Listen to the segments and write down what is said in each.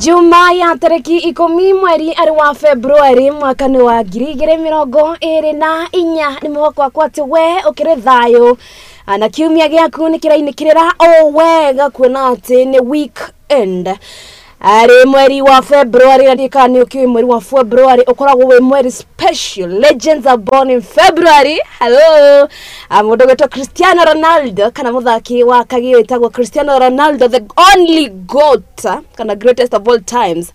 Juma ya tariki 10 mweri ari wa Februari mwaka ni wa 2024 ni mwaka wakwa ati we ukiri thayo na kiumia giaku ni kirainikirira o wega kuona ati ni weekend. Ari mweri wa Februari na ni ukiwi mweri wa Februari ukoragwo wi mweri special. Legends are born in February. Hello. Mundu gwitwo Cristiano Ronaldo kana muthaki wa kagio witagwo Cristiano Ronaldo, the only goat kana greatest of all times,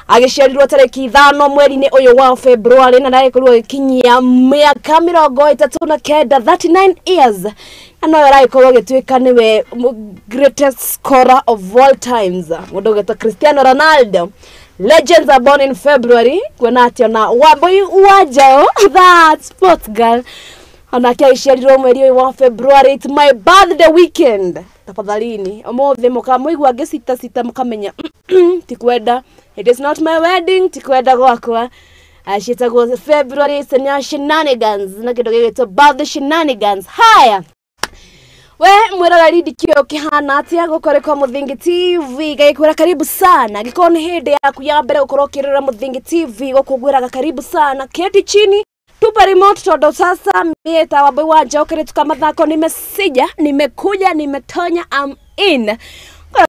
agiciarirwo tariki 5 mweri-inĩ ũyũ wa February na ndagĩkorwo agĩkinyia mĩaka 39, 39 years, na no aragĩkorwo agĩtuĩka nĩwe greatest scorer of all times. Mũndũ ũgwĩtwo Cristiano Ronaldo. Legends are born in February. Kuona atĩ ona Wambui wa Njaũ, that sports girl, onake agĩciarirwo mweri ũyũ wa February. It's my birthday weekend. Tafadhalini ũmũthĩ mũkamũigua ngĩcita cita mũkamenya tikwenda, it is not my wedding, tikwenda gwakwa. Ciĩtagwo February shenanigans na kĩndũ gĩgwĩtwo birthday shenanigans. Haya, we mwiroreri ndikĩũĩ ũkĩhana atĩa gũkũ kwa Muthingi TV, ngagĩkwĩra karibu sana. Gĩkorwo nĩ hĩndĩ yaku ya mbere gũkorwo ũkĩrora Muthingi TV, gũkũ ngwĩraga karibu sana, keti chini tupa remote todo sasa. Mie ta Wambui wa Njaũ kĩrĩtuka mathako, nimesija, nimekuja, nimetonya, I'm in.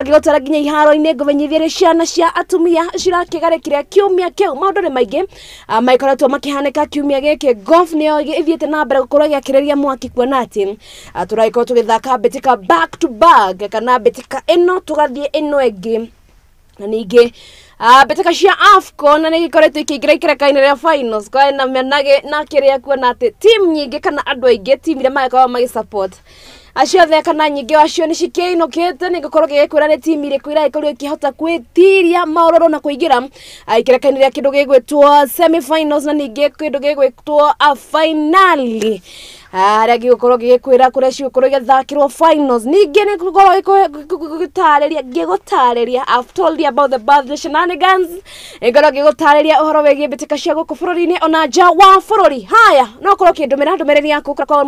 Ngĩgũtwara nginya iharo-inĩ ngũmenyithie rĩ ciana cia atumia cirakĩgarĩkire kiumia kĩu. Maũndũ nĩ maingĩ maikoretwo makĩhanĩka kiumia gĩkĩ. Golf nĩyo ĩthiĩte na mbere gũkorwo ĩgĩakĩrĩria mwaki kuona atĩ tũragĩkorwo tũgĩthaka mbĩtĩka back to back, kana mbĩtĩka ĩno tũgathiĩ ĩno ĩngĩ, na ningĩ mbĩtĩka cia AFCON na nĩgĩkoretwo ikĩingĩra ikereka-inĩ rĩa finals kwa na menage na kĩrĩa kuona atĩ team nyingĩ kana andũ aingĩ team iria magĩkoragwo magĩsupport acio othe kana nyingĩ wacio nĩ cikĩinũkĩte. Nĩ ngũkorwo ngĩgĩkwĩra nĩ timu irĩkũ iragĩkorwo ikĩhota gwĩtiria maũrũrũ na kũingĩra ikereka-inĩ rĩa kĩndũ gĩgwĩtwo semi-finals na ningĩ kĩndũ gĩgwĩtwo a finali, harĩa ngĩgũkorwo ngĩgĩkwĩra kũrĩa cigũkorwo igĩthakĩrwo finals. Ningĩ nĩ ngũkorwo ngĩgũtarĩria, I've told you about the birthday shenanigans, ngorwo ngĩgũtarĩria ũhoro wĩgiĩ mbĩtĩka cia gũkũ bũrũri-inĩ ona nja wa bũrũri. Haya, no ũkorwo ũkĩndũmĩra ndũmĩrĩri yaku kwa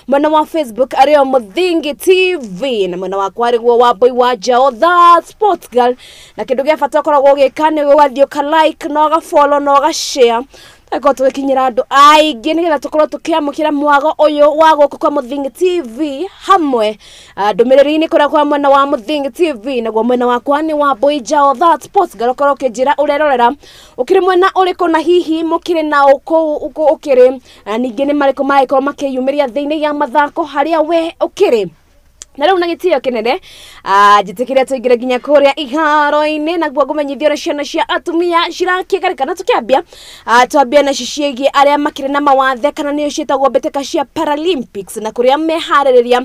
mwena wa Facebook arĩo Muthingi TV na mwena wakwa arĩguo Wambui wa Njaũ the sports girl. Na kĩndũ gĩa bata ũkoragwo ũgĩka nĩ ũgathiĩ ũka like na ũga follow na ũga share, tũgakorwo tũgĩkinyĩra andũ aingĩ nĩgetha tũkorwo tũkĩamũkĩra mwago ũyũ wa gũkũ kwa Muthingi TV hamwe ndũmĩrĩri-inĩ kũrĩa kwa mwena wa Muthingi TV. Naguo mwena wakwa nĩ Wambui Njaũ the sports girl. Ũkorwo ũkĩnjĩra ũrerorera ũkĩrĩ mwena ũrĩkũ na hihi mũkĩrĩ na ũkũ ũkĩrĩ, ningĩ nĩ marĩkũ maragĩkorwo makĩyumĩria thĩinĩ ya mathako harĩa we ũkĩrĩ. Na rĩu na gĩtĩo kĩnene njĩtĩkĩre tũingĩre nginya kũrĩa iharo-inĩ naguo ngũmenyithie ũrĩa ciana cia atumia cirakĩgarĩka. Na tũkĩambia twambia nacio ciĩgiĩ arĩa makĩrĩ na mawathe kana nĩo ciĩtagwo mbĩtĩka cia Paralympics na kũrĩa meharĩrĩria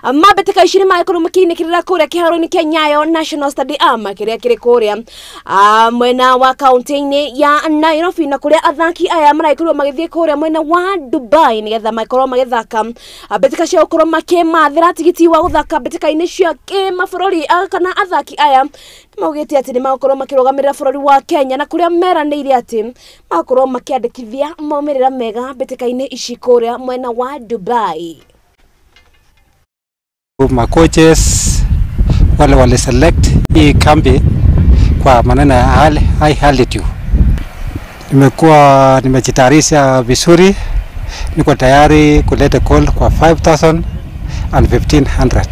ma mbĩtĩka ici nĩ magĩkorwo makĩinĩkĩrĩra kũrĩa kĩharo-inĩ kĩa Nyayo National Stadium kĩrĩa kĩrĩ kũrĩa mwena wa kaunti-inĩ ya Nairobi, na kũrĩa athaki aya maragĩkorwo magĩthiĩ kũrĩa mwena wa Dubai nĩgetha makorwo magĩthaka mbĩtĩka cia gũkorwo makĩmathĩra tigiti wa gũthaka mbĩtĩka-inĩ cia kĩmabũrũri. Kana athaki aya maugĩte atĩ nĩ magũkorwo makĩrũgamĩrĩra bũrũri wa Kenya na kũrĩa meranĩire atĩ magũkorwo makĩandĩkithia maumĩrĩra mega mbĩtĩka-inĩ ici kũrĩa mwena wa Dubai. Ma coaches wale wale select hii kambi kwa maneno ya high altitude. Nimekuwa nimejitayarisha vizuri, niko tayari kuleta goal kwa 5000 and 1500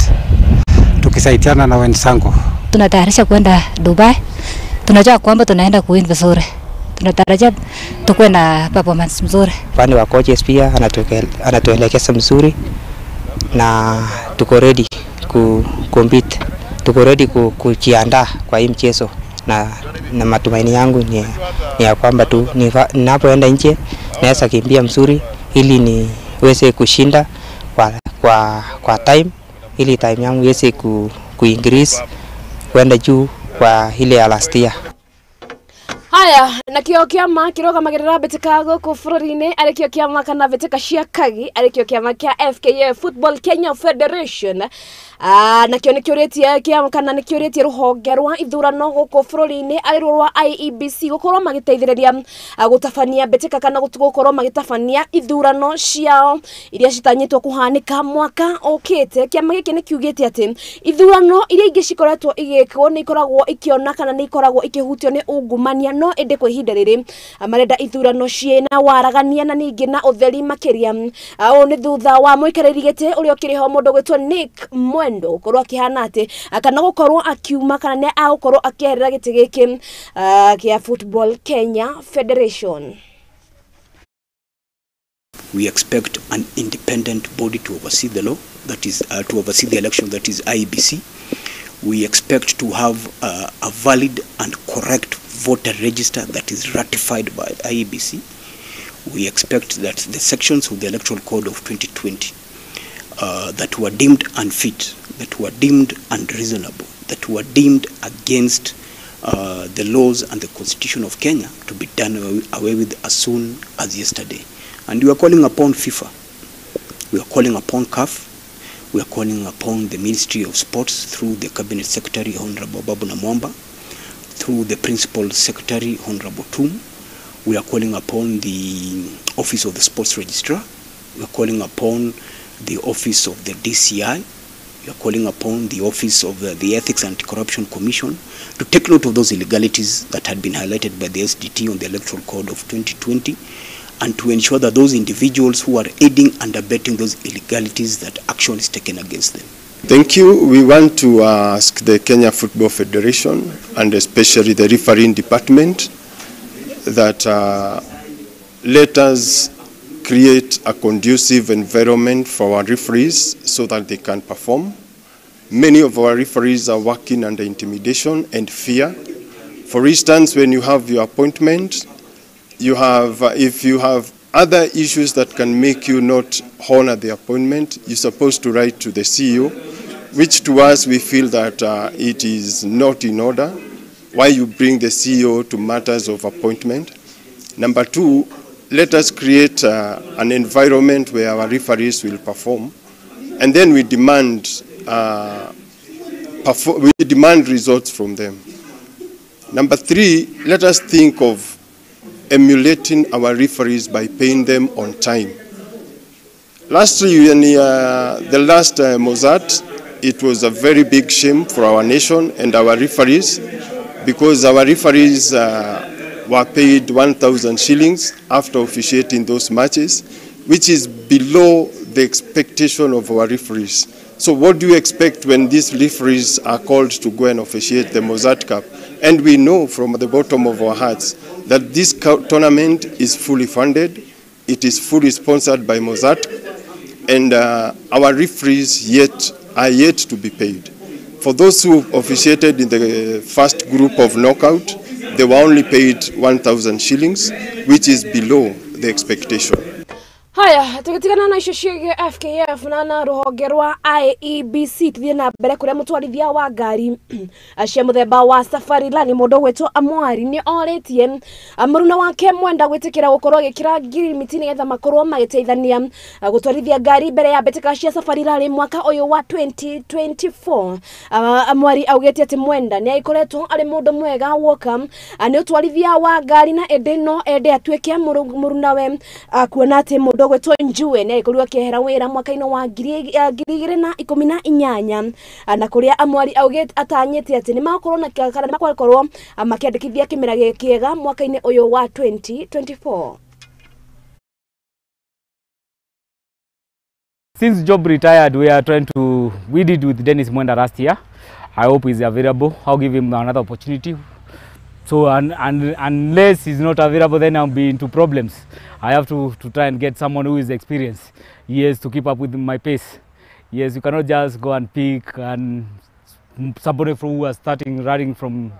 tukisaidiana na wenzangu. Tunatayarisha kwenda Dubai, tunajua kwamba tunaenda kuwin vizuri, tunatarajia tukuwe na performance mzuri. Upande wa coaches pia anatuelekeza mzuri na tuko ready ku compete, tuko ready kujiandaa kwa hii mchezo, na matumaini yangu ni ya kwamba tu ninapoenda nje naweza kimbia mzuri ili niweze kushinda kwa time, ili time yangu iweze ku increase kwenda juu kwa ile ya last year. Haya, na kio kiama kirogamagirira mbitika guku bururi-ini ari kio kiama kana mbitika cia kagi ari kio kiama kia FKF Football Kenya Federation, na kio nikiuritie kiama kana nikiuritie ruhonge rwa ithurano guku bururi-ini ari rwa IEBC gukorwo magiteithiriria gutabania mbitika kana gukorwo magitabania ithurano ciao iria citanyitwo kuhanika mwaka ukite. Kiama giki nikiugite ati ithurano iria ingi cikoretwo igikwo ni ikoragwo ikiona kana ni ikoragwo ikihutio ni ungumania, no ende kwa ihinda riri marenda ithurano ciena waragania na ningi na utheri makiria. Ũũ nĩ thutha wa mũikarĩri gĩtĩ ũrĩa ũkĩrĩ ho mũndũ gwĩtwo Nick Mwendo gũkorwo akĩhana atĩ kana gũkorwo akiuma kana nĩ agũkorwo akĩeherera gĩtĩ gĩkĩ kĩa Football Kenya Federation. We expect an independent body to oversee the law, that is to oversee the election, that is IEBC. We expect to have a valid and correct voter register that is ratified by IEBC. We expect that the sections of the Electoral Code of 2020 that were deemed unfit, that were deemed unreasonable, that were deemed against the laws and the Constitution of Kenya to be done away with as soon as yesterday. And we are calling upon FIFA, we are calling upon CAF, we are calling upon the Ministry of Sports through the Cabinet Secretary, Honorable Babu Namwamba, through the Principal Secretary, Honorable Tum. We are calling upon the Office of the Sports Registrar. We are calling upon the Office of the DCI. We are calling upon the Office of the Ethics and Anti-Corruption Commission to take note of those illegalities that had been highlighted by the SDT on the Electoral Code of 2020, and to ensure that those individuals who are aiding and abetting those illegalities, that action is taken against them. Thank you. We want to ask the Kenya Football Federation and especially the refereeing department that let us create a conducive environment for our referees so that they can perform. Many of our referees are working under intimidation and fear. For instance, when you have your appointment, you have, if you have other issues that can make you not honor the appointment, you're supposed to write to the CEO, which to us we feel that it is not in order. Why you bring the CEO to matters of appointment? Number two, let us create an environment where our referees will perform, and then we demand, we demand results from them. Number three, let us think of emulating our referees by paying them on time. Lastly, in the last Mozart, it was a very big shame for our nation and our referees, because our referees were paid 1,000 shillings after officiating those matches, which is below the expectation of our referees. So what do you expect when these referees are called to go and officiate the Mozart Cup? And we know from the bottom of our hearts that this tournament is fully funded, it is fully sponsored by Mozart, and our referees are yet to be paid. For those who officiated in the first group of knockout, they were only paid 1,000 shillings, which is below the expectation. Haya, tugitigana na icio ciĩgiĩ FKF na rũhonge rwa IEBC tuthie na mbere kuria mũtwarithia wa ngari cia mũthemba wa Safari Rally mũndũ ũgwĩtwo Amwari nĩ orĩtie mũruna wake Mwenda gwĩtĩkĩra gũkorwo agĩkĩra ngirimiti nĩgetha makorwo magĩteithania gũtwarithia ngari mbere ya mbĩtĩka cia Safari Rally mwaka ũyũ wa 2024. Amwari augĩte atĩ Mwenda nĩ agĩkoretwo arĩ mũndũ mwega woka nĩ ũtwarithia wa ngari na ĩndĩ no ende atuĩke mũrunawe kuona atĩ mũndũ gwetwo Njue nĩ agĩkorirwo akĩehera wĩra mwaka-inĩ wa 2018 na kũrĩa Amwari augĩte atanyĩte atĩ nĩ makorwo na kana nĩ makorwo makĩandĩkithia kĩmera kĩega mwaka-inĩ ũyũ wa 2024. Since Job retired, we are trying to, we did with Dennis Mwenda last year. I hope he's available. I'll give him another opportunity. So unless he's not available, then I'll be into problems. I have to try and get someone who is experienced. Yes, to keep up with my pace. Yes, you cannot just go and pick and somebody from who are starting running from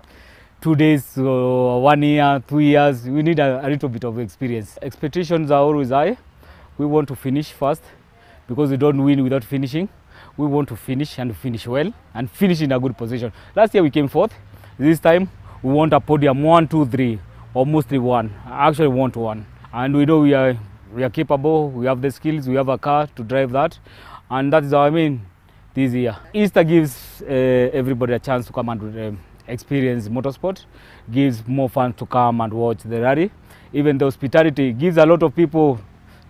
2 days, or 1 year, 2 years. We need a little bit of experience. Expectations are always high. We want to finish first, because we don't win without finishing. We want to finish and finish well and finish in a good position. Last year we came fourth. This time we want a podium 1, 2, 3. or mostly one. I actually want one. And we know we are capable, we have the skills, we have a car to drive that, and that is our main this year. Easter gives everybody a chance to come and experience motorsport, gives more fans to come and watch the rally. Even the hospitality gives a lot of people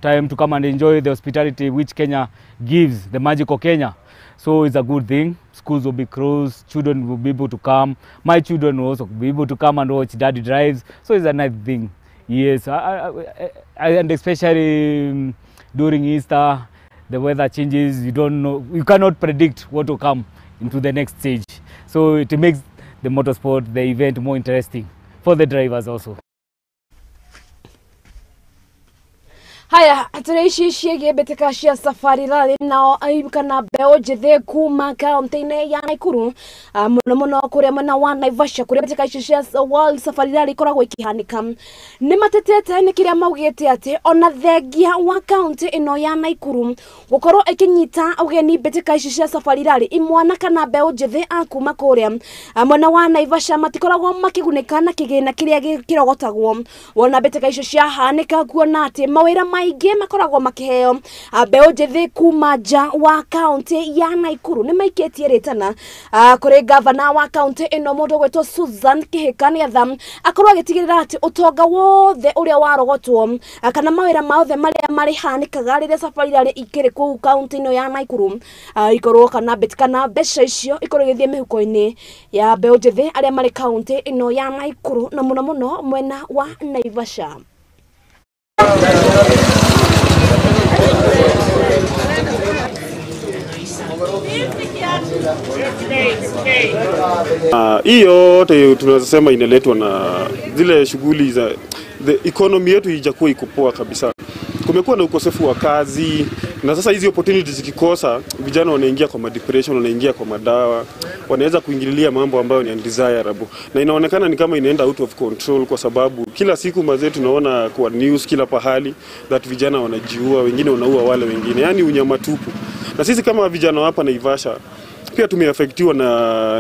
time to come and enjoy the hospitality which Kenya gives, the magical Kenya. So it's a good thing. Schools will be closed, children will be able to come. My children will also be able to come and watch daddy drives. So it's a nice thing. Yes, and especially during Easter, the weather changes, you don't know, you cannot predict what will come into the next stage. So it makes the motorsport, the event more interesting for the drivers also. Haya, tũrĩici ciĩgiĩ mbĩtĩka cia Safari Rally nao kana mbeũ njĩthĩ kuma kaunti-inĩ ya Nakuru mũno mũno kũrĩa mwena wa Naivasha kũrĩa mbĩtĩka ici cia World Safari Rally ikoragwo ikĩhanĩka nĩ matetete nĩ kĩrĩa maugĩte atĩ ona thengia wa kaunti ĩno ya Nakuru gũkorwo ĩkĩnyita ũgeni mbĩtĩka ici cia Safari Rally imwana kana mbeũ njĩthĩ a kuma kũrĩa mwena wa Naivasha matikoragwo makĩgunĩka na kĩgĩna kĩrĩa kĩrogotagwo wona mbĩtĩka icio ciahanĩka kuona atĩ mawĩra maingĩ makoragwo makĩheo mbeũ njĩthĩ kuma nja wa kaunti ya Nakuru nĩ maikĩtie rĩtana kũrĩ gavana wa kaunti ĩno mũndũ ũgwĩtwo Susan Kihika nĩgetha akorwo agĩtigĩrĩra atĩ ũtonga wothe ũrĩa warogotwo kana mawĩra mothe marĩa marĩhanĩkaga rĩrĩa Safari Rally ikĩrĩ kũu kaunti ĩno ya Nakuru ikorwo kana kana mbeca icio ikorwo igĩthiĩ mĩhuko-inĩ ya mbeũ njĩthĩ arĩa marĩ kaunti ĩno ya Nakuru na mũno mũno mwena wa Naivasha. Hii yote tunaweza sema inaletwa na zile shughuli za the economy yetu haijakuwa iko poa kabisa. Kumekuwa na ukosefu wa kazi na sasa hizi opportunities zikikosa, vijana wanaingia kwa depression, wanaingia kwa madawa, wanaweza kuingililia mambo ambayo ni undesirable. Na inaonekana ni kama inaenda out of control kwa sababu kila siku mazee tunaona kwa news kila pahali that vijana wanajiua, wengine wanaua wale wengine. Yaani unyama tupu. Na sisi kama vijana hapa Naivasha pia tumeaffectiwa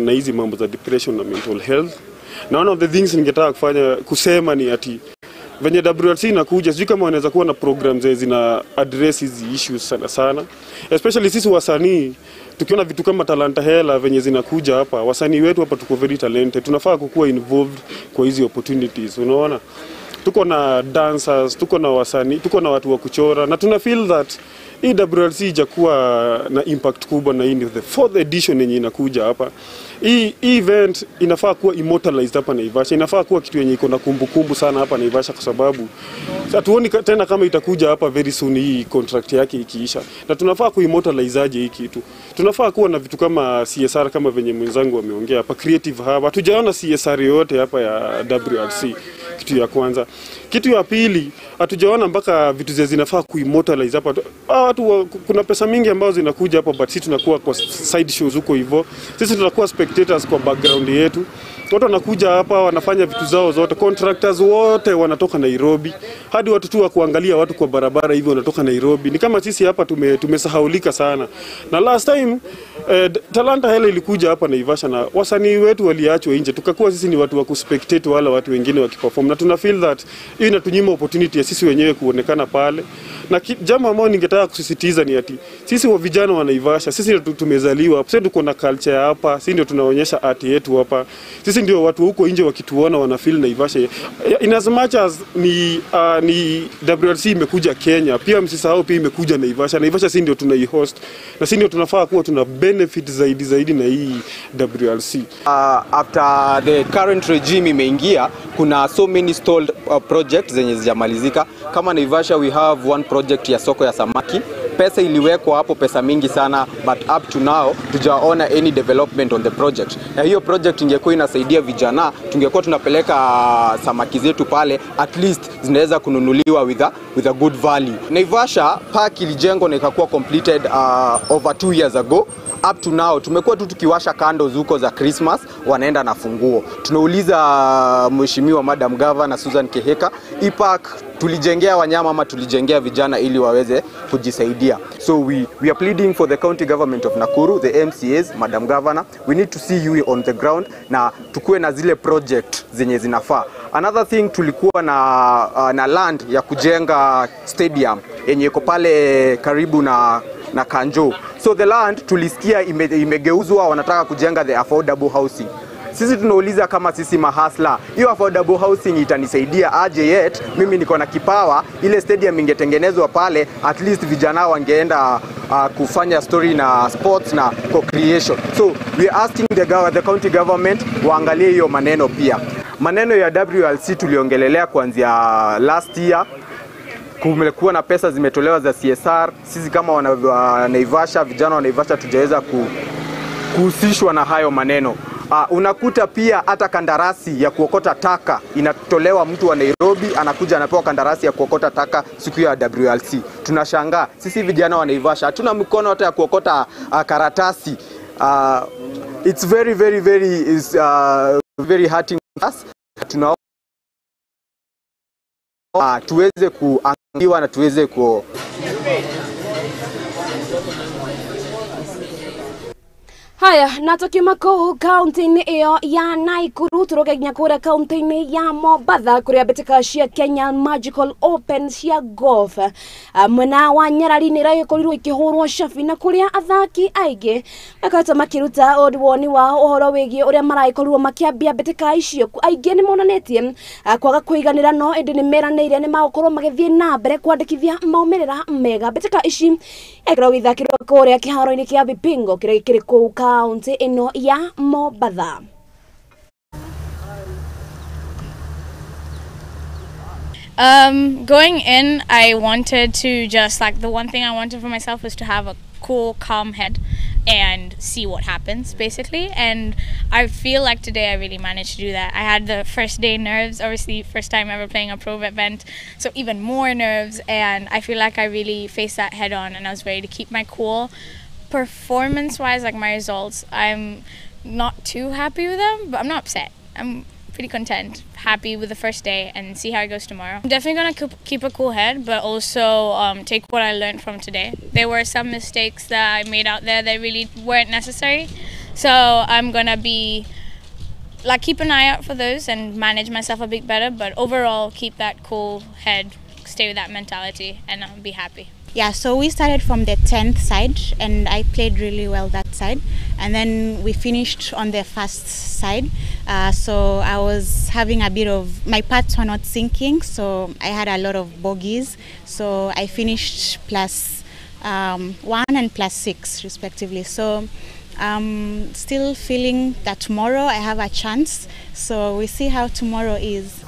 na hizi mambo za depression na mental health. Na one of the things ningetaka kufanya kusema ni ati venye WRC inakuja, sijui kama wanaweza kuwa na programs zina address hizi issues sana sana. Especially sisi wasanii tukiona vitu kama Talanta Hela venye zinakuja hapa, wasanii wetu hapa tuko very talented, tunafaa kukuwa involved kwa hizi opportunities, unaona? Tuko na dancers, tuko na wasanii, tuko na watu wa kuchora na tuna feel that hii WRC ijakuwa na impact kubwa, na hii ni the fourth edition yenye inakuja hapa. Hii event inafaa kuwa immortalized hapa Naivasha, inafaa kuwa kitu yenye iko na kumbukumbu sana hapa Naivasha kwa sababu hatuoni tena kama itakuja hapa very soon hii contract yake ikiisha. Na tunafaa kuimmortalize aje hii kitu. Tunafaa kuwa na vitu kama CSR kama venye mwenzangu ameongea hapa, creative hub. Hatujaona CSR yote hapa ya WRC. Kitu ya kwanza. Kitu ya pili, hatujaona mpaka vitu zinafaa kuimmortalize hapa. Watu kuna pesa mingi ambazo zinakuja hapa but sisi tunakuwa kwa side shows huko hivyo. Sisi tunakuwa spectators kwa background yetu. Watu wanakuja hapa wanafanya vitu zao zote, contractors wote wanatoka Nairobi. Hadi watu tu wa kuangalia watu kwa barabara hivyo wanatoka Nairobi. Ni kama sisi hapa tumesahaulika sana. Na last time Talanta Hela ilikuja hapa Naivasha na wasanii wetu waliachwa nje. Tukakuwa sisi ni watu wa kuspectate wala watu wengine wakiperform. Na tuna feel that hii inatunyima opportunity ya sisi wenyewe kuonekana pale. Na jambo ambalo ningetaka kusisitiza ni ati sisi wa vijana wa Naivasha, sisi ndio tumezaliwa hapa, sisi tuko na culture hapa, sisi ndio tunaonyesha art yetu hapa. Sisi ndio watu huko nje wakituona wana feel Naivasha. In as much as ni WRC imekuja Kenya, pia msisahau pia imekuja Naivasha. Naivasha sisi ndio tunaihost na sisi ndio tunafaa kuwa tuna benefit zaidi na hii WRC. After the current regime imeingia, kuna so many stalled projects zenye zijamalizika. Kama Naivasha we have one project ya soko ya samaki. Pesa iliwekwa hapo, pesa mingi sana, but up to now tujaona any development on the project. Na hiyo project ingekuwa inasaidia vijana, tungekuwa tunapeleka samaki zetu pale, at least zinaweza kununuliwa with a good value. Naivasha park ilijengwa na ikakuwa completed over 2 years ago. Up to now tumekuwa tu tukiwasha candles huko za Christmas, wanaenda na funguo. Tunauliza Mheshimiwa Madam Governor Susan Kihika, hii park Tulijengea wanyama ama tulijengea vijana ili waweze kujisaidia. So we are pleading for the county government of Nakuru, the MCAs, Madam Governor, we need to see you on the ground na tukue na zile project zenye zinafaa. Another thing, tulikuwa na land ya kujenga stadium yenye iko pale karibu na Kanjo. So the land tulisikia imegeuzwa, wanataka kujenga the affordable housing. Sisi tunauliza kama sisi mahasla, hiyo affordable housing itanisaidia aje? Yet mimi niko na kipawa, ile stadium ingetengenezwa pale, at least vijana wangeenda kufanya story na sports na co-creation. So we are asking the county government waangalie hiyo maneno pia. Maneno ya WLC tuliongelelea kuanzia last year. Kumekuwa na pesa zimetolewa za CSR. Sisi kama wana Naivasha, vijana wa Naivasha tujaweza kuhusishwa na hayo maneno. Unakuta pia hata kandarasi ya kuokota taka inatolewa, mtu wa Nairobi anakuja anapewa kandarasi ya kuokota taka siku ya WLC. Tunashangaa sisi vijana wa Naivasha hatuna mkono hata ya kuokota karatasi. It's very very very very hurting us. Tunaomba tuweze kuangiwa na tuweze ku Haya, na tukiuma kũu kaunti-inĩ ĩyo ya Naikuru tũrũge nginya kũrĩa kaunti-inĩ ya Mombatha kũrĩa mbĩtĩka cia Kenya Magical Open cia golf mwena wa Nyarari nĩ ĩragĩkorirwo ikĩhũrwo cabi, na kũrĩa athaki aingĩ makoretwo makĩruta woni wao ũhoro wĩgiĩ ũrĩa maragĩkorirwo makĩambia mbĩtĩka icio. Aingĩ nĩ monanĩtie kwaga kũiganĩra, no ĩndĩ nĩ meranĩire nĩ magũkorwo magĩthiĩ na mbere kwandĩkithia maumĩrĩra mega. Mbĩtĩka ici ĩkoragwo ĩgĩthakĩrwo kũrĩa kĩharo-inĩ kĩa Vipingo kĩrĩa kĩrĩ kũu kaunti ĩno ya Mombatha. Going in, I wanted to just like, the one thing I wanted for myself was to have a cool, calm head and see what happens, basically. And I feel like today I really managed to do that. I had the first day nerves, obviously first time ever playing a pro event, so even more nerves, and I feel like I really faced that head on and I was ready to keep my cool. Performance wise, like my results, I'm not too happy with them, but I'm not upset. I'm pretty content, happy with the first day, and see how it goes tomorrow. I'm definitely gonna keep a cool head, but also take what I learned from today. There were some mistakes that I made out there that really weren't necessary, so I'm gonna be like, keep an eye out for those and manage myself a bit better, but overall keep that cool head, stay with that mentality, and I'll be happy. Yeah, so we started from the 10th side and I played really well that side, and then we finished on the first side. So I was having a bit of, my putts were not sinking, so I had a lot of bogeys. So I finished plus 1 and plus 6 respectively. So I'm still feeling that tomorrow I have a chance. So we see how tomorrow is.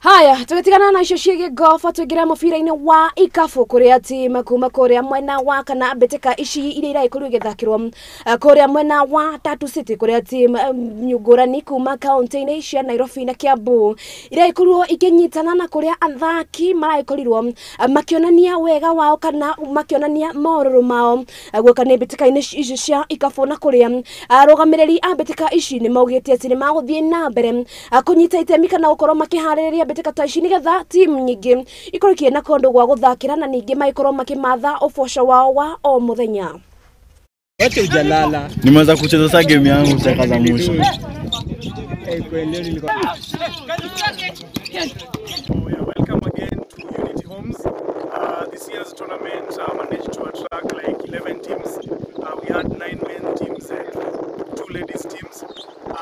Haya, tugitigana na icio ciĩgiĩ golf tuingĩre mũbira-inĩ wa ikabu kũrĩa timu kuma kũrĩa mwena wa kana mbĩtĩka ici iria iragĩkorirwo igĩthakĩrwo kũrĩa mwena wa Tatu City kũrĩa timu ngũrani kuma kaunti-inĩ cia Nairobi na Kiambu iragĩkorirwo ikĩnyitana na kũrĩa athaki maragĩkorirwo makĩonania wega wao kana makĩonania morũrũ mao guoka nĩ mbĩtĩka-inĩ ici cia ikabu, na kũrĩa arũgamĩrĩri a mbĩtĩka ici nĩ maugĩte atĩ nĩ magũthiĩ na mbere kũnyita itemi kana gũkorwo makĩharĩrĩria mbĩtĩka ta ici nigetha timu nyingĩ ikorwo ikĩona kũndũ gwa gũthakĩra na ningĩ magĩkorwo makĩmatha ũboco wao wa o mũthenya. Nimeanza kucheza sasa game yangu sasa za mwisho. We are welcome again to Unity Homes. This year's tournament managed to attract like 11 teams. We had 9 men teams and 2 ladies teams.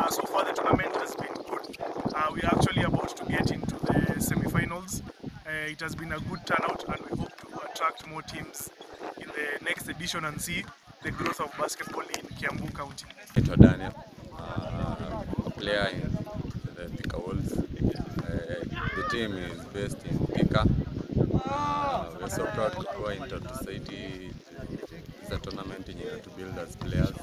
So far the tournament has been good. We are actually about to get into the semi-finals. It has been a good turnout and we hope to attract more teams in the next edition and see the growth of basketball in Kiambu County. Naitwa Daniel, a player in the Thika Wolves. The team is based in Thika. We are so proud to go into Tatu City. It's a tournament in to build as players,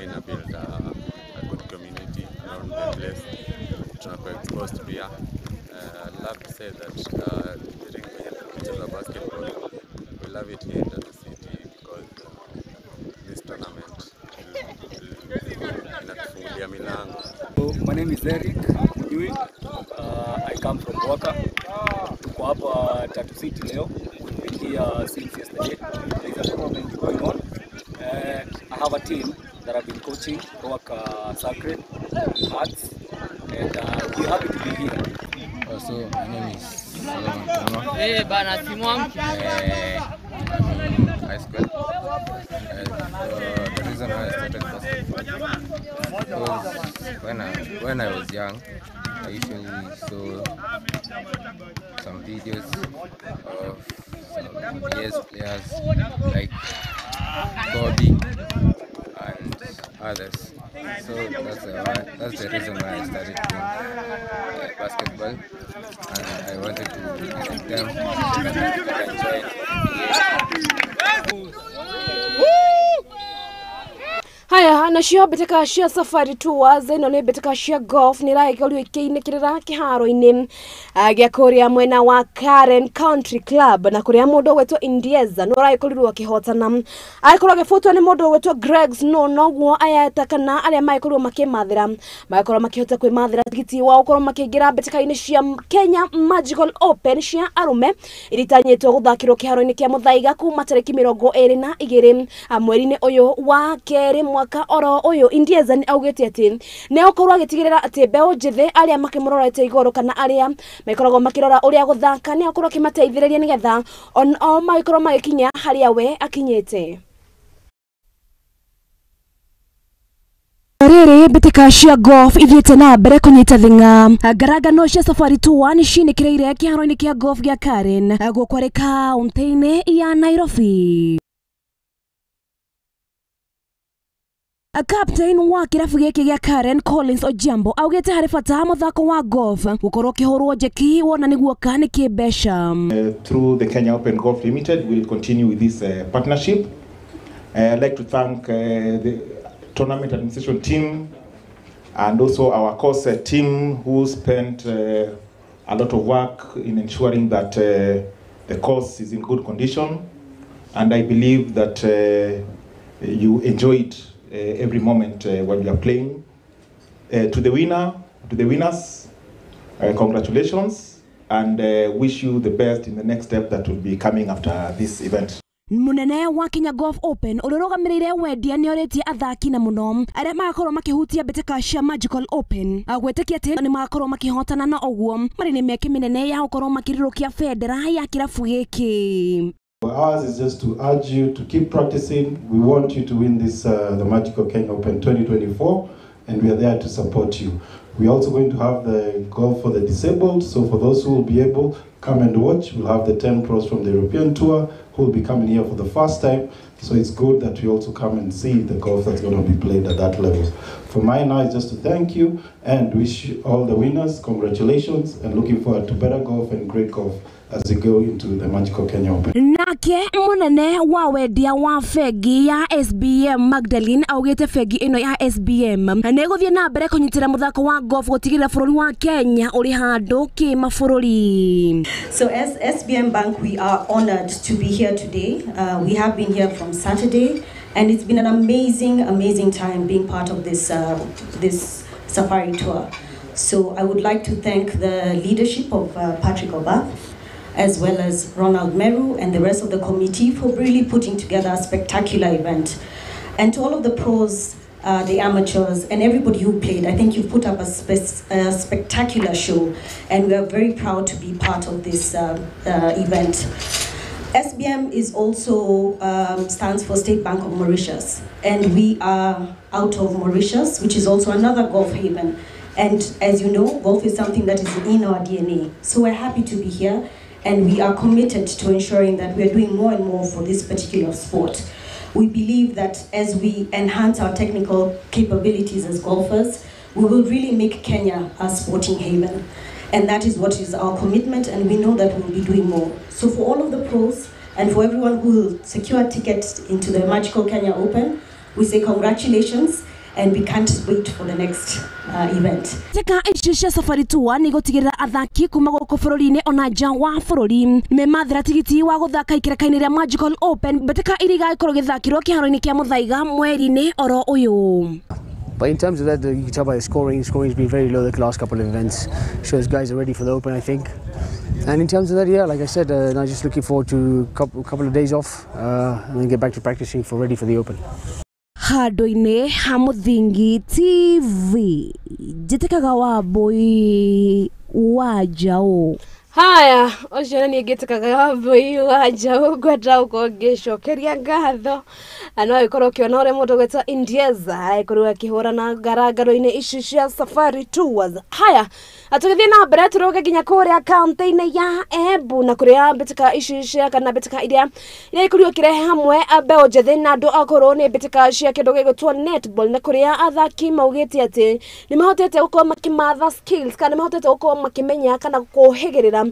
and build a good community around the place. Tunakuwa exposed pia. I'd love to say that during the basketball, we love it here in Tatu City because this tournament inatufungulia milango. My name is Eric. Ruaka. Tuko hapa Tatu City leo. We've been here since yesterday. There is a tournament going on. I have a team that I've been coaching, Ruaka Sacred Hearts, and we're happy to be here. So my name is Solomon Tama. Eh, bana simu High school. The reason why I started basketball was when I was young, I usually saw some videos of some NBA players like Kobe and others. So that's the reason why I started playing basketball, and I wanted to be like them so that I can join NBA. Haya nacio mbĩtĩka cia Safari Tours ĩno nĩ mbĩtĩka cia golf nĩ iragĩkorirwo ikĩinĩkĩrĩra kĩharo-inĩ gĩa kũrĩa mwena wa Karen Country Club na kũrĩa mũndũ ũgwĩtwo Indieza nĩ ũragĩkorirwo akĩhotana agĩkorwo agĩbutwo nĩ mũndũ ũgwĩtwo Greg Snow noguo aya kana arĩa magĩkorirwo makĩmathĩra magĩkorwo makĩhota kwĩmathĩra tigiti wa gũkorwo makĩingĩra mbĩtĩka-inĩ cia Kenya Magical Open cia arũme iria itanyĩtwo gũthakĩrwo kĩharo-inĩ kĩa Muthaiga kuma tarĩki 22 mweri-inĩ ũyũ wa kerĩ mwaka oro ũyũ. Indieza nĩ augĩte atĩ nĩ egũkorwo agĩtigĩrĩra atĩ mbeũ njĩthĩ arĩa makĩmũrorete igũrũ kana arĩa makoragwo makĩrora ũrĩa gũthaka nĩ akorwo akĩmateithĩrĩria nĩgetha o magĩkorwo magĩkinya harĩa we akinyĩte. Rĩrĩ mbĩtĩka cia golf ithiĩte na mbere kũnyita thing'a ngarangano cia Safari Tour nĩ cinĩkĩrĩire kĩharo-inĩ kĩa golf gĩa Karen gũkũ arĩ kaũntĩ-inĩ ya Nairobi. Captain wa kĩrabu gĩkĩ gĩa Karen Collins Ojiambo augĩte harĩ bata mũthako wa golf gũkorwo ũkĩhũrwo njeki wona nĩguo ka nĩ kĩmbeca. Through the Kenya Open Golf Limited we'll continue with this partnership. I'd like to thank the tournament administration team and also our course team who spent a lot of work in ensuring that the course is in good condition, and I believe that you enjoyed every moment when you are playing. To the winner, to the winners, congratulations, and wish you the best in the next step that will be coming after this event. Munene wa Kenya Golf Open ũrĩa ũrũgamĩrĩire wendia nĩ orĩtie athaki na mũno arĩa magakorwo makĩhutia mbĩtĩka cia Magical Open gwĩtĩkia atĩ nĩ magakorwo makĩhotana na ũguo marĩ nĩ mĩeke mĩnene ya gũkorwo makĩrirũkia bendera ya kĩrabu gĩkĩ. Ours is just to urge you to keep practicing. We want you to win this the Magical Kenya Open 2024, and we are there to support you. We are also going to have the golf for the disabled, so for those who will be able, come and watch. We'll have the 10 pros from the European Tour who will be coming here for the first time, so it's good that we also come and see the golf that's going to be played at that level. For mine now is just to thank you and wish all the winners congratulations, and looking forward to better golf and great golf as we go into the Magical Kenya Open. Nake munene wa wendia wa bengi ya SBM Magdalene augite bengi ino ya SBM nĩ ĩgũthiĩ na mbere kũnyitĩra mũthako wa golf gũtigĩrĩra bũrũri wa Kenya ũrĩ handũ kĩmabũrũri. So as SBM Bank, we are honored to be here today. We have been here from Saturday, and it's been an amazing, amazing time being part of this, this safari tour. So I would like to thank the leadership of Patrick Obath, as well as Ronald Meru and the rest of the committee for really putting together a spectacular event. And to all of the pros, the amateurs, and everybody who played, I think you've put up a spectacular show, and we are very proud to be part of this event. SBM is also stands for State Bank of Mauritius, and we are out of Mauritius, which is also another golf haven. And as you know, golf is something that is in our DNA. So we're happy to be here, and we are committed to ensuring that we are doing more and more for this particular sport. We believe that as we enhance our technical capabilities as golfers, we will really make Kenya a sporting haven. And that is what is our commitment, and we know that we'll be doing more. So for all of the pros and for everyone who will secure a ticket into the Magical Kenya Open, we say congratulations, and we can't wait for the next event. Teka ici cia Safari Tour nĩ gũtigĩrĩra athaki kuma gũkũ bũrũri-inĩ ona nja wa bũrũri memathĩra tigiti wa gũthaka ikereka-inĩ rĩa Magical Open mbĩtĩka iria igagĩkorwo gĩthakĩrwo kĩharo-inĩ kĩa Muthaiga mweri-inĩ oro ũyũ. But in terms of that, you can tell by the scoring. Scoring's been very low the last couple of events. Shows guys are ready for the Open, I think. And in terms of that, yeah, like I said, I'm just looking forward to a couple of days off and then get back to practicing for ready for the Open. Handũ-inĩ ha Mũthingi TV njĩtĩkaga Wambũi wa Njaũ. Haya, ũcio nĩ niĩ ngĩtĩkaga Wambũi wa Njaũ, ngwenda gũkorwo ngĩcokeria ngatho. No ĩkorwo ũkĩona ũrĩa mũndũ ũgwĩtwo Indieza agĩkorwo akĩhũrana ngarangaro-inĩ ici cia Safari Tours. Haya, tũgĩthiĩ na mbere tũrũge nginya kũrĩa kaunti-inĩ ya Embu na kũrĩa mbĩtĩka ici cia kana mbĩtĩka iria ikorirwo ikĩrehe hamwe mbeũ njĩthĩ na andũ akũrũ nĩ mbĩtĩka cia kĩndũ gĩgwĩtwo netball, na kũrĩa athaki maugĩte atĩ nĩ mahotete gũkorwo makĩmatha skills kana nĩ mahotete gũkorwo makĩmenya kana kũhĩgĩrĩra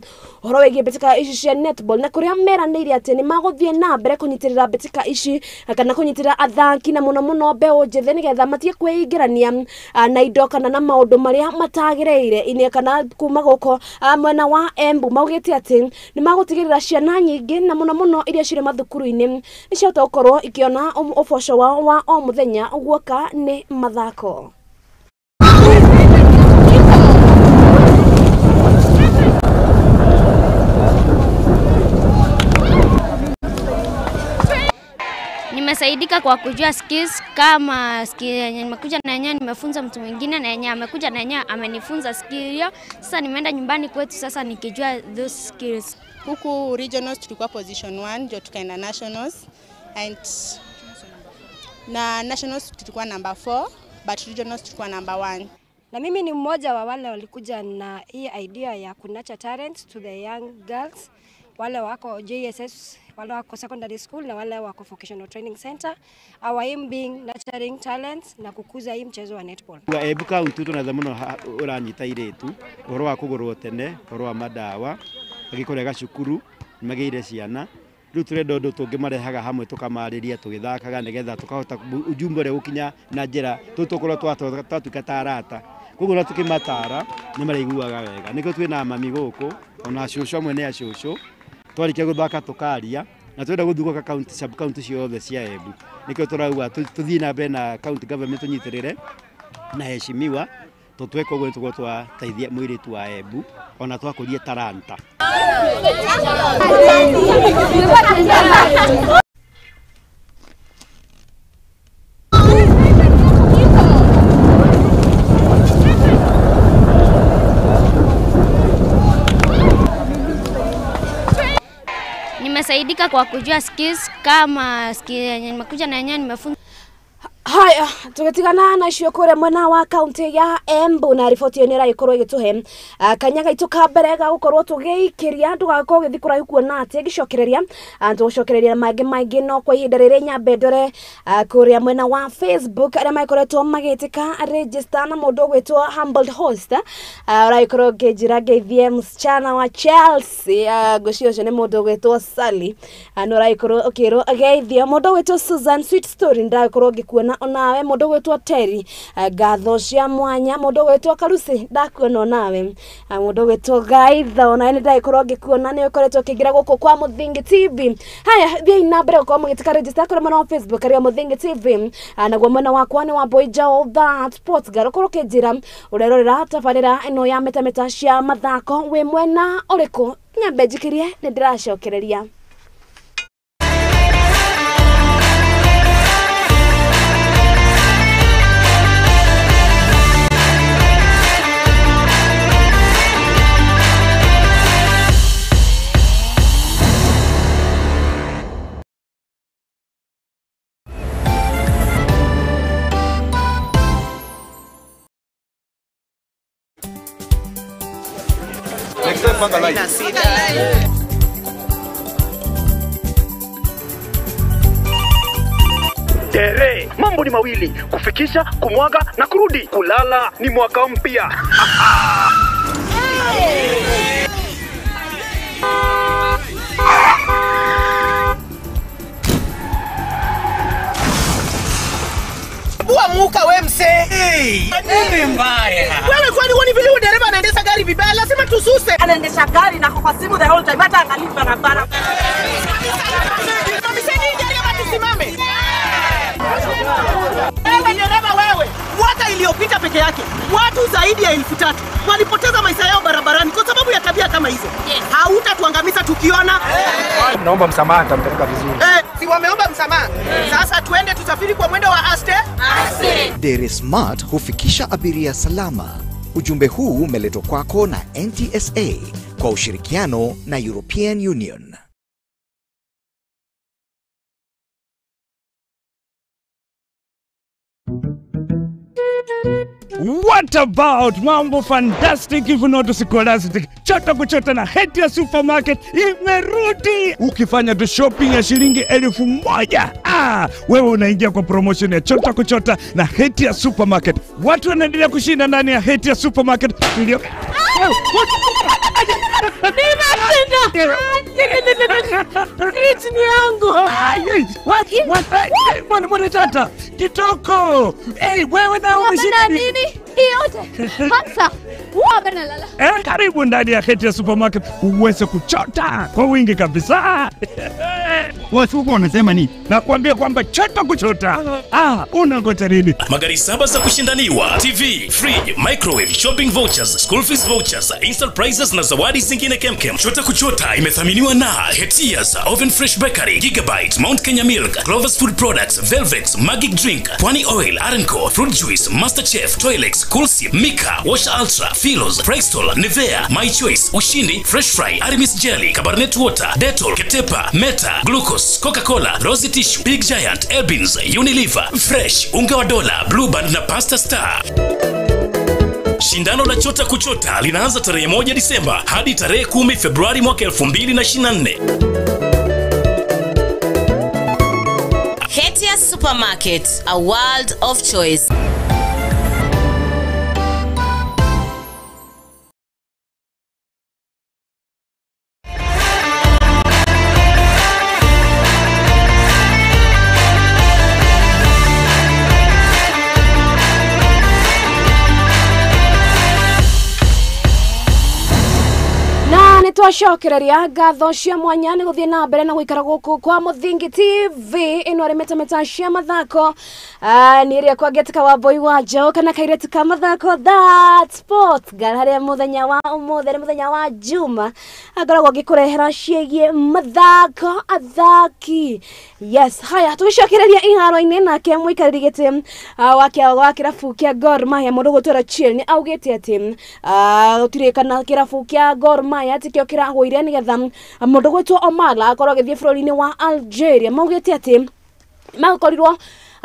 ũhoro wĩgiĩ mbĩtĩka ici cia netball, na kũrĩa meranĩire atĩ nĩ magũthiĩ na mbere kũnyitĩrĩra mbĩtĩka ici kana kũnyitĩrĩra athaki na mũno mũno mbeũ njĩthĩ nĩgetha matige kwĩingĩrania na indo kana na maũndũ marĩa matagĩrĩire inĩ kana kuma gũkũ mwena wa Embu. Maugĩte atĩ nĩ magũtigĩrĩra ciana nyingĩ na mũno mũno iria cirĩ mathukuru-inĩ nĩ ciahota gũkorwo ikĩona ũboco wao wa o mũthenya guoka nĩ mathako. Nimesaidika kwa kujua skills kama skill yenye nimekuja na yenyewe nimefunza mtu mwingine na yenyewe amekuja na yenyewe amenifunza skill hiyo. Sasa nimeenda nyumbani kwetu sasa nikijua those skills. Huku regionals tulikuwa position 1 ndio tukaenda nationals, and na nationals tulikuwa number 4 but regionals tulikuwa number 1. Na mimi ni mmoja wa wale walikuja na hii idea ya kunurture talents to the young girls, wale wako JSS, wale wako secondary school na wale wako vocational training center. Our aim being nurturing talents na kukuza hii mchezo wa netball. Embu County tunatha muno uranyita iretu uhoro wa kugurwo tene, uhoro wa madawa agĩkorega cukuru nĩmagĩire ciana rĩu tũrenda ũndũ tũngĩmarehaga hamwe tũkamarĩria tũgĩthakaga nĩgetha tũkahota ujumbe ũrĩa gũkinya na njĩra tũtũkorwo twatuĩka ta arata, koguo na tũkĩmatara nĩmarĩiguaga wega. Nĩkĩo twĩna mami gũkũ ona cũcũ amwe nĩ acũcũ, twarĩkia gũthaka tũkaria na twenda gũthiũrũrũka county sub county ciothe cia Embu. Nĩkĩo tũrauga tũthiĩ na mbere na county government tũnyitĩrĩre na heshimiwa tũtweka ũguo nĩtũkorwo twateithia mũirĩtu wa Embu ona twakũria taranta. Nimesaidika kwa kujua skills kama skill yenye nimekuja na yenyewe nimefunza. Haya, tũgĩtigana na icio kũrĩa mwena wa kaunti ya Embu na riboti ĩyo nĩ ĩragĩkorwo ĩgĩtũhe kanya gaitũ ka mbere ga gũkorwo tũgĩikĩria, ndũgakorwo ũgĩthiĩ kũraihu kuona atĩ ngĩcokereria tũgũcokereria mangĩ maingĩ, no kwa ihinda rĩrĩ nyambe ndore kũrĩa mwena wa Facebook arĩa magĩkoretwo magĩtĩka register na mũndũ ũgwĩtwo Humbled Host ũragĩkorwo ngĩnjĩra ngeithie msichana wa Chelsea, ngwĩciria ũcio nĩ mũndũ ũgwĩtwo Sally, nĩ ũragĩkorwo ũkĩrwo ageithio. Mũndũ ũgwĩtwo Susan Sweet Story ndagĩkorwo ngĩkuona onawe. Mũndũ ũgwĩtwo Terry ngatho cia mwanya. Mũndũ ũgwĩtwo Karusi ndakuona onawe. Mũndũ ũgwĩtwo Gaitha onawe nĩ ndagĩkorwo ngĩkuona, nĩ ũkoretwo ũkĩingĩra gũkũ kwa Mũthingi TV. Haya, thiĩi na mbere gũkorwo mũgĩtĩka register kũrĩa mwena wa Facebook arĩa Mũthingi TV, naguo mwena wakwa nĩ wa Boy Jao that Sports Girl. Ũkorwo ũkĩnjĩra ũrerorera tabarĩra ĩno ya metameta cia mathako wĩ mwena ũrĩkũ, nyambe njikĩrie nĩ ndĩracokereria. Tere, mambo ni mawili, kufikisha, kumwaga na kurudi. Kulala ni mwaka mpya. Muka we mse. Hey, nini mbaya? Wewe kwani huoni vile huyu dereva anaendesha gari vibaya? Lazima tususe. Anaendesha gari na kwa simu the whole time, hata angalii barabara. Mamiseni gari kama tusimame. Wewe dereva wewe, what are zaidi ya 3,000 walipoteza maisha yao barabarani kwa sababu ya tabia kama hizo. Hautatuangamiza tukiona. Naomba msamaha, nitampeleka vizuri. Si wameomba msamaha. Sasa tuende tusafiri kwa mwendo wa aste. Aste. Dere Smart hufikisha abiria salama. Ujumbe huu umeletwa kwako na NTSA kwa ushirikiano na European Union. What about mambo fantastic if not scholastic? Chota kuchota na Hetia Supermarket imerudi. Ukifanya tu shopping ya shilingi 1,000, wewe unaingia kwa promotion ya Chota kuchota na Hetia Supermarket. Watu wanaendelea kushinda ndani ya Hetia Supermarket. Nimeshinda. Yangu. Mwana tata. Kitoko. Hey, wewe na umeshinda nini? Hii yote. Hamsa. Karibu ndani ya Hetia Supermarket uweze kuchota kwa wingi kabisa. Wasuko wanasema nini? Nakwambia kwamba chota kuchota. Unangoja nini? Magari 7 za kushindaniwa, TV, fridge, microwave, shopping vouchers, school fees vouchers, instant prizes na zawadi zingine kemkem. Chota kuchota imethaminiwa na Hetia's Oven Fresh Bakery, Gigabyte, Mount Kenya Milk, Clover's Food Products, Velvex, Magic Drink, Pwani Oil, Arenco, Fruit Juice, Master Chef, Toilex, Coolsi, Mika, Wash Ultra, Philos, Bristol, Nivea, My Choice, Ushindi, Fresh Fry, Aramis Jelly, Cabernet Water, Dettol, Ketepa, Meta, Glucose, Coca-Cola, Rosy Tissue, Big Giant, Elbins, Unilever, Fresh, Unga wa Dola, Blue Band na Pasta Star. Shindano la Chota Kuchota linaanza tarehe 1 Disemba hadi tarehe 10 Februari mwaka 2024. Hetia Supermarket, a world of choice. Twacokereria ngatho cia mwanya nĩ gũthiĩ na mbere na gũikara gũkũ kwa Mũthingi TV ĩno arĩ metameta cia mathako nĩ ĩrĩa kwa wa boy wa njaũ kana kairĩtu ka mathako that sport girl harĩa mũthenya wa ũmũthĩ nĩ mũthenya wa Juma ngoragwo ngĩkũrehera ciĩgiĩ mathako athaki. Yes, haya tũgĩcokereria iharo-inĩ nake mũikarĩri gĩtĩ wa kĩrabu kĩa Gor Mahia mũndũ gũtwĩra Chill nĩ augĩte atĩ gũtirĩ kana kĩrabu kĩa Gor Mahia tikio kiragũire nĩgetha mũndũ gwĩtwo Omala akorwo agĩthiĩ bũrũri-inĩ wa Algeria. Maugĩte atĩ makorirwo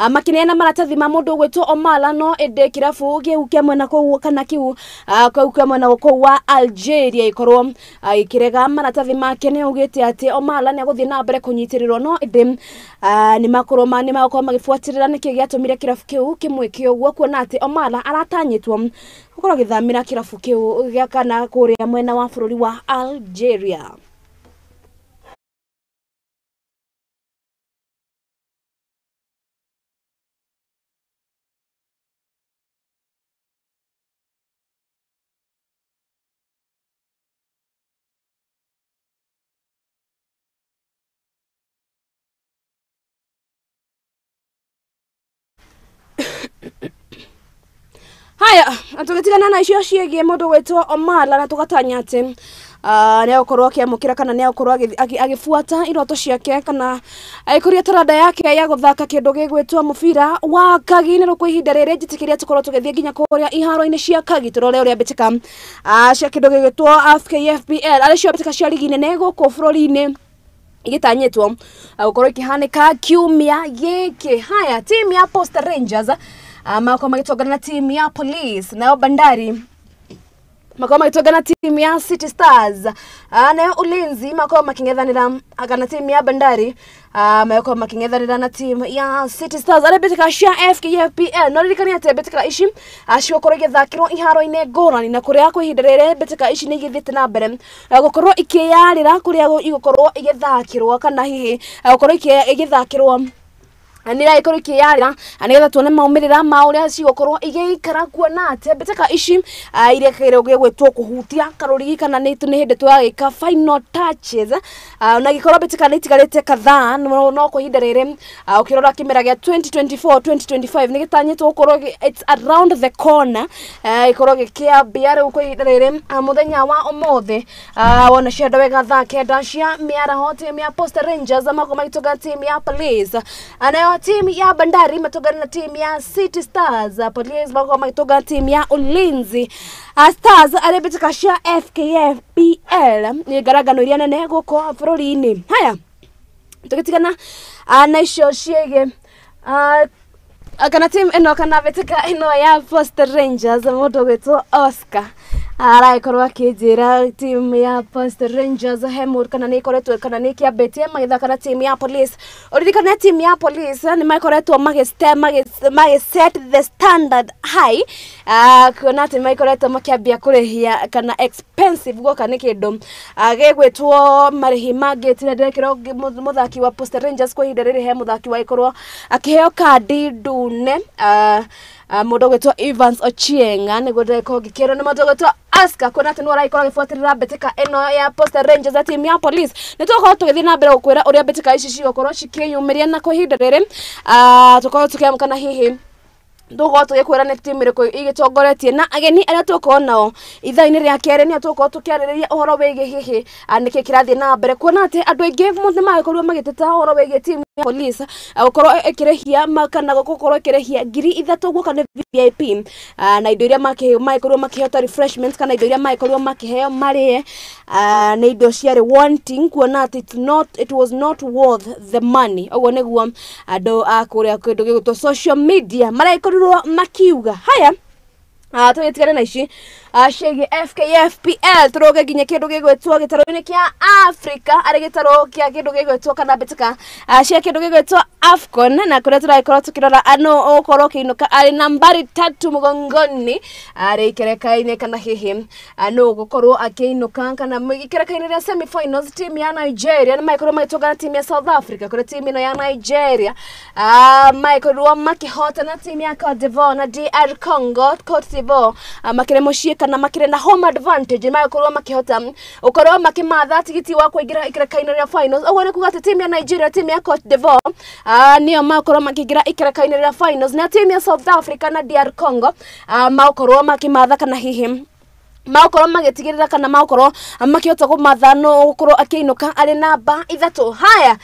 makineana maratathi ma mũndũ gwĩtwo Omala no ĩndĩ kĩrabu kĩu kĩa mwena kũu kana kĩu kũu kĩa mwena kũu wa Algeria ikorwo ikĩrega maratathi make. Nĩ augĩte atĩ Omala nĩ agũthiĩ na mbere kũnyitĩrĩrwo no ĩndĩ nĩ makorwo magĩbuatĩrĩra nĩkĩ gĩatũmire kĩrabu kĩu kĩmwĩke ũguo kuona atĩ Omala aratanyĩtwo gũkorwo agĩthamĩra kĩrabu kĩu gĩa kana kũrĩa mwena wa bũrũri wa Algeria. Haya, tũgĩtigana na icio ciĩgiĩ mũndũ gwĩtwo Omala na tũgatanya atĩ nĩ egũkorwo akĩamũkĩra kana nĩ egũkorwo agĩbuata iroto ciake kana agĩkũria taranda yake ya gũthaka kĩndũ gĩgwĩtwo mũbira wa kagi. Nĩ rũkũ ihinda rĩrĩ njĩtĩkĩria tũkorwo tũgĩthiĩ nginya kũrĩa iharo-inĩ cia kagi tũrore ũrĩa mbĩtĩka cia kĩndũ gĩgwĩtwo FKFPL arĩ cio mbĩtĩka cia ligi nene gũkũ bũrũri-inĩ igĩtanyĩtwo gũkorwo ikĩhanĩka kiumia gĩkĩ. Haya, timu ya Posta Rangers makorwo magĩtongana na timu ya Police, nayo Bandari makorwo magĩtongana na timu ya City Stars, nayo Ulinzi makorwo makĩng'ethanĩra kana timu ya Bandari makorwo makĩng'ethanĩra na timu ya City Stars. Arĩa mbĩtĩka cia FKFPL no ririkane atĩ mbĩtĩka ici cigũkorwo igĩthakĩrwo iharo-inĩ ngũrani na kũrĩa kwa ihinda rĩrĩ mbĩtĩka ici nĩ igĩthiĩte na mbere gũkorwo ikĩyarĩra kũrĩa igũkorwo igĩthakĩrwo kana hihi gũkorwo igĩthakĩrwo nä ikorwo ikĩyarĩra nĩgetha tuone maumĩrĩra ma ũrĩa cigũkorwo igĩikara kuona atĩ mbĩtĩka ici iria kĩrĩa gĩgwĩtwo kũhutia karũrigi kana nĩ hĩndĩ tũragĩka final touches na gĩkorwo mbĩtĩka nĩ itigarĩte kadhaa no kwa ihinda rĩrĩ ũkĩrora kĩmera gĩa 2024 2025 nĩ gĩtanyĩtwo gũkorwo it's around the corner ikorwo gĩkĩambia rĩu kwa ihinda rĩrĩ mũthenya wa ũmũthĩ wona cienda wega thaa 9 cia mĩaraho timu ya Posta Rangers makorwo magĩtũnga timu ya Police nayo timu ya Bandari matogana na timu ya City Stars. Police makorwo magĩtũnga timu ya Ulinzi Stars arĩa mbĩtĩka cia FKF PL nĩ ngarangano iria nene gũkũ bũrũri-inĩ. Haya tũgĩtigana na icio ciĩgiĩ kana timu ĩno kana mbĩtĩka ĩno ya Posta Rangers mũndũ ũgwĩtwo Oscar aragĩkorwo akĩnjĩra timu ya Posta Rangers he mũndũ kana nĩ ĩkoretwo kana nĩ ĩkĩambĩtie magĩthaka na timu ya Police. Ũririkane timu ya Police nĩ makoretwo magĩ set the standard high kuona atĩ makoretwo makĩambia kũrĩhia kana expensive guoka nĩ kĩndũ gĩgwĩtwo marĩhi mangĩ tira ndĩrekĩrwo mũthaki wa Posta Rangers kwa ihinda rĩrĩ he mũthaki wagĩkorwo akĩheo kandi ndune mũndũ ũgwĩtwo Evans Ochienga nĩguo ndĩrekorwo ngĩkĩrwo nĩ mũndũ ũgwĩtwo Oscar kuona atĩ nĩwe ũragĩkorwo agĩbuatĩrĩra mbĩtĩka ĩno ya Posta Rangers na timu ya Police. Nĩ tũgũkorwo tũgĩthiĩ na mbere gũkwĩra ũrĩa mbĩtĩka ici cigũkorwo cikĩyumĩria na kwa ihinda rĩrĩ tũkorwo tũkĩamũkana hihi tũgũkorwo tũgĩkwĩra nĩ timu ĩrĩkũ ĩgĩtongoretie na ageni arĩa tũgũkorwo nao ithaa-inĩ rĩa kerĩ nĩ tũgũkorwo tũkĩarĩrĩria ũhoro wĩgiĩ hihi nĩkĩ kĩrathiĩ na mbere kuona atĩ andũ aingĩ nĩ magĩkorirwo magĩteta ũhoro wĩgiĩ timu ya Police gũkorwo ĩkĩrĩhia kana gũkorwo ĩkĩrĩhia 3,000 guoka nĩ VIP na indo iria magĩkorirwo makĩheo ta refreshments kana indo iria magĩkorirwo makĩheo marĩe nĩ indo ciarĩ wanting kuona atĩ it was not worth the money. Ũguo nĩguo andũ a kũrĩa kĩndũ gĩgwĩtwo social media maragĩkorirwo makiuga. Haya tũgĩtigane na ici ciĩgiĩ FKF PL tũrũge nginya kĩndũ gĩgwĩtwo gĩtarũ-inĩ kĩa Africa arĩ gĩtarũ kĩa kĩndũ gĩgwĩtwo kana mbĩtĩka cia kĩndũ gĩgwĩtwo AFCON na kũrĩa tũragĩkorwo tũkĩrora ano ũkorwo ũkĩinũka arĩ nambari 3 mũgongoni arĩ ikereka-inĩ kana hihi no gũkorwo akĩinũka kana ikereka-inĩ rĩa semi-finals timu ya Nigeria nĩ magĩkorwo magĩtũngana na timu ya South Africa kũrĩa timu ĩno ya Nigeria magĩkorirwo makĩhotana timu ya Cote d'Ivoire na DR Congo. Cote d'Ivoire makĩrĩ mũciĩ kana makĩrĩ na home advantage magĩkorwo makĩhota ũkorwo makĩmatha tigiti wa kũingĩra ikereka-inĩ rĩa finals. Ũguo nĩ kuga atĩ timu ya Nigeria timu ya Cote d'Ivoire nĩo makorwo makĩingĩra ikereka-inĩ rĩa finals na timu ya South Africa na DR Congo makorwo makĩmatha kana hihi makorwo magĩtigĩrĩra kana makorwo makĩhota kũmatha no gũkorwo akĩinũka arĩ namba 3. Haya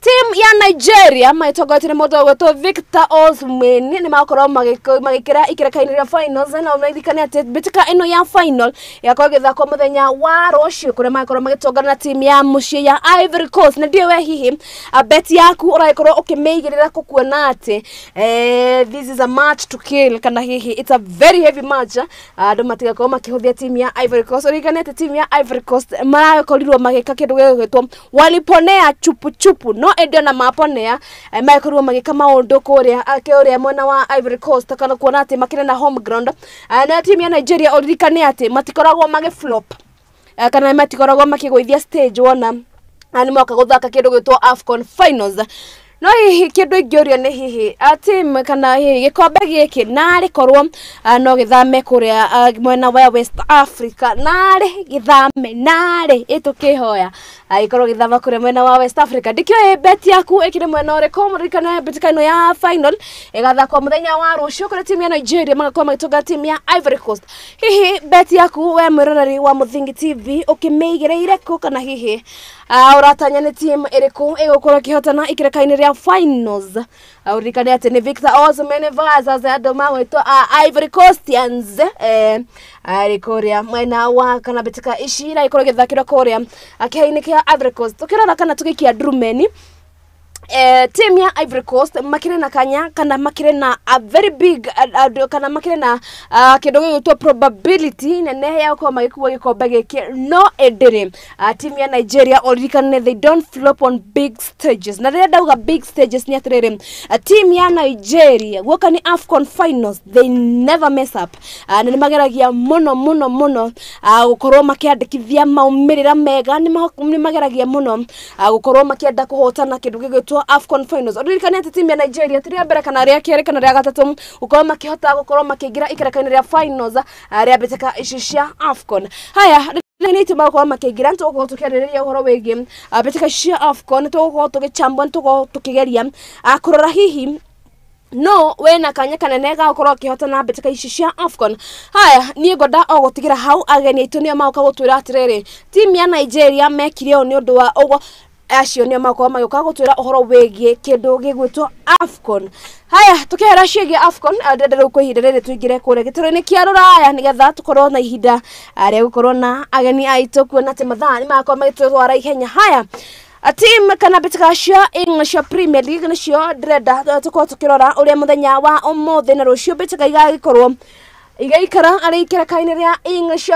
Timu ya Nigeria maĩtongoretio nĩ mũndũ ũgwĩtwo Victor Osimhen nĩ makorwo magĩkĩra ikereka-inĩ rĩa finals na ũririkane atĩ mbĩtĩka ĩno ya final ĩgakorwo ĩgĩthakwo mũthenya wa rũciũ kũrĩa magakorwo magĩtongana na timu ya mũciĩ ya Ivory Coast. Na ndiũĩ we hihi bet yaku ũragĩkorwo ũkĩmĩigĩrĩra kũkuona atĩ this is a match to kill kana hihi it's a very heavy match andũ matigakorwo makĩhũthia timu ya Ivory Coast. Ũririkane atĩ timu ya Ivory Coast marakorirwo magĩka kĩndũ gĩgwĩtwo waliponea chupu chupu no ĩndĩ ona maponea magĩkorirwo magĩka maũndũ kũrĩa mwena wa Ivory Coast kana kuona atĩ makĩrĩ na home ground. Na timu ya Nigeria ũririkane atĩ matikoragwo magĩ flop kana matikoragwo makĩgũithia stage wona nĩ moka gũthaka kĩndũ gĩtwo AFCON finals. No hihi kĩndũ ingĩũria nĩ hihi team kana hihi gĩkombe gĩkĩ narĩ korwo no gĩthame kũrĩa mwena wa West Africa narĩ gĩthame narĩ ĩtũkĩhoya gĩkorwo gĩthama kũrĩa mwena wa West Africa. Ndikĩũĩ bet yaku ĩkĩrĩ mwena ũrĩkũ. Mũririkane mbĩtĩka ĩno ya final ĩgathakwo mũthenya wa rũciũ kũrĩa timu ya Nigeria magakorwo magĩtũnga timu ya Ivory Coast. Hihi bet yaku we mwĩroreri wa Mũthingi TV ũkĩmĩigĩrĩire kũ kana hihi ũratanya nĩ timu ĩrĩkũ ĩgũkorwo ĩkĩhotana ikereka-inĩ rĩa finals? Ũririkane atĩ nĩ Victor Osimhen versus andũ magwĩtwo a Ivory Coastians arĩ kũrĩa mwena wa kana mbĩtĩka ici iragĩkorwo ĩgĩthakĩrwo kũrĩa kĩharo-inĩ kĩa Ivory Coast. Tũkĩrora kana tũgĩikia ndurumeni team ya Ivory Coast makĩrĩ na kanya kana makĩrĩ na a very big kana makĩrĩ na kĩndũ gĩgwĩtwo probability nene ya gũkorwo magĩkua gĩkombe gĩkĩ no ĩndĩrĩ team ya Nigeria ũririkane they don't flop on big stages. Na rĩrĩa ndauga big stages nĩ atĩrĩrĩ team ya Nigeria guoka nĩ AFCON finals they never mess up na nĩ mageragia mũno mũno mũno gũkorwo makĩandĩkithia maumĩrĩra mega nĩ mageragia mũno gũkorwo makĩenda kũhotana kĩndũ gĩgwĩtwo gĩgwĩtwo AFCON finals. Ũririkane atĩ timu ya Nigeria ti rĩa mbere kana rĩa kerĩ kana rĩa gatatũ gũkorwo makĩhota gũkorwo makĩingĩra ikereka-inĩ rĩa finals rĩa mbĩtĩka ici cia AFCON. Haya, nĩ itũ magũkorwo makĩingĩra, nĩ tũgũkorwo tũkĩarĩrĩria ũhoro wĩgiĩ mbĩtĩka cia AFCON, nĩ tũgũkorwo tũgĩchambua, nĩ tũgũkorwo tũkĩgeria kũrora hihi no wena kanya kanene ga gukorwo akihotana mbĩtĩka ici cia AFCON. Haya, niĩ ngwenda o gũtigĩra hau ageni aitũ nĩo magoka gũtwĩra atĩrĩrĩ, timu ya Nigeria mekire ũũ nĩ ũndũ wa ũguo, acio nĩo magokorwo magĩũka gũtwĩra ũhoro wĩgiĩ kĩndũ gĩgwĩtwo AFCON. Haya, tukĩhera ciĩgiĩ AFCON, ndĩrenda rĩu kwa ihinda rĩrĩ tũingĩre kũrĩa gĩtarũ-inĩ kĩa rũraya nĩgetha tũkorwo na ihinda rĩa gũkorwo na ageni aitũ, kuona atĩ mathaa nĩ magakorwo magĩtũtwara ihenya. Haya, team kana mbĩtĩka cia English Premier League nĩcio ndĩrenda tũkorwo tũkĩrora ũrĩa mũthenya wa ũmũthĩ na rũciũ mbĩtĩka igagĩkorwo igaikara arĩ ikereka-inĩ rĩa English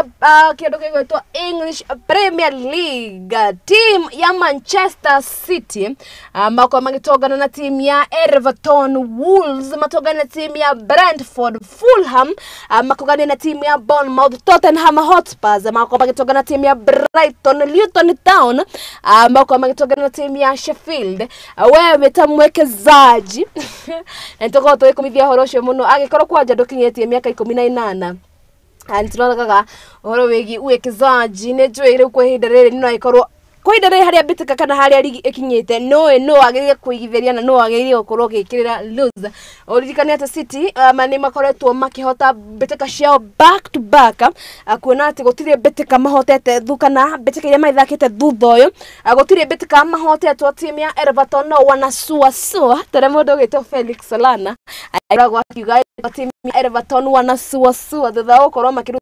kĩndũ gĩgwĩtwo English Premier League. Team ya Manchester City makorwo magĩtongana na team ya Everton, Wolves matongana na team ya Brentford, Fulham makogana na team ya Bournemouth, Tottenham Hotspurs makorwo magĩtongana na team ya Brighton, Luton Town makorwo magĩtongana na team ya Sheffield. Wewe wĩta mwekezaji na nĩtũkorwo tũgĩkũmithia ũhoro ũcio mũno angĩkorwo kwanja ndũkinyĩtie mĩaka 18. Nĩtũroraga ũhoro wĩgiĩ uwekezaji, nĩ njũĩ rĩu kwa ihinda rĩrĩ no ĩkorwo kwa ihinda rĩrĩ harĩa mbĩtĩka kana harĩa rigi ĩkinyĩte noĩ no wagĩrĩire kũigithĩria na no wagĩrĩire gũkorwo ũgĩkĩrĩra lose. Ũririkane atĩ City nĩ makoretwo makĩhota mbĩtĩka ciao back to back, kuona atĩ gũtirĩ mbĩtĩka mahotete kana mbĩtĩka iria maithakĩte thutha ũyũ, gũtirĩ mbĩtĩka mahotetwo. Timu ya Everton no wanasuasua tara mũndũ ũgĩtwo Felix Solana akoragwo akiuga timu ya Everton wanasuasua thutha wa gũkorwo makĩruta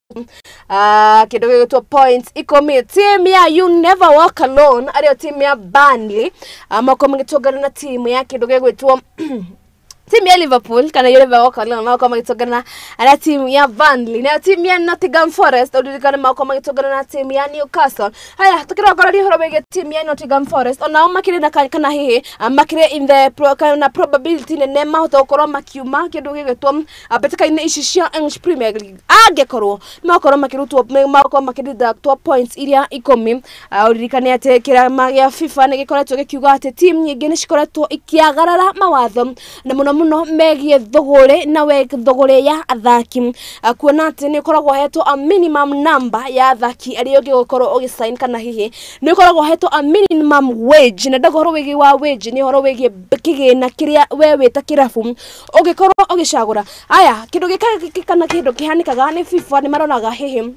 kĩndũ gĩgwĩtwo points 10. Timu ya You Never Walk Alone arĩo timu ya Burnley makorwo magĩtũngana na timu ya kĩndũ gĩgwĩtwo timu ya Liverpool kana You Never Walk Alone makorwo magĩtũngana na timu ya Burnley, nayo timu ya Nottingham Forest ũririkane makorwo magĩtũngana na timu ya Newcastle. Haya, tũkĩrongoreria ũhoro wĩgiĩ timu ya Nottingham Forest, onao makĩrĩ na kana hihi makĩrĩ in the kana probability nene mahota gũkorwo makiuma kĩndũ gĩgwĩtwo mbĩtĩka-inĩ ici cia English Premier League angĩkorwo nĩmakorwo makĩrutwo, makorwo makĩdeductwo points iria 10. Ũririkane atĩ kĩama gĩa FIFA nĩ gĩkoretwo gĩkiuga atĩ timu nyingĩ nĩ cikoretwo ikĩagarara mawatho na mũno mũno megiĩ thũgũrĩ na thũgũrĩ ya athaki, kuona atĩ nĩ ũkoragwo ũhetwo a minimum number ya athaki arĩa ũngĩgũkorwo ũgĩsign kana hihi nĩ ũkoragwo ũhetwo a minimum wage, na ndauga ũhoro wĩgiĩ wa wage nĩ ũhoro wĩgiĩ kĩgĩna kĩrĩa we wĩ ta kĩrabu ũngĩkorwo ũgĩcagũra. Aya, kĩndũ gĩka kana kĩndũ kĩhanĩkaga nĩ FIFA nĩ maroraga hihi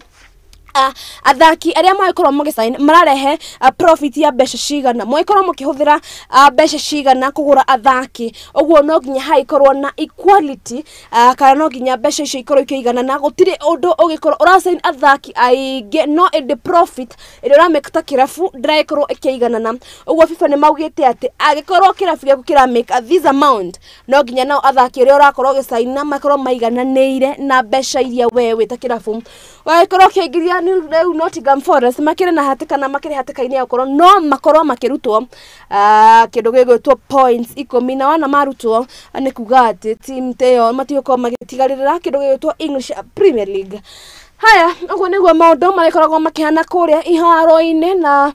athaki arĩa magĩkorwo magĩsign mararehe profit ya mbeca cigana, magĩkorwo makĩhũthĩra mbeca cigana kũgũra athaki, ũguo no nginya hagĩkorwo na equality, kana no nginya mbeca icio ikorwo ikĩiganana. Gũtirĩ ũndũ ũgĩkorwo ũrasign athaki aingĩ no ĩndĩ profit ĩrĩa ũramake ta kĩrabu ndĩragĩkorwo ĩkĩiganana. Ũguo FIFA nĩ maugĩte atĩ angĩkorwo kĩrabu gĩaku kĩramake this amount, no nginya nao athaki arĩa ũrakorwo ũgĩsign makorwo maigananĩire na mbeca iria we wĩ ta kĩrabu wagĩkorwo ũkĩingĩria. Rĩu Nottingham Forest makĩrĩ na hatĩka na makĩrĩ hatĩka-inĩ ya gũkorwo no makorwo makĩrutwo kĩndũ gĩgwĩtwo points 10, na wana marutwo nĩ kuga atĩ team ta ĩyo matigũkorwo magĩtigarĩrĩra kĩndũ gĩgwĩtwo English Premier League. Haya, ũguo nĩguo maũndũ marĩkoragwo makĩhana kũrĩa iharo-inĩ, na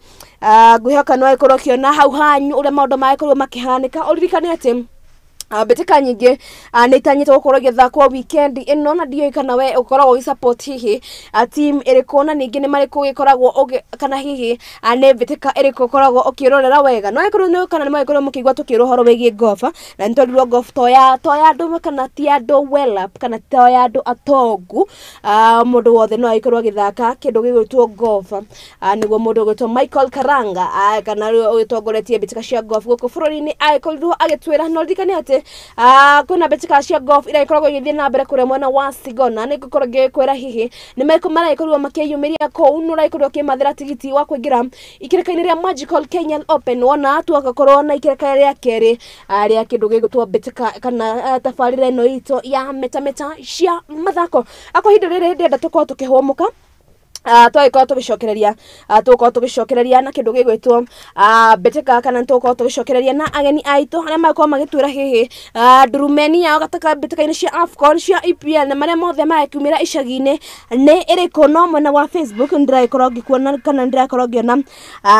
ngwĩhoka nĩ wagĩkorwo ũkĩona hau hanyu ũrĩa maũndũ magĩkorwo makĩhanĩka. Ũririkane atĩ mbĩtĩka nyingĩ nĩ itanyĩtwo gũkorwo igĩthakwo weekend ĩno, na ndiũĩ kana we ũkoragwo ũgĩsupport hihi team ĩrĩkũ, na ningĩ nĩ marĩkũ ũgĩkoragwo kana hihi nĩ mbĩtĩka ĩrĩkũ ũkoragwo ũkĩrorera wega. No ĩkorwo nĩ kana nĩ mwagĩkorwo mũkĩigua tũkĩrwo ũhoro wĩgiĩ golf, na nĩ twerirwo golf to ya andũ kana ti andũ well up kana to ya andũ atongu, mũndũ wothe no agĩkorwo agĩthaka kĩndũ gĩgwĩtwo golf. Nĩguo mũndũ ũgwĩtwo Michael Karanga kana ũgĩtongoretie mbĩtĩka cia golf gũkũ bũrũri-inĩ agĩkorirwo agĩtwĩra. No ririkane atĩ kwĩna mbĩtĩka cia golf iria ikoragwo igĩthiĩ na mbere kũrĩa mwena wa Sigona, nĩ ngũkorwo ngĩkwĩra hihi nĩ marĩkũ maragĩkorirwo makĩyumĩria kũu, nĩ ũragĩkorirwo ũkĩmathĩra tigiti wa kũingĩra ikereka-inĩ rĩa Magical Kenyan Open, wona twagakorwo na ikereka rĩa kerĩ rĩa kĩndũ gĩgwĩtwo mbĩtĩka kana tabarĩra ĩno itũ ya metameta cia mathako. Akwa ihinda rĩrĩ ndĩrenda tũkorwo tũkĩhũmũka Twagikorwo tugicokereria tugukorwo tugicokereria na kindu gigwitwo mbitika kana tugukorwo tugicokereria na ageni aitu aria makorwo magitwira hihi ndurumeni yao gataka mbitika-ini cia AFCON cia EPL na maria mothe marakiumira icagi-ini ni iriku. No mwena wa Facebook ndiragikorwo ngikuona kana ndirakorwo ngiona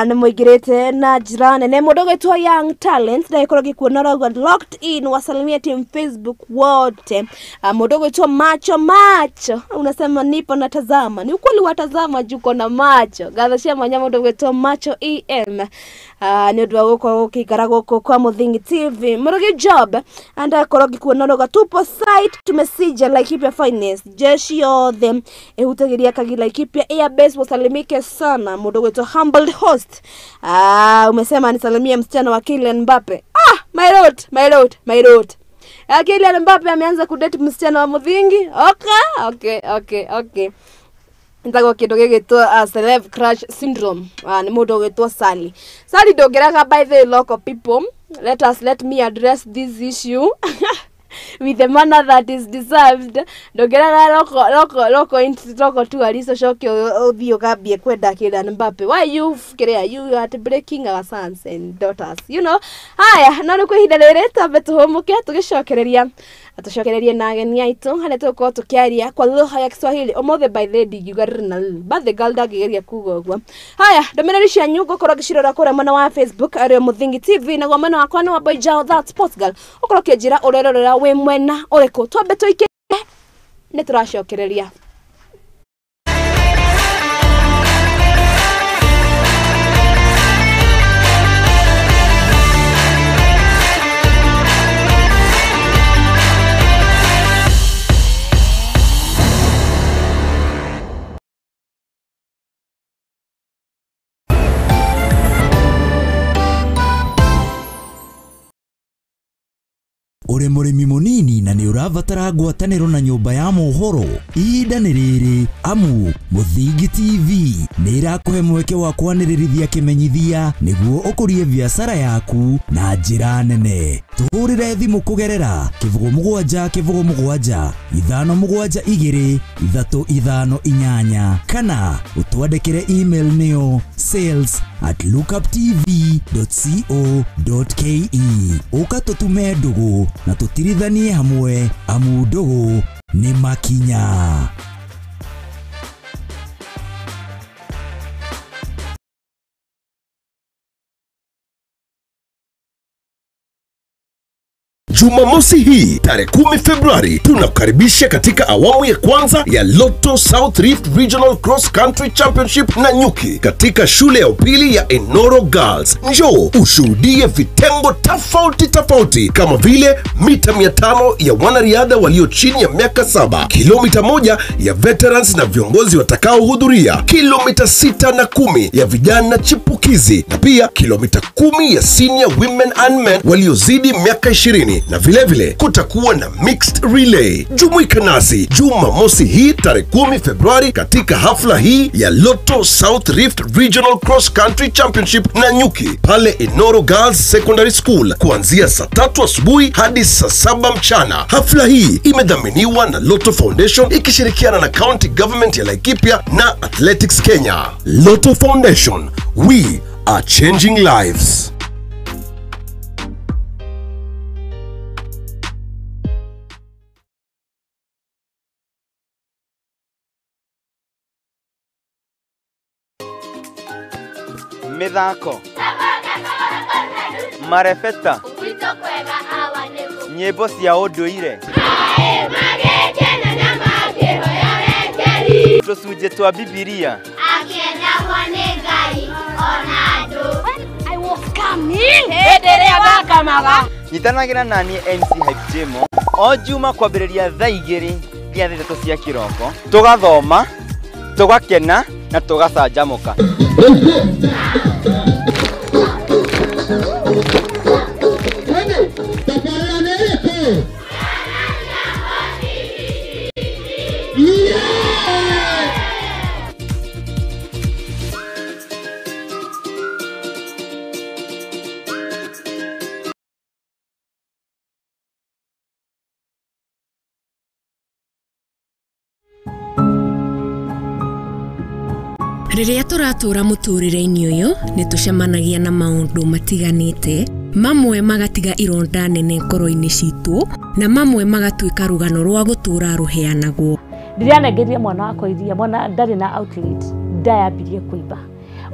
ni muingirite na njira nene. Mundu ugwitwo Young Talent ndiragikorwo ngikuona rauga locked in, wasalimia team Facebook wote. Mundu ugwitwo Macho Macho unasema nipo natazama, ni ukweli watazama juko na macho gatha cia mwanya. Mundu ugwitwo Macho EM ni undu wa gukorwo gukikara guku kwa Muthingi TV. Murugi Job andakorwo ngikuona roga tupo site tumesija Laikipia Finance jeshi yothe ihutagiria kagi Laikipia Airbase wasalimike sana. Mundu ugwitwo Humble Host umesema nisalimie msichana wa Kylian Mbappe. My lord, my lord, my lord. Kylian Mbappe ameanza kudate msichana wa Muthingi. Okay. Ntago kindu gigitwo celeb crush syndrome. Ni mundu ugitwo Sally. Sally ndongeraga by the local people. Let me address this issue with the manner that is deserved. Ndongeraga local tourist ucoke uthii ukambie kwenda Kylian Mbappe. Why you kiria you are breaking our sons and daughters, you know. Haya, no ni kwa ihinda riri twambe tuhumuke tugicokereria atucokererie na ageni aitu haria tugukorwo tukiaria kwa lugha ya Kiswahili umothe. By the ndingiuga rina but the girl ndangĩgeria kuga ũguo. Haya, ndũmĩrĩri cianyu ngũkorwo ngĩcirora kũrĩa mwena wa Facebook arĩ Muthingi TV, naguo mwena wakwa nĩ wa Boy Jao that sports girl. Ũkorwo ũkĩnjĩra ũrerorera wĩ mwena ũrĩkũ. Twambe tũikĩre nĩ tũracokereria. Uri murimi munini na ni urabatara ngwataniro na nyumba ya mohoro, ihinda ni riri amu Muthingi TV ni irakuhe mweke wa kwanĩrĩrithia kĩmenyithia nĩguo ũkũrie biacara yaku na njĩra nene. Tũhũrĩre thimũ kũgerera 07 07 5 7 2 3 5 8 kana ũtwandĩkĩre email nĩyo sales@lookuptv.co.ke. Ũka tũtume ndũgũ na tũtirithanie hamwe amu ndũgũ nĩ makinya. Jumamosi hii tarehe 10 Februari tunakukaribisha katika awamu ya kwanza ya Lotto South Rift Regional Cross Country Championship na Nyuki katika shule ya upili ya Enoro Girls. Njoo ushuhudie vitengo tofauti tofauti kama vile mita 500 ya wanariadha walio chini ya miaka 7, kilomita 1 ya veterans na viongozi watakaohudhuria, kilomita 6 na 10 ya vijana chipukizi, na pia kilomita 10 ya senior women and men waliozidi miaka 20. Na vile vile kutakuwa na mixed relay. Jumuika nasi Jumamosi hii tarehe 10 Februari katika hafla hii ya Lotto South Rift Regional Cross Country Championship na Nyuki pale Enoro Girls Secondary School kuanzia saa 3 asubuhi hadi saa 7 mchana. Hafla hii imedhaminiwa na Lotto Foundation ikishirikiana na County Government ya Laikipia na Athletics Kenya. Lotto Foundation, we are changing lives. Mithako marebeta nyĩmbo cia ũndũire tũcunjĩ twa Bibilia. Nyitanagĩra naniĩ MC Hype Jemo o Juma kwambĩrĩria thaa 2 nginya thaa 3 cia kĩroko, tũgathoma, tũgakena na tũgacanjamũka. Rĩrĩa tũratũra mũtũrĩre-inĩ ũyũ nĩ tũcemanagia na maũndũ matiganĩte, mamwe magatiga ironda nene ngoro-inĩ citũ na mamwe magatuĩka rũgano rwa gũtũra rũheanagwo. Ndĩranengeria mwana wakwa iria, mwana ndarĩ na outlet, ndayambirie kũimba.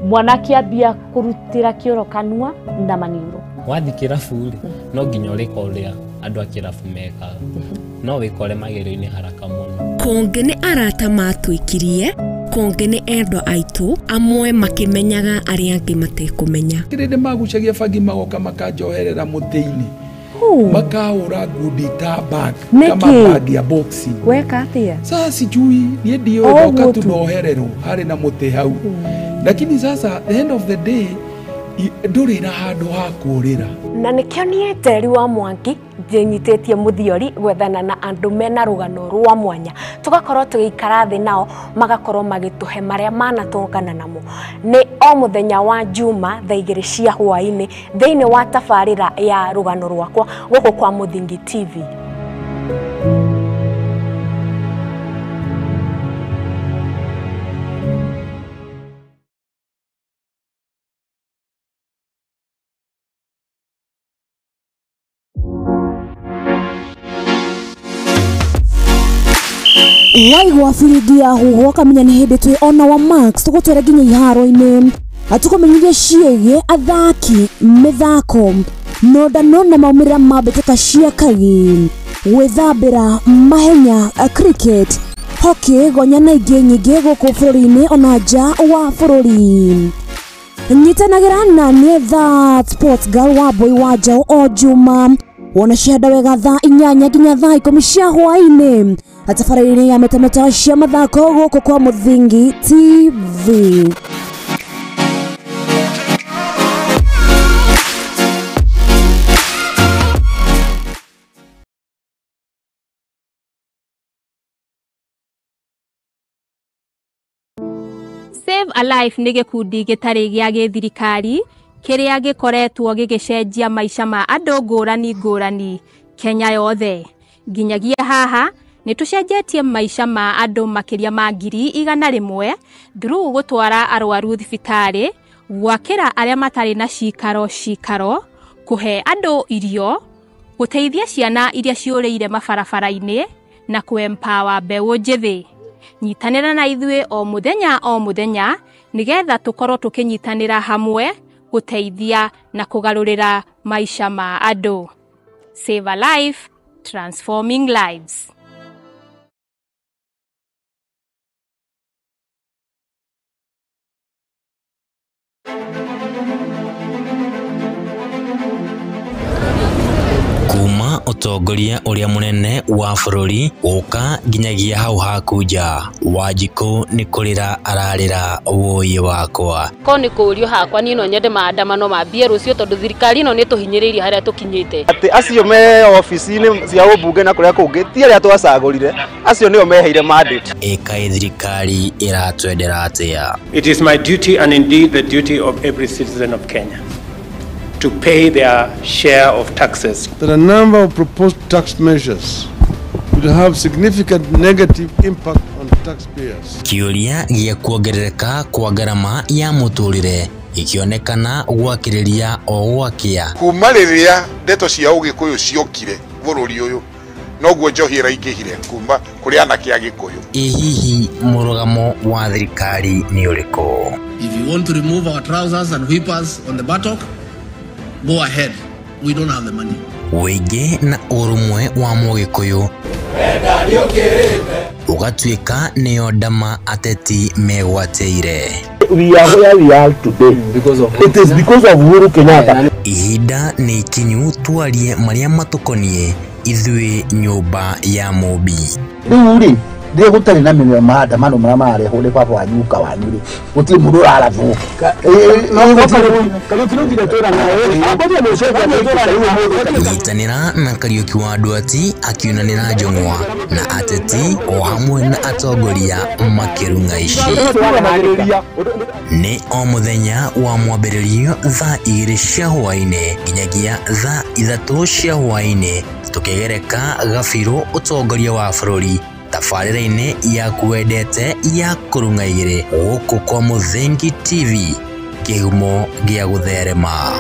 Mwana akĩambia kũrutĩra kĩoro kanua na maniũrũ. Wathiĩ kĩrabu rĩ, no nginya ũrĩka ũrĩa andũ a kĩrabu mekaga, no wĩkore magerio-inĩ haraka mũno. Kũngĩ nĩ arata matwĩkirie, kũngĩ nĩ endwa aitũ, amwe makĩmenyaga arĩa angĩ matekũmenya. Kĩrĩndĩ magucagia bangi magoka makanjoherera mũtĩ-inĩ, makahũra ngundi ta bag kama bag ya boxing. Weka atia? Sasa sijui niĩ ndiũĩ, ndoka tu nohererwo harĩ na mũtĩ hau. Lakini sasa the end of the day ndũrĩ na handũ ha kũũrĩra. Na nĩkĩo niĩ Njeri wa Mwangi ndĩnyitĩtie mũthiori gwethana na andũ mena rũgano rwa mwanya, tũgakorwo tũgĩikara thĩ nao magakorwo magĩtũhe marĩa manatũngana namo. Nĩ o mũthenya wa Juma thaa 2 cia hwaĩ-inĩ thĩinĩ wa tabarĩra ya rũgano rwakwa gũkũ kwa Mũthingi TV. Waigua biringi ya huho kamenya nĩ hĩndĩ twĩ ona wa Max tũgũtwara nginya iharo-inĩ, atũkũmenyithia ciĩgiĩ athaki, mĩthako, nondano na maumĩrĩra ma mbĩtĩka cia kagi, gwĩthambĩra, mahenya, cricket, hockey, gonya na ingĩ nyingĩ gũkũ bũrũri-inĩ ona nja wa bũrũri. Nyitanagĩra na niĩ That Sports Girl wa Boy wa Njaũ o Juma wona cihanda wega thaa 8 nginya thaa 10 cia hwaĩ-inĩ tabarĩra-inĩ ya metameta cia mathako gũkũ kwa Mũthingi TV. Save a Life nĩ gĩkundi gĩtarĩ gĩa gĩthirikari kĩrĩa gĩkoretwo gĩgĩcenjia maica ma andũ ngũrani ngũrani Kenya yothe. Nginyagia haha nĩ tũcenjetie maica ma andũ makĩria ma 100,000 through gũtwara arwaru thibitarĩ, gwakĩra arĩa matarĩ na cikaro cikaro, kũhe andũ irio, gũteithia ciana iria ciũrĩire mabarabara-inĩ na kũ-empower mbeũ njĩthĩ. Nyitanĩra na ithuĩ o mũthenya o mũthenya nĩgetha tũkorwo tũkĩnyitanĩra hamwe gũteithia na kũgarũrĩra maica ma andũ. Save a Life, transforming lives. Kuma ũtongoria ũrĩa mũnene wa bũrũri gũka nginyagia hau haku nja, Wanjikũ nĩ kũrĩra ararĩra wũi wakwa. Ko nĩ kũũrio hakwa niĩ no nyende maandamano mambie rũciũ tondũ thirikari ĩno nĩ tũhinyĩrĩirie harĩa tũkinyĩte. Atĩ acio me obici-inĩ cia ũmbunge na kũrĩa kũngĩ ti arĩa twacagũrire, acio nĩo meheire mandate. Ĩkaĩ thirikari ĩratwendera atĩa? It is my duty and indeed the duty of every citizen of Kenya to pay their share of taxes. That a number of proposed tax measures would have significant negative impact on taxpayers. Kĩũria gĩa kuongerereka kwa ngarama ya mũtũrĩre ikĩonekana gwakĩrĩria o gwakĩa. Kuma rĩrĩa ndeto cia ũgĩkũyũ ciokire bũrũri ũyũ noguo njohi ĩraingĩhire kuma kũrĩ anake a Gĩkũyũ. Ĩ hihi mũrũgamo wa thirikari nĩ ũrĩkũ? If you want to remove our trousers and whip us on the buttock, go ahead. We don't have the money. Wĩingĩ na ũrũmwe wa mũgĩkũyũ ũgatuĩka nĩyo ndama ateti megwatĩire. We are where we are today because of it is because of Uhuru Kenyatta. Ihinda nĩ ikinyu twarie marĩa matũkoniĩ ithuĩ nyũmba ya Mũmbi. Rĩu rĩ rĩrĩa gũtarĩ na maandamano marĩa mararehwo nĩ baba wanyu guka wanyu rĩ, gũtirĩ mũndũ ũrarathwo. Nyitanĩra na Kariũki wa Nduati akiunanĩra njũng'wa na ateti o hamwe na atongoria makĩrung'a ici. Nĩ o mũthenya wa mwambĩrĩrio thaa 2 cia hwaĩ-inĩ nginyagia thaa 3 cia hwaĩ-inĩ tũkĩgereka gabirũ ũtongoria wa bũrũri Tabarĩra-inĩ yaku wendete ya kũrung'a igĩrĩ gũkũ kwa Mũthingi TV, kĩhumo gĩa gũtherema.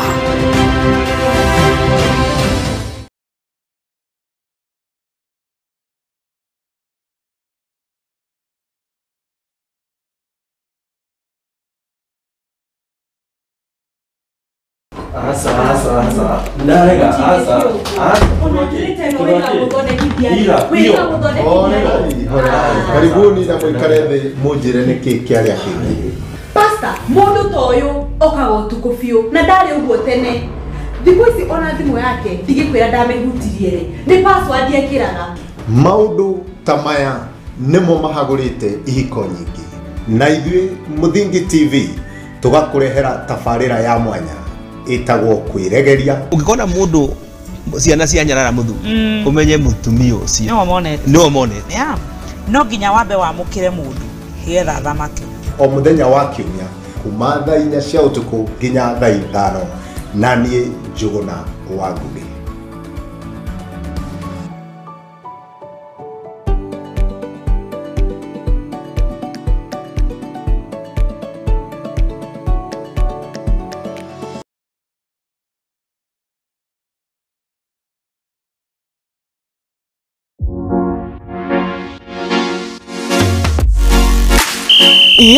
Asa, asa, asa. Ndarega, asa. Asa. Karibuni na mwikare thĩ mũnjĩre nĩkĩ kĩarĩa kĩngĩ. Pastor, mũndũ ta ũyũ okaga ũtukũ biũ na ndarĩ ũguo tene. Thikũ ici ona thimũ yake ndigĩkwĩra ndamĩhutirie rĩ, nĩ password ekĩraga. Maũndũ ta maya nĩmo mahagũrĩte ihiko nyingĩ. Na ithuĩ Mũthingi TV tũgakũrehera tabarĩra ya mwanya ĩtagwo kwĩregeria. Ũngĩkona mũndũ ciana cia nyarara mũthuri ũmenye mũtumia ũcio nĩwe monete. Yeah. No nginya wambe wamũkĩre mũndũ getha thamake. O mũthenya wa kiumia kuma thaa 4 cia ũtukũ nginya thaa 5 na niĩ Njũgũna wa Ngũgĩ.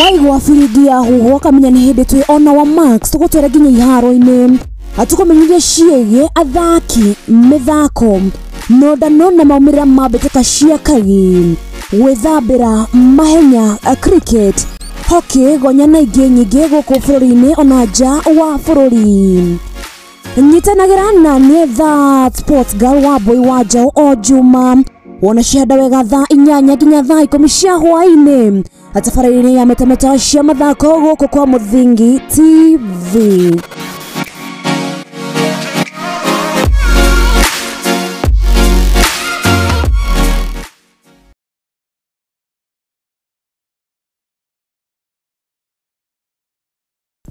Waigua biringi ya huho kamenya nĩ hĩndĩ twĩ ona wa Max tũgũtwara nginya iharo-inĩ atũkũmenyithia ciĩgiĩ athaki mĩthako nondano na maumĩrĩra ma mbĩtĩka cia kagi gwĩthambĩra mahenya cricket hockey gonya na ingĩ nyingĩ gũkũ bũrũri-inĩ ona nja wa bũrũri. Nyitanagĩra na niĩ That Sports Girl wa Boy wa Njaũ o Juma wona cihanda wega thaa 8 nginya thaa 10 cia hwaĩ-inĩ tabarĩra-inĩ ya metameta cia mathako gũkũ kwa Mũthingi TV.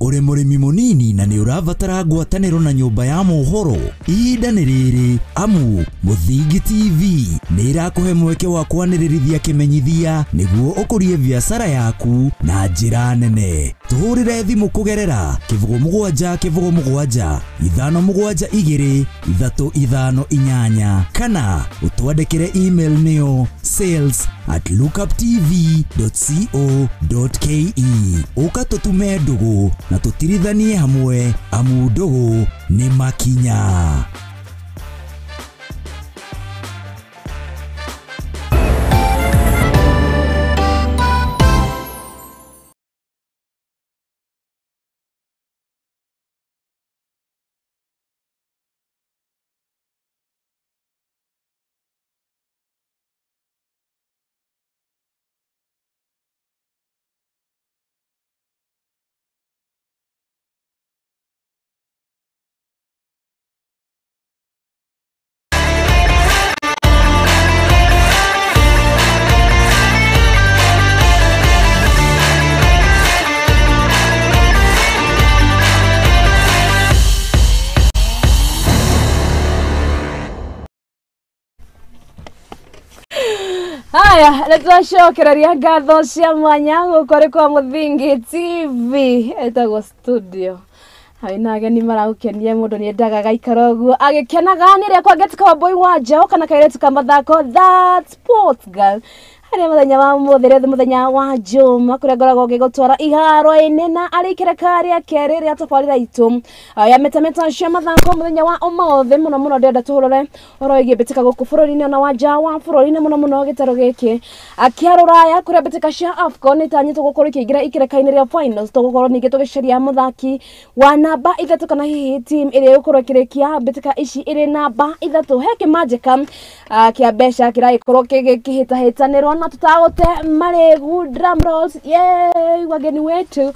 Ũrĩ mũrĩmi mũnini na nĩ ũrabatara ngwatanĩro na nyũmba ya mohoro, ihinda nĩ rĩrĩ amu Mũthingi TV nĩ ĩrakũhe mweke wa kwanĩrĩrithia kĩmenyithia nĩguo ũkũrie biacara yaku na njĩra nene. Tũhũrĩre thimũ kũgerera 07 07 572 358 kana ũtwandĩkĩre email nĩyo sales@lookuptv.co.ke. Ũka tũtume ndũgũ na tũtirithanie hamwe amu ndũgũ nĩ makinya. Haya, nĩtwacokereria ngatho cia mwanya gũkũ arĩ kwa Mũthingi TV ĩtagwo studio. Hai na ageni maragũkenia mũndũ nĩendaga agaikara ũguo agĩkenaga nĩ rĩa kwa Geti Cowboy wa Njaũ kana kairĩtu ka mathako That Sports Girl. Harĩa mũthenya wa ũmũthĩ rĩothe mũthenya wa Juma kũrĩa ngoragwo ngĩgũtwara iharo-inĩ na arĩ ikereka rĩa kerĩ rĩa tabarĩra itũ ya metameta cia mathako mũthenya wa ũmũthĩ. Mũno mũno ndĩrenda tũhũrore ũhoro wĩgiĩ mbĩtĩka gũkũ bũrũri-inĩ ona wa nja wa bũrũri-inĩ, mũno mũno gĩtarũ gĩkĩ kĩa rũraya kũrĩa mbĩtĩka cia AFCON itanyĩtwo gũkorwo ikĩingĩra ikereka-inĩ rĩa finals. Tũgũkorwo ningĩ tũgĩcaria mũthaki wa namba 3 kana hihi team ĩrĩa ĩgũkorwo ĩkĩrĩkia mbĩtĩka ici ĩrĩ namba 3. He kĩmanjĩka kĩa mbeca kĩragĩkorwo kĩhĩtahĩtanĩrwo na tutagote maregu drum rolls. Yay, wageni wetu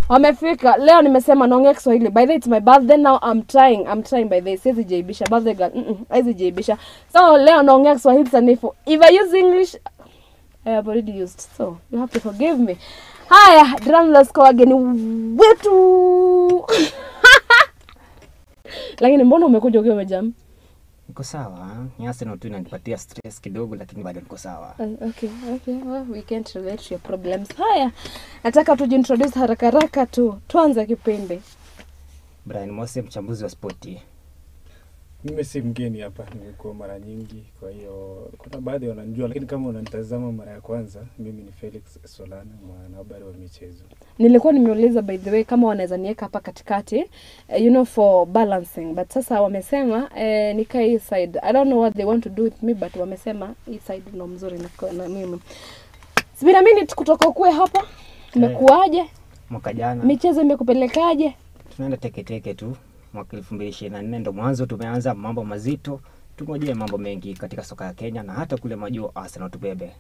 wamefika leo. Nimesema naongea Kiswahili. By the way, it's my birthday now. I'm trying by the way. Siwezi jaibisha birthday girl. Siwezi jaibisha. So leo naongea Kiswahili sanifu. If I use English I have already used, so you have to forgive me. Haya, drum rolls kwa wageni wetu. Lakini mbona umekuja ukiwa umejam? Niko sawa. Ni Arsenal tu inanipatia stress kidogo, lakini bado niko sawa. Okay. Well, we can't relate to your problems. Haya, nataka tujiintroduce haraka haraka tu. Tuanze kipindi. Brian Mose, mchambuzi wa spoti. Mimi si mgeni hapa, nimekuwa mara nyingi, kwa hiyo kuna baadhi wananijua, lakini kama unanitazama mara ya kwanza, mimi ni Felix Solana, mwanahabari wa michezo. Nilikuwa nimeuliza by the way kama wanaweza niweka hapa katikati, you know, for balancing, but sasa wamesema nikae hii side. I don't know what they want to do with me, but wamesema hii side ndo mzuri na mimi. It's been a minute kutoka kue hapa. Imekuaje? Mwaka jana. Michezo imekupelekaje? Tunaenda teke tu. Mwaka 2024 ndo mwanzo tumeanza mambo mazito. Tungojee mambo mengi katika soka ya Kenya na hata kule majuu Arsenal tubebe.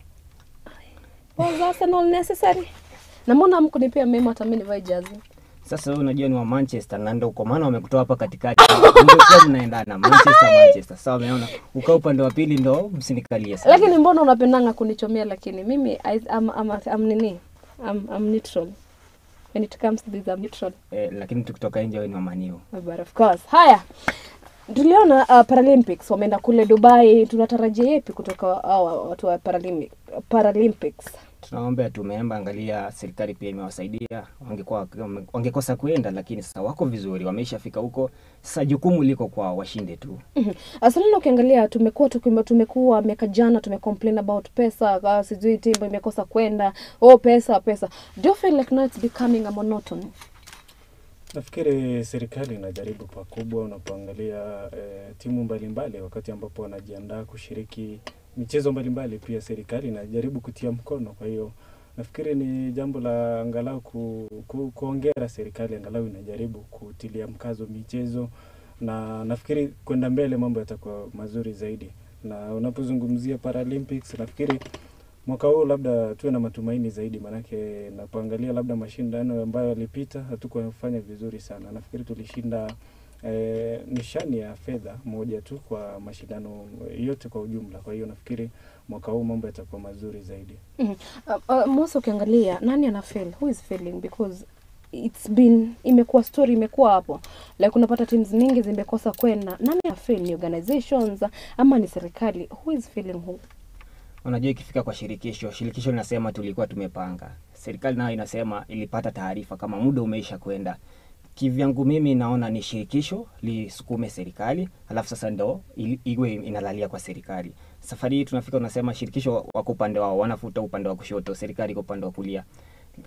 Was Arsenal necessary? Na mbona hamkunipea memo hata mimi nivae jersey? Sasa wewe unajua ni wa Manchester na ndio kwa maana wamekutoa hapa katikati. Ndio kwa mnaendana Manchester. Sasa wameona ukaa upande wa pili ndo msinikalie sana. Lakini mbona unapendanga kunichomea, lakini mimi I'm nini? I'm neutral. When it comes to this, I'm neutral. Lakini tukitoka nje wewe ni wa Man U. But of course. Haya. Tuliona Paralympics wameenda kule Dubai. Tunatarajia yapi kutoka watu wa Paralympics? Tunaomba tumeomba, angalia serikali pia imewasaidia. Wangekosa kuenda, lakini sasa wako vizuri, wameishafika huko. Sasa jukumu liko kwao, washinde tu. Asante. Ukiangalia tumekuwa miaka jana tumecomplain about pesa, sijui timu imekosa kwenda, oh pesa. Do you feel like now it's becoming a monotony? Nafikiri serikali inajaribu pakubwa. Unapoangalia timu mbalimbali wakati ambapo wanajiandaa kushiriki michezo mbalimbali, pia serikali inajaribu kutia mkono. Kwa hiyo nafikiri ni jambo la angalau kuongera serikali, angalau inajaribu kutilia mkazo michezo, na nafikiri kwenda mbele mambo yatakuwa mazuri zaidi. Na unapozungumzia Paralympics, nafikiri mwaka huu labda tuwe na matumaini zaidi, manake napoangalia labda mashindano ambayo yalipita hatukufanya vizuri sana. Nafikiri tulishinda nishani ya fedha moja tu kwa mashindano yote kwa ujumla. Kwa hiyo nafikiri mwaka huu mambo yatakuwa mazuri zaidi. Mose, ukiangalia nani ana fail? Who is failing? Because it's been, imekuwa story, imekuwa hapo. Like unapata teams mingi zimekosa kwenda. Nani ana fail? Ni organizations ama ni serikali? Who is failing who? Unajua ikifika kwa shirikisho, shirikisho linasema tulikuwa tumepanga. Serikali nayo inasema ilipata taarifa kama muda umeisha kwenda. Kivyangu mimi naona ni shirikisho lisukume serikali, alafu sasa ndo iwe inalalia kwa serikali. Safari hii tunafika unasema shirikisho wako upande wao, wanafuta upande wa kushoto, serikali iko upande wa kulia.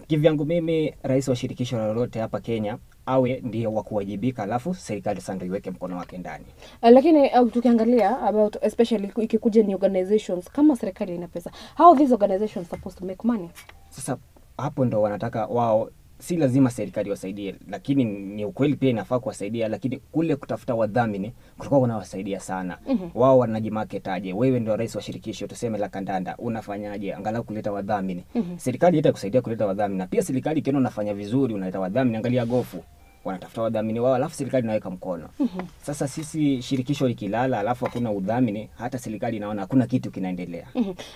Kivyangu mimi rais wa shirikisho lolote hapa Kenya awe ndiye wa kuwajibika, alafu serikali sasa ndio iweke mkono wake ndani. Lakini tukiangalia about especially ikikuja ni organizations, kama serikali ina pesa, how these organizations supposed to make money? Sasa hapo ndo wanataka wao, si lazima serikali wasaidie, lakini ni ukweli pia inafaa kuwasaidia, lakini kule kutafuta wadhamini kutakuwa kunawasaidia sana. Wao wanajimarket aje? Wewe ndio rais wa shirikisho tuseme la kandanda, unafanyaje angalau kuleta wadhamini? Serikali itakusaidia kuleta wadhamini, na pia serikali ikiona unafanya vizuri unaleta wadhamini. Angalia gofu, wanatafuta wadhamini wao alafu serikali inaweka mkono. Sasa sisi shirikisho likilala alafu hakuna udhamini, hata serikali inaona hakuna kitu kinaendelea.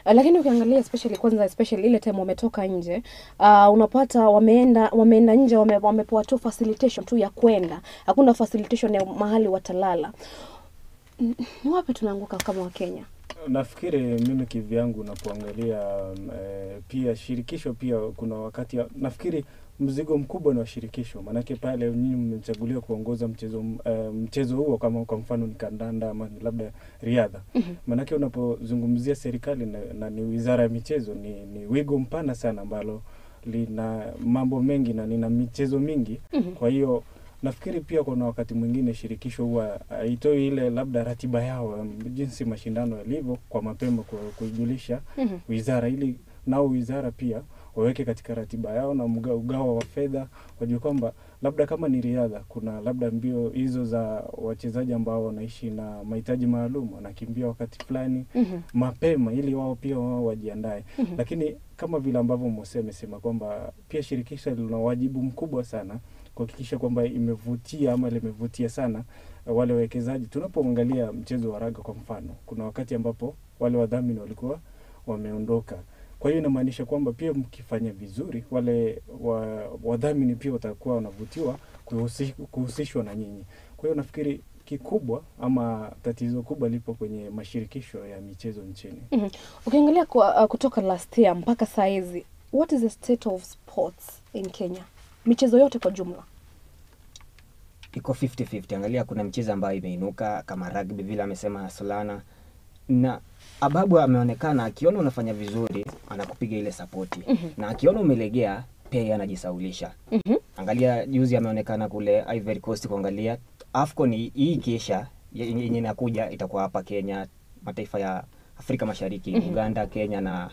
Lakini ukiangalia especially ile time wametoka nje, unapata wameenda nje, wamepewa tu facilitation tu ya kwenda. Hakuna facilitation ya mahali watalala. Ni wapi tunaanguka kama Wakenya? Nafikiri mimi kivyangu unapoangalia pia shirikisho pia kuna wakati nafikiri mzigo mkubwa ni wa shirikisho, manake pale nyinyi mmechaguliwa kuongoza mchezo huo, kama kwa mfano ni kandanda ama ni labda riadha. Manake unapozungumzia serikali na ni wizara ya michezo, ni wigo mpana sana ambalo lina mambo mengi na lina michezo mingi. Kwa hiyo nafikiri pia kuna wakati mwingine shirikisho huwa haitoi ile labda ratiba yao jinsi mashindano yalivyo kwa mapema kuijulisha wizara, ili nao wizara pia waweke katika ratiba yao na mgao wa fedha, wajue kwamba labda kama ni riadha kuna labda mbio hizo za wachezaji ambao wanaishi na mahitaji maalum wanakimbia wakati fulani mapema ili wao pia wao wajiandae. Lakini kama vile ambavyo Mose amesema kwamba pia shirikisho lina wajibu mkubwa sana kuhakikisha kwamba imevutia ama limevutia sana wale wawekezaji. Tunapoangalia mchezo wa raga kwa mfano, kuna wakati ambapo wale wadhamini walikuwa wameondoka. Kwa hiyo inamaanisha kwamba pia mkifanya vizuri wale wadhamini pia watakuwa wanavutiwa kuhusishwa na nyinyi. Kwa hiyo nafikiri kikubwa ama tatizo kubwa lipo kwenye mashirikisho ya michezo nchini. Ukiangalia kutoka last year mpaka saizi, what is the state of sports in Kenya? Michezo yote kwa jumla iko 50-50. Angalia kuna michezo ambayo imeinuka kama rugby vile amesema Solana, na Ababu ameonekana akiona unafanya vizuri anakupiga ile sapoti. Na akiona umelegea pia yeye anajisaulisha. Angalia juzi ameonekana kule Ivory Coast kuangalia AFCON hii kisha yenye inakuja itakuwa hapa Kenya, mataifa ya Afrika Mashariki, Uganda, Kenya na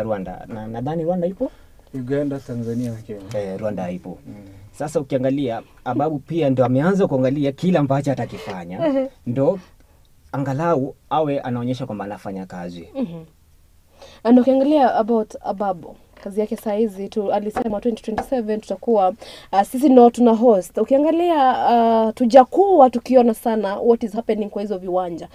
Rwanda. Na nadhani Rwanda ipo? Uganda, Tanzania na Kenya. Rwanda ipo. Sasa ukiangalia Ababu pia ndo ameanza kuangalia kila ambacho atakifanya. Ndo angalau awe anaonyesha kwamba anafanya kazi. And ukiangalia about Ababu, kazi yake saizi tu alisema 2027 tutakuwa sisi ndio tuna host. Ukiangalia tujakuwa tukiona sana what is happening kwa hizo viwanja.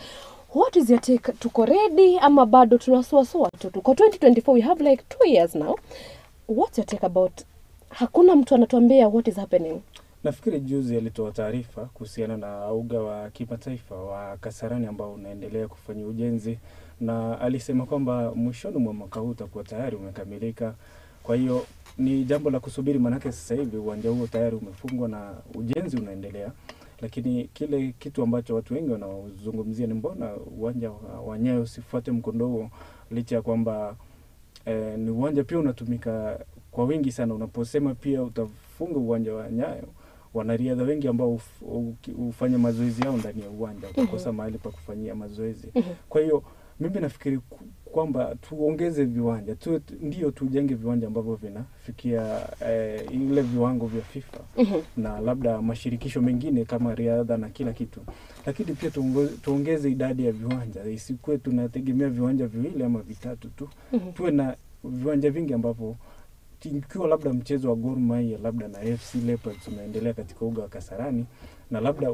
What is your take? Tuko ready ama bado tunasuasua tu? Tuko 2024, we have like 2 years now. What's your take about? Hakuna mtu anatuambia what is happening. Nafikiri juzi alitoa taarifa kuhusiana na uga wa kimataifa wa Kasarani ambao unaendelea kufanya ujenzi, na alisema kwamba mwishoni mwa mwaka huu utakuwa tayari umekamilika. Kwa hiyo ni jambo la kusubiri, manake sasa hivi uwanja huo tayari umefungwa na ujenzi unaendelea. Lakini kile kitu ambacho watu wengi wanazungumzia ni mbona uwanja wa Nyayo usifuate mkondo huo, licha ya kwamba ni uwanja pia unatumika kwa wingi sana. Unaposema pia utafunga uwanja wa Nyayo, wanariadha wengi ambao hufanya mazoezi yao ndani ya uwanja utakosa mahali pa kufanyia mazoezi. Kwa hiyo mimi nafikiri kwamba tuongeze viwanja, ndio tujenge viwanja ambavyo vinafikia ile viwango vya FIFA na labda mashirikisho mengine kama riadha na kila kitu. Lakini pia tuongeze idadi ya viwanja, isikuwe tunategemea viwanja viwili ama vitatu tu. Tuwe na viwanja vingi ambavyo ikiwa labda mchezo wa Gor Mahia labda na FC Leopards unaendelea katika uga wa Kasarani, na labda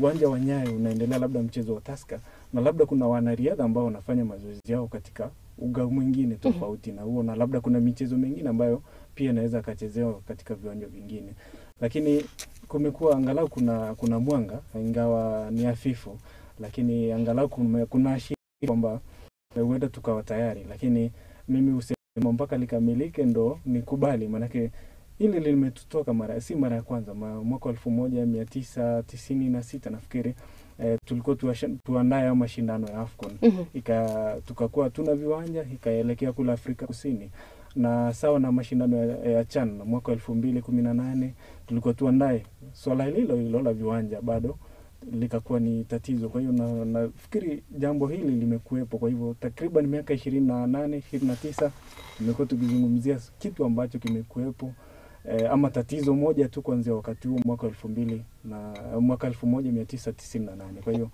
uwanja wa Nyayo unaendelea labda mchezo wa Tusker, na labda kuna wanariadha ambao wanafanya mazoezi yao katika uga mwingine tofauti na huo, na labda kuna michezo mingine ambayo pia inaweza kachezewa katika viwanja vingine. Lakini kumekuwa angalau kuna mwanga, ingawa ni hafifu, lakini angalau kuna ashiria kwamba huenda tukawa tayari. Lakini mimi husema mpaka likamilike ndo nikubali, manake hili limetutoka si mara ya kwanza. Mwaka 1996 nafikiri tulikuwa tuandaye mashindano ya AFCON. Tukakuwa tuna viwanja, ikaelekea kule Afrika Kusini. Na sawa na mashindano ya CHAN mwaka 2018 tulikuwa tuandaye swala hilo hilo la viwanja, bado likakuwa ni tatizo. Kwa hiyo nafikiri jambo hili limekuwepo. Kwa hivyo takriban miaka 28, 29 tumekuwa tukizungumzia kitu ambacho kimekuwepo, ama tatizo moja tu kuanzia wakati huo mwaka 2000 na mwaka 1998. Kwa hiyo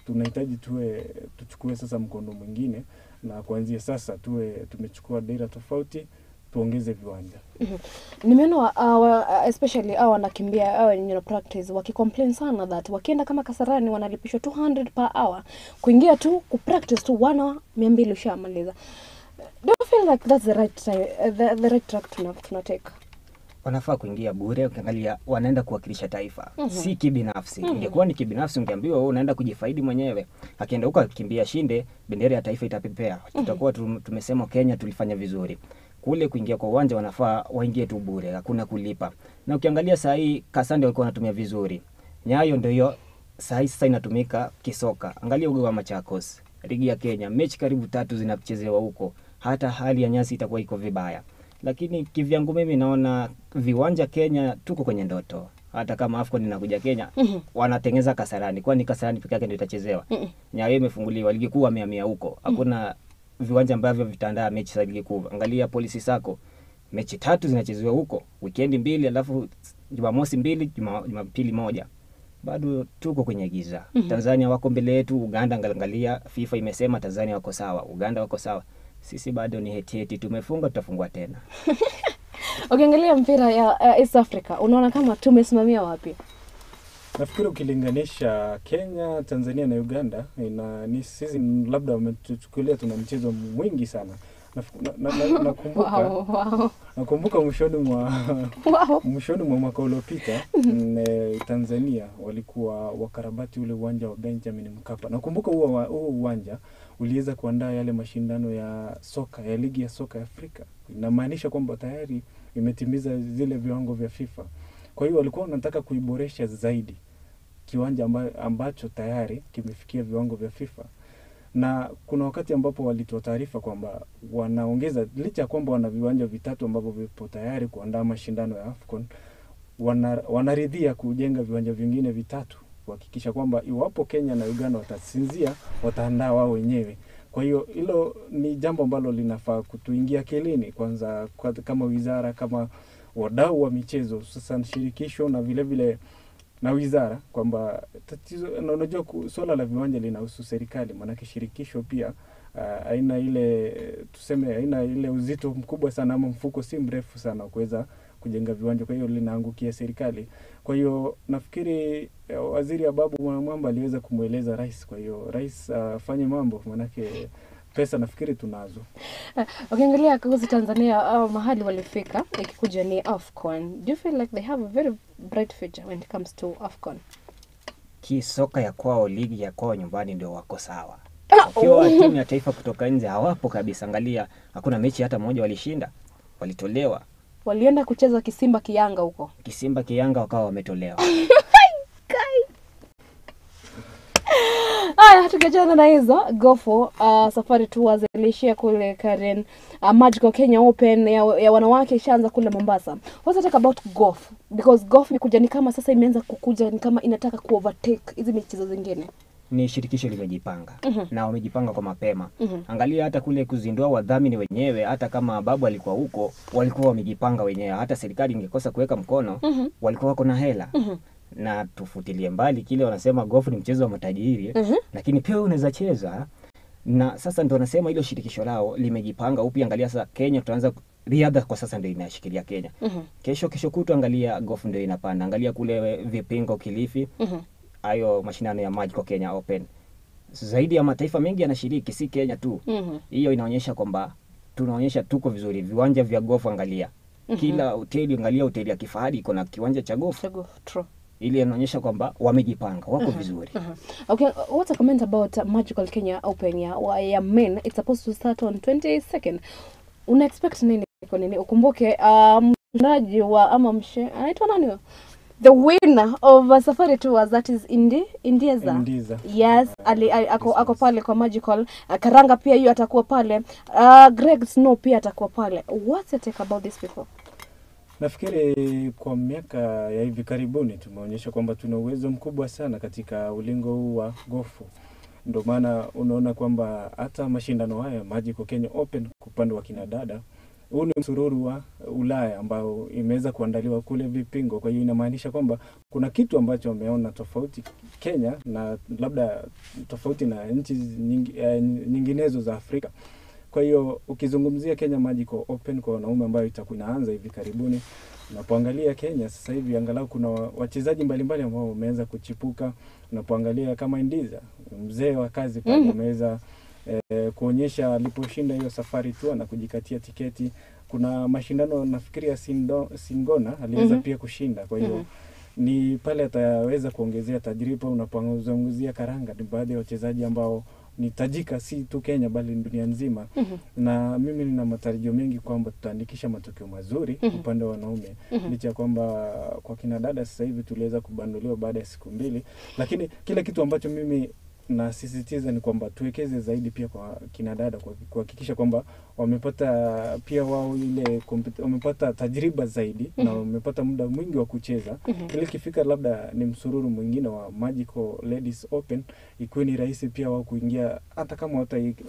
tunahitaji tuchukue sasa mkondo mwingine, na kuanzia sasa tuwe tumechukua dira tofauti, tuongeze viwanja. Nimeona especially hao wanakimbia hao wenye practice wakicomplain sana that wakienda kama Kasarani wanalipishwa 200 per hour kuingia tu ku practice tu 1 hour 200 ushamaliza. Do you feel like that's the right time, the right track tuna take? Wanafaa kuingia bure. Ukiangalia wanaenda kuwakilisha taifa, si kibinafsi. Ingekuwa ni kibinafsi ungeambiwa wewe unaenda kujifaidi mwenyewe. Akienda huko akikimbia shinde, bendera ya taifa itapepea. Tutakuwa tumesema Kenya tulifanya vizuri. Kule kuingia kwa uwanja wanafaa waingie tu bure, hakuna kulipa. Na ukiangalia saa hii Kasande walikuwa wanatumia vizuri. Nyayo ndio hiyo saa hii sasa inatumika kisoka. Angalia uga wa Machakos, ligi ya Kenya, mechi karibu 3 zinachezewa huko. Hata hali ya nyasi itakuwa iko vibaya. Lakini kivyangu mimi naona viwanja Kenya tuko kwenye ndoto. Hata kama AFCON inakuja Kenya, wanatengeza Kasarani. Kwani Kasarani peke yake ndio itachezewa. Nyayo imefunguliwa, ligi kuu wamehamia huko. Hakuna viwanja ambavyo vitaandaa mechi za ligi kuu. Angalia Polisi Sacco, mechi 3 zinachezewa huko, weekend 2, alafu Jumamosi 2, Jumapili 1. Bado tuko kwenye giza. Tanzania wako mbele yetu, Uganda angalia FIFA imesema Tanzania wako sawa, Uganda wako sawa. Sisi bado ni heti, tumefunga tutafungwa tena. Ukiangalia mpira ya East Africa, unaona kama tumesimamia wapi? Nafikiri ukilinganisha Kenya, Tanzania na Uganda, ni sisi labda wametuchukulia tuna mchezo mwingi sana. Nakumbuka Wow. Nakumbuka mwishoni mwa mwaka uliopita Tanzania walikuwa wakarabati ule uwanja wa Benjamin Mkapa. Nakumbuka huo uwanja uliweza kuandaa yale mashindano ya soka ya ligi ya soka ya Afrika. Inamaanisha kwamba tayari imetimiza zile viwango vya FIFA. Kwa hiyo walikuwa wanataka kuiboresha zaidi kiwanja ambacho tayari kimefikia viwango vya FIFA. Na kuna wakati ambapo walitoa taarifa kwamba wanaongeza, licha kwamba wana viwanja vitatu ambavyo vipo tayari kuandaa mashindano ya AFCON, wanaridhia kujenga viwanja vingine vitatu kuhakikisha kwamba iwapo Kenya na Uganda watasinzia, wataandaa wao wenyewe. Kwa hiyo hilo ni jambo ambalo linafaa kutuingia akilini kwanza kama wizara, kama wadau wa michezo, hususan shirikisho na vile vile na wizara, kwamba tatizo, na unajua swala la viwanja linahusu serikali, maanake shirikisho pia haina ile, tuseme haina ile uzito mkubwa sana ama mfuko si mrefu sana kuweza kujenga viwanja, kwa hiyo linaangukia serikali. Kwa hiyo nafikiri Waziri Ababu Mwanamwamba aliweza kumueleza rais, kwa hiyo rais afanye mambo, maanake pesa nafikiri tunazo. Ukiangalia kuhusu Tanzania mahali walifika ikikuja ni AFCON. Do you feel like they have a very bright future when it comes to AFCON? Kisoka ya kwao, ligi ya kwao nyumbani ndio wako sawa. Ukiwa timu ya taifa kutoka nje hawapo kabisa. Angalia, hakuna mechi hata moja walishinda, walitolewa. Walienda kucheza Kisimba Kiyanga huko. Kisimba Kiyanga wakawa wametolewa. Aya, tukiachana na hizo gofu, safari tours ilishia kule Karen. Magical Kenya Open ya wanawake ishaanza kule Mombasa. What's talk about golf? Because golf ni kuja ni kama sasa imeanza kukuja ni kama inataka ku overtake hizi michezo zingine. Ni shirikisho limejipanga. Na wamejipanga kwa mapema. Angalia hata kule kuzindua wadhamini wenyewe, hata kama babu alikuwa huko, walikuwa wamejipanga wenyewe. Hata serikali ingekosa kuweka mkono, walikuwa wako na hela. Na tufutilie mbali kile wanasema golf ni mchezo wa matajiri, lakini pia unaweza cheza. Na sasa ndio wanasema hilo shirikisho lao limejipanga upya. Angalia sasa Kenya tutaanza riadha kwa sasa ndio inashikilia Kenya. Kesho kutwa angalia golf ndio inapanda. Angalia kule Vipingo Kilifi. Hayo mashindano ya Magical Kenya Open. Zaidi ya mataifa mengi yanashiriki, si Kenya tu. Hiyo inaonyesha kwamba tunaonyesha tuko vizuri. Viwanja vya golf angalia. Kila hoteli, angalia hoteli ya kifahari iko na kiwanja cha golf. True. Ili inaonyesha kwamba wamejipanga, wako vizuri. Okay, what's a comment about Magical Kenya Open ya men? It's supposed to start on 22nd. Una expect nini kwa nini? Ukumbuke mshindaji wa ama anaitwa nani? The winner of Safari Tours, that is Indieza. Yes, ako pale kwa Magical. Karanga pia hiyo atakuwa pale. Greg Snow pia atakuwa pale. What's your take about these people? Nafikiri kwa miaka ya hivi karibuni tumeonyesha kwamba tuna uwezo mkubwa sana katika ulingo huu wa gofu. Ndio maana unaona kwamba hata mashindano haya Magical Kenya Open kwa upande wa kina dada, huu ni msururu wa Ulaya ambao imeweza kuandaliwa kule Vipingo. Kwa hiyo inamaanisha kwamba kuna kitu ambacho wameona tofauti Kenya na labda tofauti na nchi nyinginezo za Afrika. Kwa hiyo ukizungumzia Kenya Magical Open kwa wanaume ambayo itakuwa inaanza hivi karibuni, unapoangalia Kenya sasa hivi angalau kuna wachezaji mbalimbali ambao wameanza kuchipuka. Unapoangalia kama Indiza, mzee wa kazi pale, ameweza kuonyesha aliposhinda hiyo Safari Tour na kujikatia tiketi. Kuna mashindano nafikiria Singona aliweza pia kushinda. Kwa hiyo ni pale ataweza kuongezea tajriba. Unapozungumzia Karanga, ni baadhi ya wachezaji ambao ni tajika si tu Kenya bali dunia nzima. Na mimi nina matarajio mengi kwamba tutaandikisha matokeo mazuri upande wa wanaume. Licha kwamba kwa kina dada sasa hivi tuliweza kubanduliwa baada ya siku 2, lakini kile kitu ambacho mimi nasisitiza ni kwamba tuwekeze zaidi pia kwa kina dada kuhakikisha kwamba wamepata pia wao ile wamepata tajriba zaidi na wamepata muda mwingi wa kucheza, ili kifika labda ni msururu mwingine wa Magical Ladies Open ikuwe ni rahisi pia wao kuingia, hata kama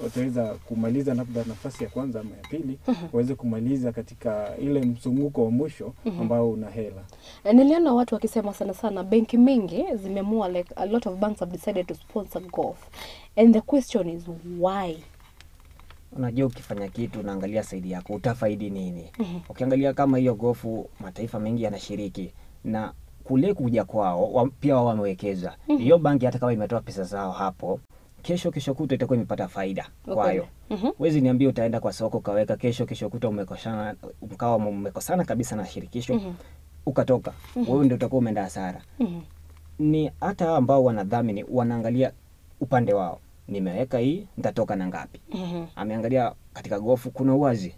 wataweza kumaliza labda nafasi ya kwanza ama ya pili, waweze kumaliza katika ile mzunguko wa mwisho ambao una hela. Niliona watu wakisema sana sana benki mingi zimeamua, like a lot of banks have decided to sponsor golf, and the question is why? Unajua ukifanya kitu unaangalia saidi yako utafaidi nini. Ukiangalia kama hiyo gofu mataifa mengi yanashiriki, na kule kuja kwao pia wao wamewekeza. Hiyo banki hata kama imetoa pesa zao hapo, Kesho kesho kutwa itakuwa imepata faida kwayo. Huwezi niambia utaenda kwa soko kaweka kesho kesho kutwa umekosana, mkawa mmekosana kabisa na shirikisho, ukatoka. Wewe ndio utakuwa umeenda hasara. Ni hata ambao wanadhamini wanaangalia upande wao. Nimeweka hii nitatoka na ngapi? Ameangalia katika gofu kuna uwazi.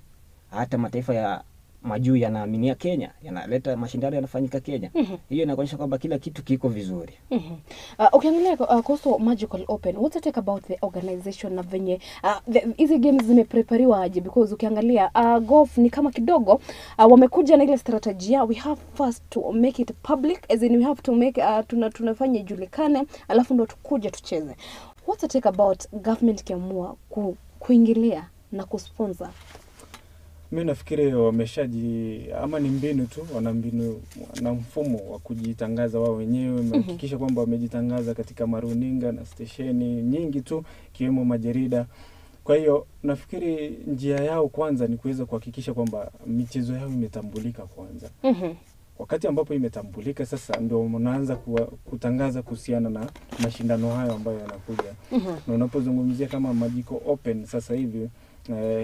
Hata mataifa ya majuu yanaaminia Kenya, yanaleta mashindano yanafanyika Kenya. Hiyo inaonyesha kwamba kila kitu kiko vizuri. Ukiangalia kuhusu Magical Open, what's your take about the organization na venye hizi games zimeprepariwa aje? Because ukiangalia golf ni kama kidogo wamekuja na ile strategia, we have first to make it public, as in we have to make tunafanya ijulikane, alafu ndo tukuja tucheze. What's your take about government kiamua kuingilia na kusponsor? Mimi nafikiri wameshaji ama ni mbinu tu, wana mbinu na mfumo wa kujitangaza wao wenyewe, wamehakikisha kwamba wamejitangaza katika maruninga na stesheni nyingi tu ikiwemo majarida. Kwa hiyo nafikiri njia yao kwanza ni kuweza kuhakikisha kwamba michezo yao imetambulika kwanza. Wakati ambapo imetambulika sasa ndio mnaanza kutangaza kuhusiana na mashindano hayo ambayo yanakuja. Na unapozungumzia kama Magical Open sasa hivi,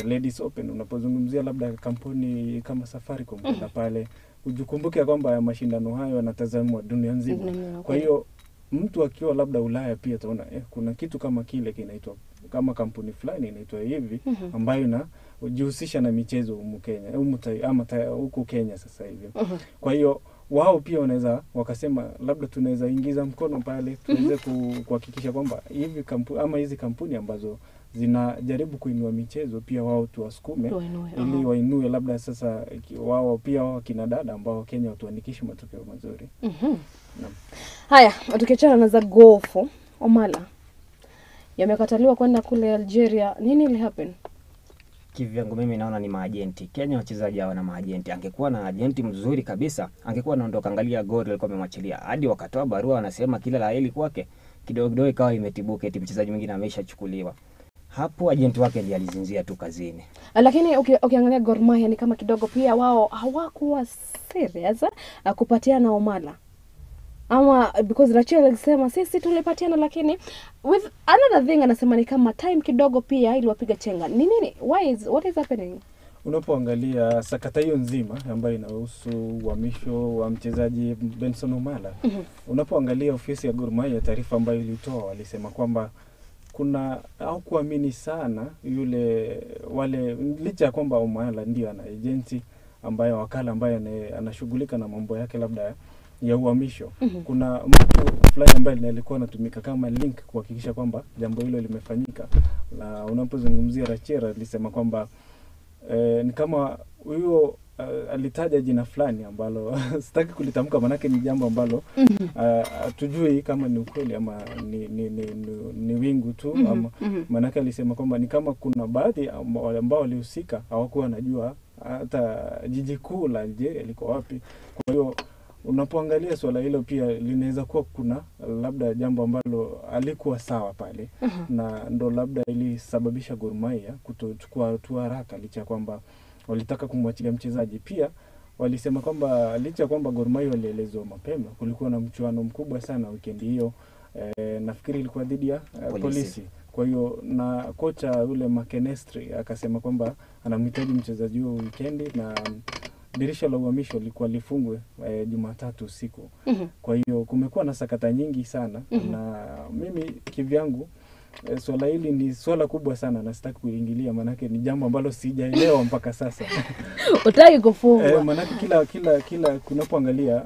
Ladies Open, unapozungumzia labda kampuni kama Safaricom kwenda pale, ujikumbuke kwamba mashindano hayo yanatazamwa dunia nzima. Kwa hiyo mtu akiwa labda Ulaya pia ataona kuna kitu kama kile kinaitwa kama kampuni fulani inaitwa hivi ambayo inajihusisha na michezo humu Kenya, ama huku Kenya sasa hivi. Kwa hiyo wao pia wanaweza wakasema labda tunaweza ingiza mkono pale tuweze kuhakikisha kwamba hivi kampuni ama hizi kampuni ambazo zinajaribu kuinua michezo pia wao tuwasukume ili wainue labda sasa wao pia wao kina dada ambao Kenya watuandikishe matokeo mazuri. Naam. Haya, tukiachana na za golfu, Omala yamekataliwa kwenda kule Algeria. Nini ili happen? Kivyangu mimi naona ni maajenti. Kenya wachezaji hawana maajenti. Angekuwa na ajenti mzuri kabisa, angekuwa anaondoka. Angalia Gor alikuwa amemwachilia. Hadi wakatoa barua wanasema kila la heri kwake. Kidogo kidogo ikawa imetibuka eti mchezaji mwingine ameshachukuliwa. Hapo ajenti wake ndiye alizinzia tu kazini. Lakini ukiangalia Gor Mahia ni kama kidogo pia wao hawakuwa serious kupatiana Omala. Ama because Rachel alisema sisi tulipatiana, lakini with another thing anasema ni kama time kidogo pia ili wapiga chenga. Ni nini? Why is what is happening? Unapoangalia sakata hiyo nzima ambayo inahusu uhamisho wa mchezaji Benson Omala, unapoangalia ofisi ya Gor Mahia, taarifa ambayo ilitoa walisema kwamba kuna au kuamini sana yule wale, licha ya kwamba Omala ndio ana agency ambayo wakala ambaye anashughulika na mambo yake labda ya uhamisho. Kuna mtu fulani ambaye alikuwa anatumika kama link kuhakikisha kwamba jambo hilo limefanyika. Na unapozungumzia Rachera alisema kwamba ni kama huyo alitaja jina fulani ambalo sitaki kulitamka manake ni jambo ambalo hatujui kama ni ukweli ama ni wingu tu, ama manake alisema kwamba ni kama kuna baadhi ambao walihusika hawakuwa wanajua hata jiji kuu la Algeria liko wapi. Kwa hiyo unapoangalia swala hilo pia linaweza kuwa kuna labda jambo ambalo alikuwa sawa pale, na ndo labda ilisababisha Gor Mahia kutochukua hatua haraka licha kwamba walitaka kumwachilia mchezaji. Pia walisema kwamba licha kwamba Gor Mahia walielezwa mapema, kulikuwa na mchuano mkubwa sana weekend hiyo, nafikiri ilikuwa dhidi ya Polisi. Kwa hiyo na kocha yule McKinstry akasema kwamba anamhitaji mchezaji huyo weekend, na dirisha la uhamisho lilikuwa lifungwe Jumatatu usiku. Kwa hiyo kumekuwa na sakata nyingi sana, na mimi kivyangu swala hili ni swala kubwa sana na sitaki kuingilia manake ni jambo ambalo sijaelewa mpaka sasa. Utaki kufungwa. Manake kila kunapoangalia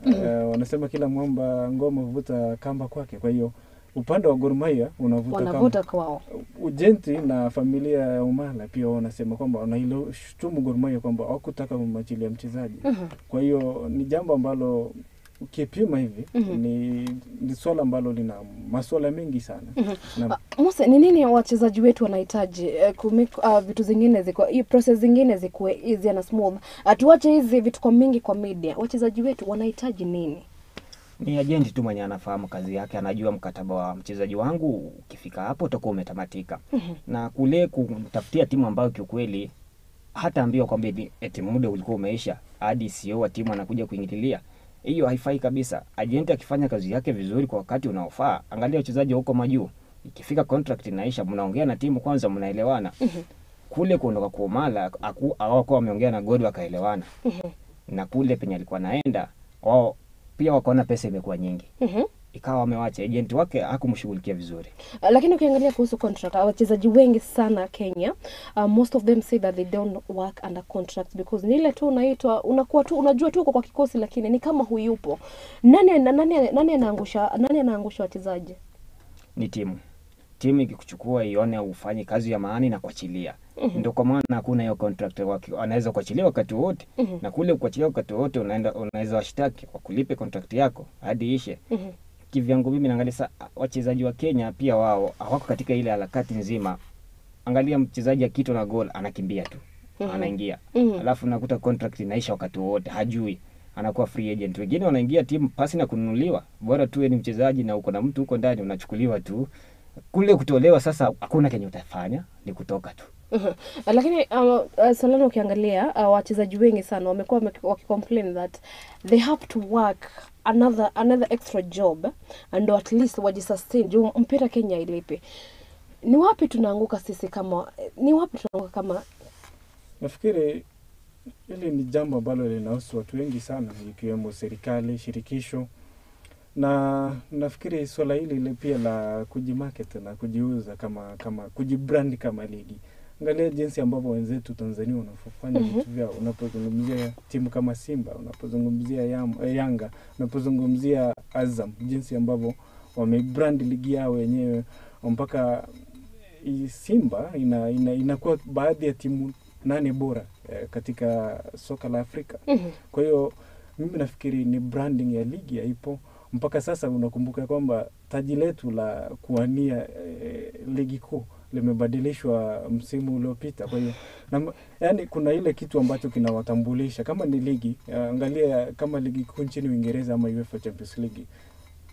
wanasema kila mwamba ngoma huvuta kamba kwake. Kwa hiyo upande wa Gor Mahia unavuta kwao. Ujenti na familia ya Omala pia wanasema kwamba wanailoshutumu Gor Mahia kwamba hawakutaka kumwachilia mchezaji. Kwa hiyo ni jambo ambalo ukipima hivi ni swala ambalo lina masuala mengi sana. Musa, ni nini wachezaji wetu wanahitaji vitu zingine ziko hii process zingine zikuwe easy na smooth? Tuache hizi vitu kwa mingi kwa media. Wachezaji wetu wanahitaji nini? Ni agent tu mwenye anafahamu kazi yake, anajua mkataba wa mchezaji wangu ukifika hapo utakuwa umetamatika. Na kule kumtafutia timu ambayo kiukweli hata ambiwa kwamba eti muda ulikuwa umeisha hadi CEO wa timu anakuja kuingililia. Hiyo haifai kabisa. Agent akifanya kazi yake vizuri kwa wakati unaofaa, angalia wachezaji huko majuu. Ikifika contract inaisha, mnaongea na timu kwanza, mnaelewana. Kule kuondoka kwa Omala hawakuwa wameongea na Gor wakaelewana. Na kule penye alikuwa naenda wao pia wakaona pesa imekuwa nyingi. Ikawa wamewacha, agent wake hakumshughulikia vizuri. Lakini ukiangalia kuhusu contract, wachezaji wengi sana Kenya, most of them say that they don't work under contract because ni ile tu unaitwa, unakuwa tu unajua tu uko kwa kikosi lakini ni kama huyupo. Nani anaangusha wachezaji? Ni timu. Timu ikikuchukua ione ufanye kazi ya maana na kuachilia. Ndio kwa maana hakuna hiyo contract, anaweza kuachilia wakati wote. Na kule kuachilia wakati wote unaweza washtaki wakulipe contract yako hadi ishe. Kivyangu mimi naangalia wachezaji wa Kenya pia wao hawako katika ile harakati nzima. Angalia mchezaji akitwa na goal anakimbia tu. Anaingia. Alafu nakuta contract inaisha wakati wote, hajui. Anakuwa free agent. Wengine wanaingia timu pasi na kununuliwa. Bora tu ni mchezaji na uko na mtu huko ndani unachukuliwa tu. Kule kutolewa sasa hakuna kenye utafanya, ni kutoka tu. Lakini Solano, ukiangalia wachezaji wengi sana wamekuwa wakicomplain that they have to work another extra job and at least wajisustain juu mpira Kenya ilipe. Ni wapi tunaanguka sisi kama Nafikiri hili ni jambo ambalo linahusu watu wengi sana, ikiwemo serikali, shirikisho. Na nafikiri swala hili ile pia la kujimarket na kujiuza kama kujibrand kama ligi. Angalia jinsi ambavyo wenzetu Tanzania wanafanya vitu vyao. Unapozungumzia timu kama Simba, unapozungumzia Yanga, unapozungumzia Azam, jinsi ambavyo wamebrand ligi yao wenyewe mpaka Simba inakuwa baadhi ya timu 8 bora katika soka la Afrika. Kwa hiyo mimi nafikiri ni branding ya ligi haipo mpaka sasa. Unakumbuka kwamba taji letu la kuania ligi kuu limebadilishwa msimu uliopita. Kwa hiyo yani kuna ile kitu ambacho kinawatambulisha kama ni ligi. Angalia kama ligi kuu nchini Uingereza ama UEFA Champions League,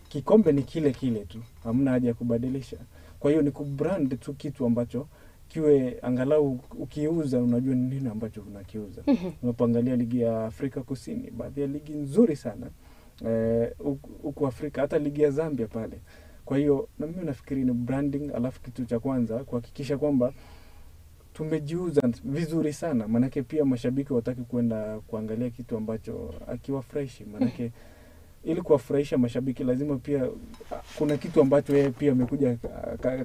kikombe ni kile kile tu, hamna haja ya kubadilisha. Kwa hiyo ni kubrand tu kitu ambacho kiwe angalau ukiuza unajua ni nini ambacho unakiuza. Unapoangalia ligi ya Afrika Kusini, baadhi ya ligi nzuri sana huku Afrika, hata ligi ya Zambia pale. Kwa hiyo na mimi nafikiri ni branding, alafu kitu cha kwanza kuhakikisha kwamba tumejiuza vizuri sana, manake pia mashabiki wataki kwenda kuangalia kitu ambacho akiwafurahishi, manake ili kuwafurahisha mashabiki lazima pia kuna kitu ambacho yeye pia amekuja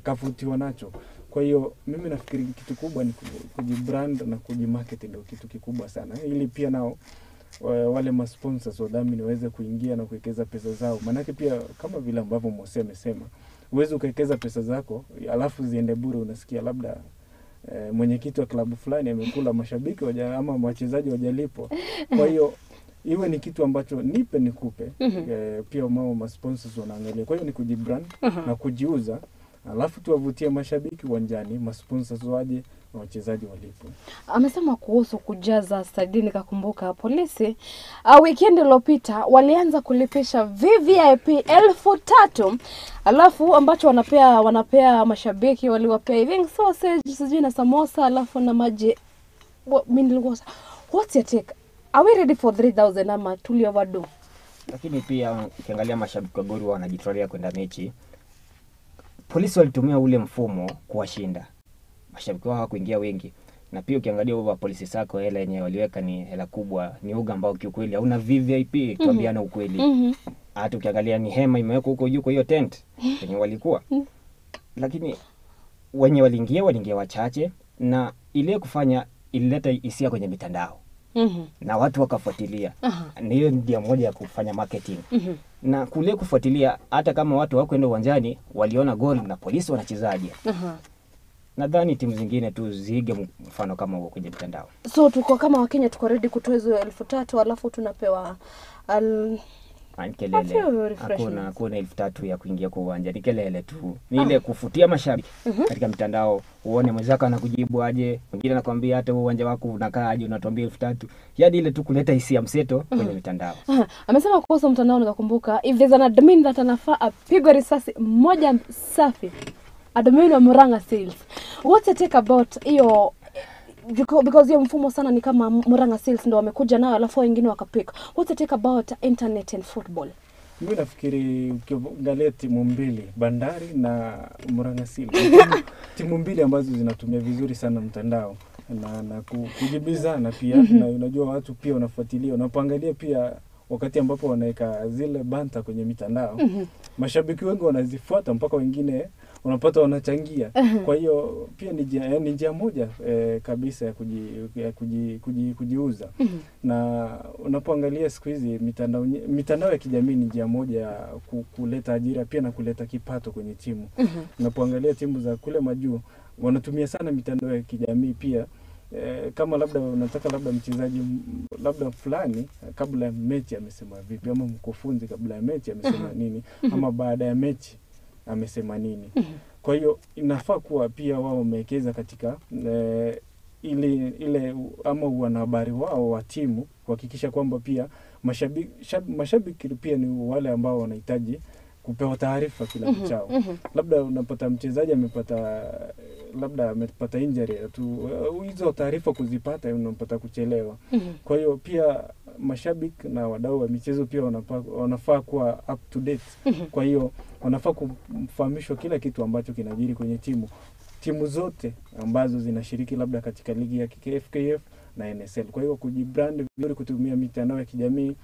kavutiwa nacho. Kwa hiyo mimi nafikiri kitu kubwa ni kujibrand na kujimarket, ndio kitu kikubwa sana, ili pia nao wale ma sponsors wadhamini waweze kuingia na kuwekeza pesa zao. Manake pia kama vile ambavyo Mose amesema, uweze ukawekeza pesa zako alafu ziende bure, unasikia labda mwenyekiti wa klabu fulani amekula mashabiki ama wachezaji wajalipwa. Kwa hiyo iwe ni kitu ambacho nipe nikupe. Pia mao sponsors wanaangalia. Kwa hiyo ni kujibrand na kujiuza, alafu tuwavutie mashabiki uwanjani, ma sponsors waje na wachezaji walipo. Amesema kuhusu kujaza stadi, nikakumbuka polisi weekend iliyopita walianza kulipisha VVIP 3,000, alafu ambacho wanapea mashabiki waliwapea even sausage sijui na samosa alafu na maji. What's your take? Are we ready for 3,000 ama tuli overdo? Lakini pia ukiangalia mashabiki wa Gor wanajitolea kwenda mechi. Polisi walitumia ule mfumo kuwashinda. Mashabiki wao hawakuingia wengi. Na pia ukiangalia huwa polisi sako hela yenyewe waliweka ni hela kubwa, ni uga ambao kiukweli hauna VVIP, tuambiane ukweli. Hata ukiangalia ni hema imewekwa huko juu kwa hiyo tent yenye walikuwa. Lakini wenye waliingia wachache, na ile kufanya ilileta hisia kwenye mitandao. Na watu wakafuatilia. Na hiyo ndio moja ya kufanya marketing. Na kule kufuatilia, hata kama watu hawakwenda uwanjani, waliona gol na polisi wanachezaje. Nadhani timu zingine tu ziige mfano kama huo kwenye mitandao. So tuko kama Wakenya tuko ready kutoa hizo 3,000 alafu tunapewa kelele. Hakuna 3,000 ya kuingia kwa uwanja, ni kelele tu. Ni ile kufutia mashabiki katika mitandao, uone mwenzako anakujibu aje, mwingine anakuambia hata uwanja wako unakaa aje unatuambia 3,000. Yaani ile tu kuleta hisia mseto kwenye mitandao. Amesema kuhusu mtandao nikakumbuka, if there's an admin that anafaa apigwe risasi moja safi. Admin wa Murang'a Sales. What's your take about hiyo, because hiyo mfumo sana ni kama Murang'a Sales ndio wamekuja nayo alafu wengine wakapick. What's your take about internet and football? Mimi nafikiri ukiangalia timu mbili, Bandari na Murang'a Seal, timu mbili ambazo zinatumia vizuri sana mtandao na kujibizana pia. Na unajua watu pia wanafuatilia, unapoangalia pia wakati ambapo wanaweka zile banta kwenye mitandao, mashabiki wengi wanazifuata mpaka wengine unapata wanachangia. Kwa hiyo pia ni njia moja kabisa ya kujiuza. Na unapoangalia siku hizi mitandao ya kijamii ni njia moja ya kuleta ajira pia na kuleta kipato kwenye timu. Unapoangalia timu za kule majuu wanatumia sana mitandao ya kijamii pia. Kama labda unataka labda mchezaji labda fulani kabla ya mechi amesema vipi, ama mkufunzi kabla ya mechi amesema nini, ama baada ya mechi amesema nini. Kwa hiyo inafaa kuwa pia wao wamewekeza katika ile ama wanahabari wao wa timu kuhakikisha kwamba pia mashabiki pia ni wale ambao wanahitaji kupewa taarifa kila kuchao. Labda unapata mchezaji amepata injury tu, hizo taarifa kuzipata unapata kuchelewa. Kwa hiyo pia mashabiki na wadau wa michezo pia wanafaa kuwa up to date. Kwa hiyo wanafaa kufahamishwa kila kitu ambacho kinajiri kwenye timu. Timu zote ambazo zinashiriki labda katika ligi ya FKF na NSL. Kwa hiyo kujibrand vizuri kutumia mitandao ya kijamii,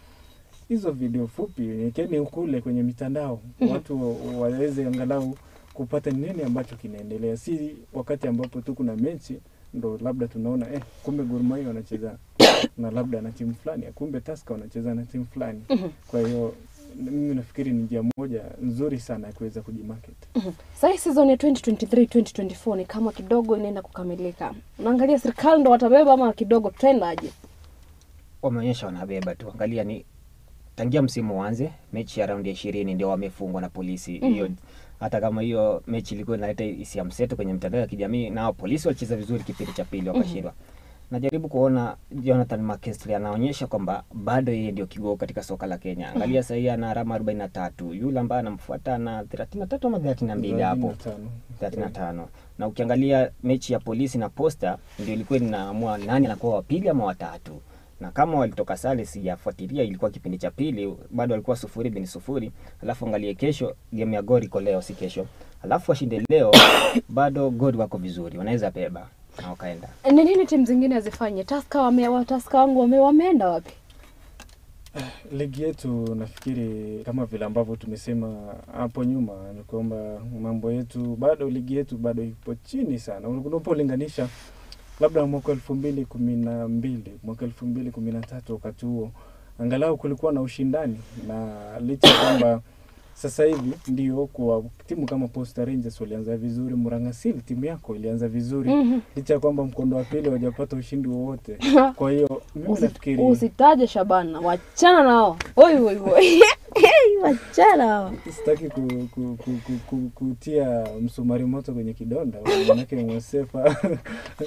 hizo video fupi wekeni kule kwenye mitandao, watu waweze angalau kupata nini ambacho kinaendelea. Si wakati ambapo tu kuna mechi ndo labda tunaona kumbe Gor Mahia wanacheza na labda na timu fulani, kumbe Tusker wanacheza na timu fulani. Kwa hiyo mimi nafikiri ni njia moja nzuri sana ya kuweza kujimarket. Sasa season ya 2023-2024 ni kama kidogo inaenda kukamilika. Unaangalia serikali ndo watabeba ama kidogo tutaendaje? Wameonyesha wanabeba tu. Angalia ni tangia msimu uanze, mechi ya raundi ya 20 ndio wamefungwa na Polisi. Hiyo hata kama hiyo mechi ilikuwa inaleta hisia mseto kwenye mitandao ya kijamii, na Polisi walicheza vizuri kipindi cha pili wakashindwa. Najaribu kuona Jonathan McKinstry anaonyesha kwamba bado yeye ndio kigogo katika soka la Kenya. Angalia sasa hii ana alama 43, yule ambaye anamfuata na 33 ama 32 hapo. 35. Na ukiangalia mechi ya Polisi na Posta ndio ilikuwa inaamua nani anakuwa wa pili ama watatu. Na kama walitoka sare, sijafuatilia, ilikuwa kipindi cha pili bado walikuwa 0-0. Alafu angalie kesho game ya Gor iko leo, si kesho. Alafu washinde leo bado Gor wako vizuri, wanaweza beba na wakaenda. Ni nini timu zingine hazifanye? Tusker wangu wameenda wapi? Ligi yetu nafikiri kama vile ambavyo tumesema hapo nyuma ni kwamba mambo yetu bado, ligi yetu bado ipo chini sana. Unapolinganisha labda mwaka 2012, mwaka 2013, wakati huo angalau kulikuwa na ushindani, na licha kwamba sasa hivi ndio kwa timu kama Posta Rangers walianza vizuri, Murang'a Seal timu yako ilianza vizuri, licha kwamba mkondo wa pili hawajapata ushindi wowote. Kwa hiyo mimi nafikiri usitaje Shabana, wachana nao. Oi oi oi. Wachana nao. Sitaki kutia msumari moto kwenye kidonda, maana Mwasefa.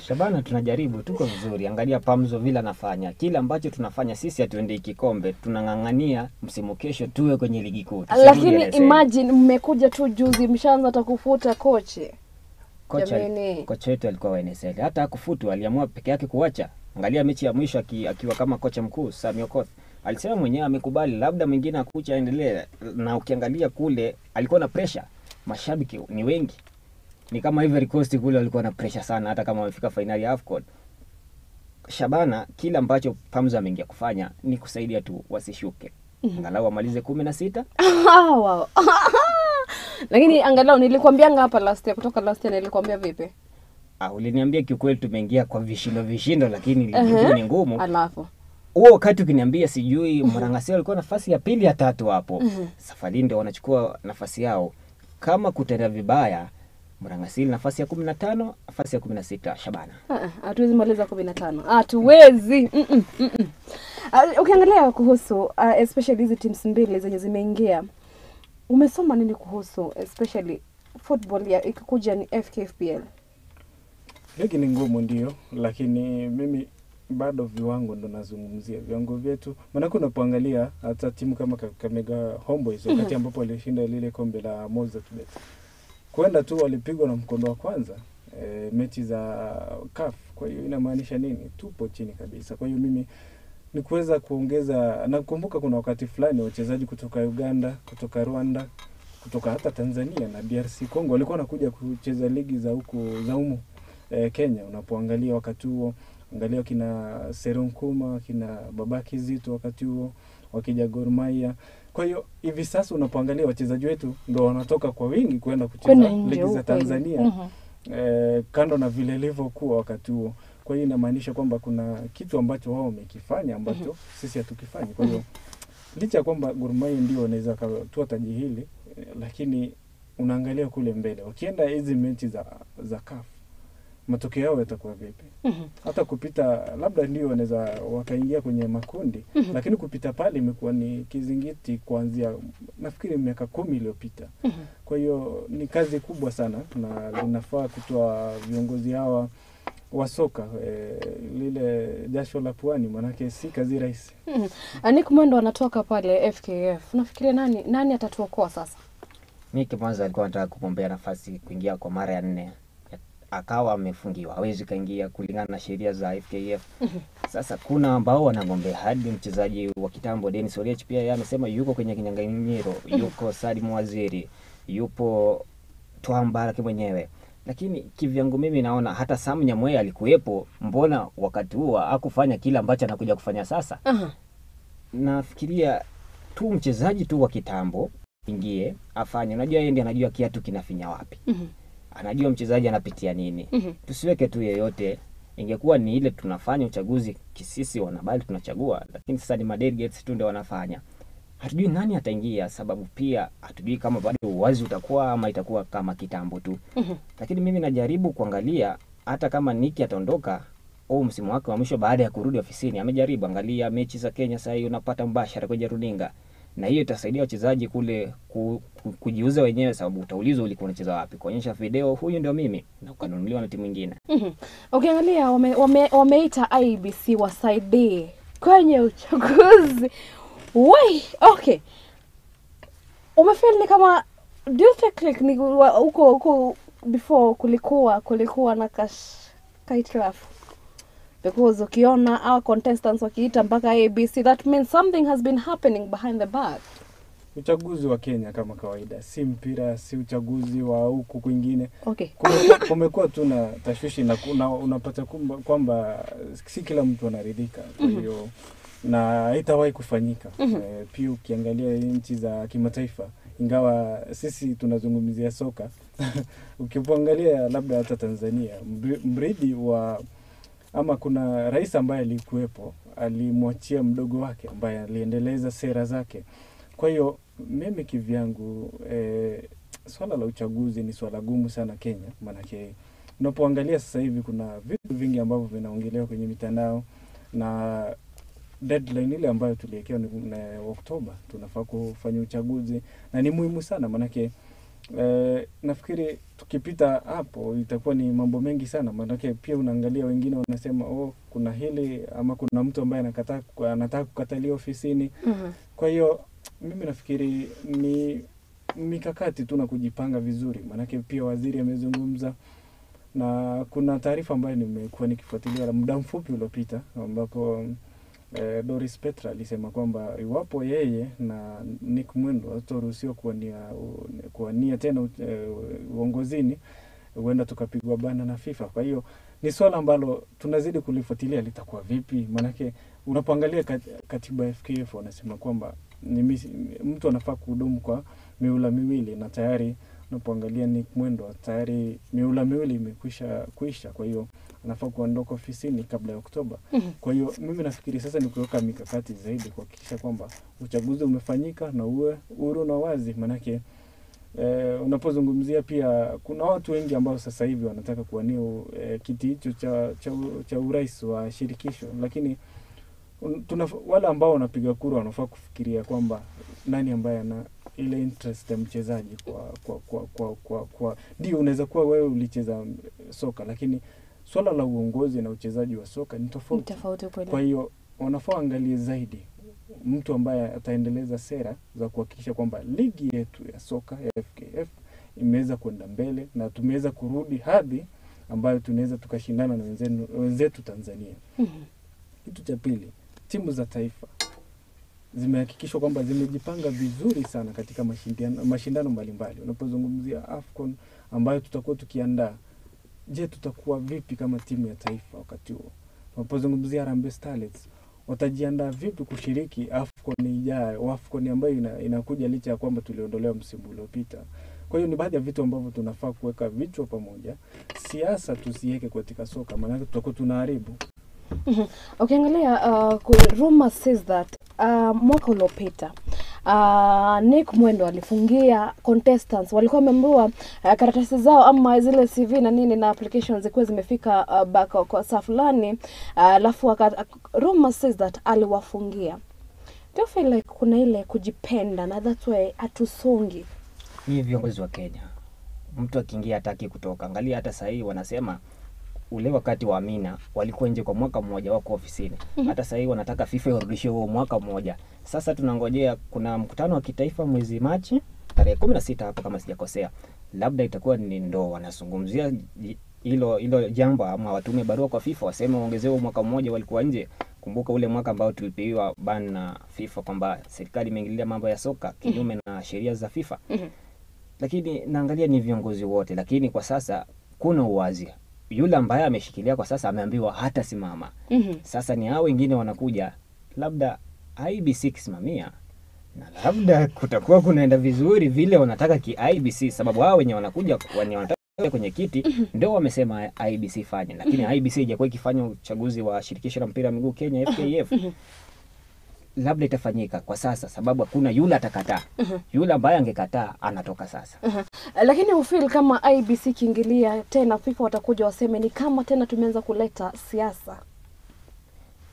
Shabana tunajaribu, tuko vizuri. Angalia Pamzo vile anafanya. Kila ambacho tunafanya sisi hatuendei kikombe, tunang'ang'ania msimu kesho tuwe kwenye ligi kuu. Lakini imagine mmekuja tu juzi mshaanza atakufuta kocha. Kocha wetu alikuwa wa NSL. Hata hakufutwa, aliamua peke yake kuacha. Angalia mechi ya mwisho akiwa kama kocha mkuu Sami Okoth. Alisema mwenyewe amekubali, labda mwingine akucha aendelee. Na ukiangalia kule alikuwa na pressure. Mashabiki ni wengi. Ni kama Ivory Coast kule walikuwa na pressure sana hata kama wamefika finali ya AFCON. Shabana kila ambacho Pamzo ameingia kufanya ni kusaidia tu wasishuke. Angalau wamalize 16. Wow. Lakini angalau nilikwambianga hapa last year, kutoka last year nilikwambia vipi? Uliniambia kiukweli tumeingia kwa vishindo lakini ilikuwa ni ngumu. Alafu huo wakati ukiniambia sijui Murang'a Seal walikuwa nafasi ya pili ya tatu hapo. Safari ndio wanachukua nafasi yao. Kama kutenda vibaya Murang'a Seal nafasi ya 15, nafasi ya 16 Shabana. Hatuwezi maliza 15. Hatuwezi. Ukiangalia kuhusu especially hizi teams mbili zenye zimeingia, umesoma nini kuhusu especially football ya ikikuja ni FKFPL? Ligi ni ngumu ndio, lakini mimi bado viwango ndo nazungumzia, viwango vyetu. Maana unapoangalia hata timu kama Kakamega Homeboys wakati ambapo walishinda lile kombe la Mozart Bet, kwenda tu walipigwa na mkondo wa kwanza mechi za CAF. Kwa hiyo inamaanisha nini? Tupo chini kabisa. Kwa hiyo mimi ni kuweza kuongeza. Nakumbuka kuna wakati fulani wachezaji kutoka Uganda, kutoka Rwanda, kutoka hata Tanzania na DRC Congo walikuwa wanakuja kucheza ligi za huku za humu Kenya. Unapoangalia wakati huo, angalia kina Serunkuma, kina Babaki Zito wakati huo wakija Gor Mahia. Kwa hiyo hivi sasa unapoangalia wachezaji wetu ndio wanatoka kwa wingi kwenda kucheza ligi za Tanzania. Kando na vile ilivyokuwa wakati huo. Kwa hiyo inamaanisha kwamba kuna kitu ambacho wao wamekifanya ambacho sisi hatukifanyi. Kwa hiyo licha ya kwamba Gor Mahia ndio wanaweza kutoa taji hili, lakini unaangalia kule mbele wakienda hizi mechi za CAF matokeo yao yatakuwa vipi? Hata kupita labda ndio wanaweza wakaingia kwenye makundi, lakini kupita pale imekuwa ni kizingiti kuanzia nafikiri miaka 10 iliyopita. Kwa hiyo ni kazi kubwa sana na linafaa kutoa viongozi hawa wa soka lile jasho la puani, manake si kazi rahisi. Nick Mwendwa anatoka pale FKF. Unafikiria nani atatuokoa sasa? Mimi kwanza alikuwa anataka kugombea nafasi kuingia kwa mara ya 4. Akawa amefungiwa, hawezi kaingia kulingana na sheria za FKF. Sasa kuna ambao wanagombea hadi mchezaji wa kitambo Dennis Oliech pia yeye amesema yuko kwenye kinyang'anyiro, yuko Salim Waziri, yupo Twambaraki mwenyewe. Lakini kivyangu mimi naona hata Sam Nyamweya alikuwepo, mbona wakati huo hakufanya kile ambacho anakuja kufanya sasa? Nafikiria tu mchezaji tu wa kitambo ingie afanye. Unajua yeye ndiye anajua kiatu kinafinya wapi. Anajua mchezaji anapitia nini. Tusiweke tu yeyote. Ingekuwa ni ile tunafanya uchaguzi kisisi wanabali tunachagua, lakini sasa ni madelegates tu ndio wanafanya. Hatujui nani ataingia, sababu pia hatujui kama bado uwazi utakuwa ama itakuwa kama kitambo tu. Lakini mimi najaribu kuangalia hata kama Niki ataondoka au msimu wake wa mwisho baada ya kurudi ofisini, amejaribu angalia mechi za Kenya sasa hivi unapata mbashara kwenye runinga. Na hiyo itasaidia wachezaji kule kujiuza wenyewe, sababu utaulizwa ulikuwa unacheza wapi, kuonyesha video huyu ndio mimi, na ukanunuliwa na timu nyingine. Ukiangalia wameita IEBC wasaidie kwenye uchaguzi. Wait, okay. Umefeel ni kama, do you think like ni huko before kulikuwa na kaitlafu? Because ukiona our contestants wakiita mpaka ABC, that means something has been happening behind the back. Uchaguzi wa Kenya kama kawaida, si mpira, si uchaguzi wa huku kwingine. Okay. Kumekuwa tu na tashwishi na unapata kwamba si kila mtu anaridhika. Kwa hiyo na haitawahi kufanyika. Pia ukiangalia nchi za kimataifa, ingawa sisi tunazungumzia soka, ukiangalia labda hata Tanzania, mridi wa ama kuna rais ambaye alikuwepo, alimwachia mdogo wake ambaye aliendeleza sera zake. Kwa hiyo mimi kivyangu swala la uchaguzi ni swala gumu sana Kenya, manake unapoangalia sasa hivi kuna vitu vingi ambavyo vinaongelewa kwenye mitandao, na deadline ile ambayo tuliwekewa ni Oktoba tunafaa kufanya uchaguzi, na ni muhimu sana manake nafikiri tukipita hapo itakuwa ni mambo mengi sana, manake pia unaangalia wengine wanasema oh kuna hili ama kuna mtu ambaye anataka kukatalia ofisini. Kwa hiyo mimi nafikiri ni mikakati tu na kujipanga vizuri, manake pia waziri amezungumza, na kuna taarifa ambayo nimekuwa nikifuatilia muda mfupi uliopita ambapo Doris Petra alisema kwamba iwapo yeye na Nick Mwendwa hataruhusiwa kuwania tena uongozini, huenda tukapigwa bana na FIFA. Kwa hiyo ni swala ambalo tunazidi kulifuatilia litakuwa vipi, manake unapoangalia katiba ya FKF wanasema kwamba ni mtu anafaa kuhudumu kwa miula miwili, na tayari unapoangalia Nick Mwendwa tayari miula miwili imekwisha kuisha, kwa hiyo anafaa kuondoka ofisini kabla ya Oktoba. Kwa hiyo mimi nafikiri sasa ni kuweka mikakati zaidi kuhakikisha kwamba uchaguzi umefanyika na uwe huru na wazi, manake unapozungumzia pia kuna watu wengi ambao sasa hivi wanataka kuwania kiti hicho cha urais wa shirikisho, lakini wale ambao wanapiga kura wanafaa kufikiria kwamba nani ambaye ana ile interest ya mchezaji kwa ndio unaweza kuwa wewe ulicheza soka, lakini swala la uongozi na uchezaji wa soka ni tofauti. Kwa hiyo wanafaa angalie zaidi mtu ambaye ataendeleza sera za kuhakikisha kwamba ligi yetu ya soka ya FKF imeweza kwenda mbele na tumeweza kurudi hadhi ambayo tunaweza tukashindana na wenzetu Tanzania. Kitu cha pili, Timu za taifa zimehakikishwa kwamba zimejipanga vizuri sana katika mashindano mbalimbali. Unapozungumzia AFCON ambayo tutakuwa tukiandaa, je, tutakuwa vipi kama timu ya taifa wakati huo? Unapozungumzia Harambee Starlets, watajiandaa vipi kushiriki AFCON ijayo, AFCON ambayo inakuja licha ya kwamba tuliondolewa msimu uliopita. Kwa hiyo ni baadhi ya vitu ambavyo tunafaa kuweka vichwa pamoja. Siasa tusiweke katika soka, maana tutakuwa tunaharibu. Ukiangalia rumor says that mwaka uliopita Nick Mwendo alifungia contestants, walikuwa wameambiwa karatasi zao ama zile CV na nini na applications zilikuwa zimefika back kwa saa fulani, alafu rumor says that aliwafungia. Do you feel like kuna ile kujipenda na that's why hatusongi? Ni viongozi wa Kenya, mtu akiingia hataki kutoka. Angalia hata sasa hii wanasema ule wakati wa Amina walikuwa nje kwa mwaka mmoja wako ofisini. Hata sasa hivi wanataka FIFA irudishe huo mwaka mmoja. Sasa tunangojea, kuna mkutano wa kitaifa mwezi Machi tarehe 16 hapo kama sijakosea. Labda itakuwa ni ndo wanazungumzia hilo jambo, ama watume barua kwa FIFA waseme waongezewe mwaka mmoja walikuwa nje. Kumbuka ule mwaka ambao tulipiwa ban na FIFA kwamba serikali imeingilia mambo ya soka kinyume na sheria za FIFA. Lakini naangalia ni viongozi wote, lakini kwa sasa kuna uwazi. Yule ambaye ameshikilia kwa sasa ameambiwa hata simama. Sasa ni hao wengine wanakuja, labda IBC kisimamia na labda kutakuwa kunaenda vizuri vile wanataka ki IBC, sababu hao wenye wanakuja wenye wanataka kwenye kiti ndio wamesema IBC fanye, lakini IBC haijakuwa ikifanya uchaguzi wa shirikisho la mpira wa miguu Kenya FKF. Labda itafanyika kwa sasa sababu hakuna yule atakataa. Yule ambaye angekataa anatoka sasa. Lakini ufeel kama IBC kiingilia tena FIFA watakuja waseme ni kama tena tumeanza kuleta siasa.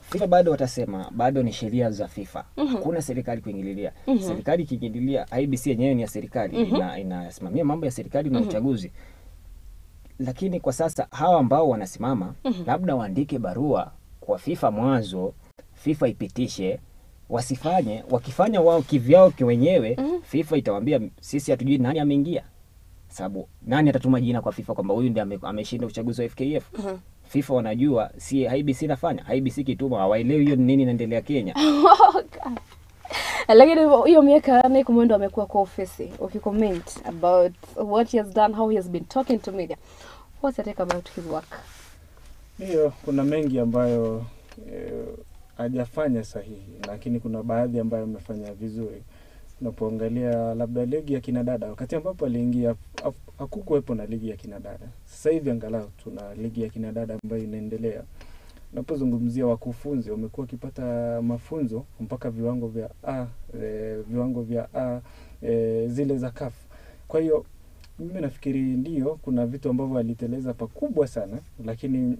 FIFA bado watasema bado ni sheria za FIFA. Hakuna serikali kuingililia. Serikali kiingililia, IBC yenyewe ni ya serikali, inasimamia mambo ya serikali na uchaguzi. Lakini kwa sasa hawa ambao wanasimama labda waandike barua kwa FIFA mwanzo, FIFA ipitishe. Wasifanye, wakifanya wao kivyao kiwenyewe, FIFA itawaambia sisi hatujui nani ameingia. Sababu nani atatuma jina kwa FIFA kwamba huyu ndiye ameshinda uchaguzi wa FKF? FIFA wanajua si IBC nafanya. IBC kituma hawaelewi hiyo nini inaendelea Kenya. Lakini hiyo miaka Nick Mwendo amekuwa kwa ofisi, ukicomment about what he has done, how he has been talking to media. What's your take about his work? Hiyo kuna mengi ambayo hajafanya sahihi, lakini kuna baadhi ambayo amefanya vizuri. Unapoangalia labda ligi ya kina dada, wakati ambapo aliingia hakukuwepo na ligi ya kina dada. Sasa hivi angalau tuna ligi ya kina dada ambayo inaendelea. Unapozungumzia wakufunzi, wamekuwa wakipata mafunzo mpaka viwango vya A, viwango vya A, zile za CAF. Kwa hiyo mimi nafikiri ndio kuna vitu ambavyo aliteleza pakubwa sana, lakini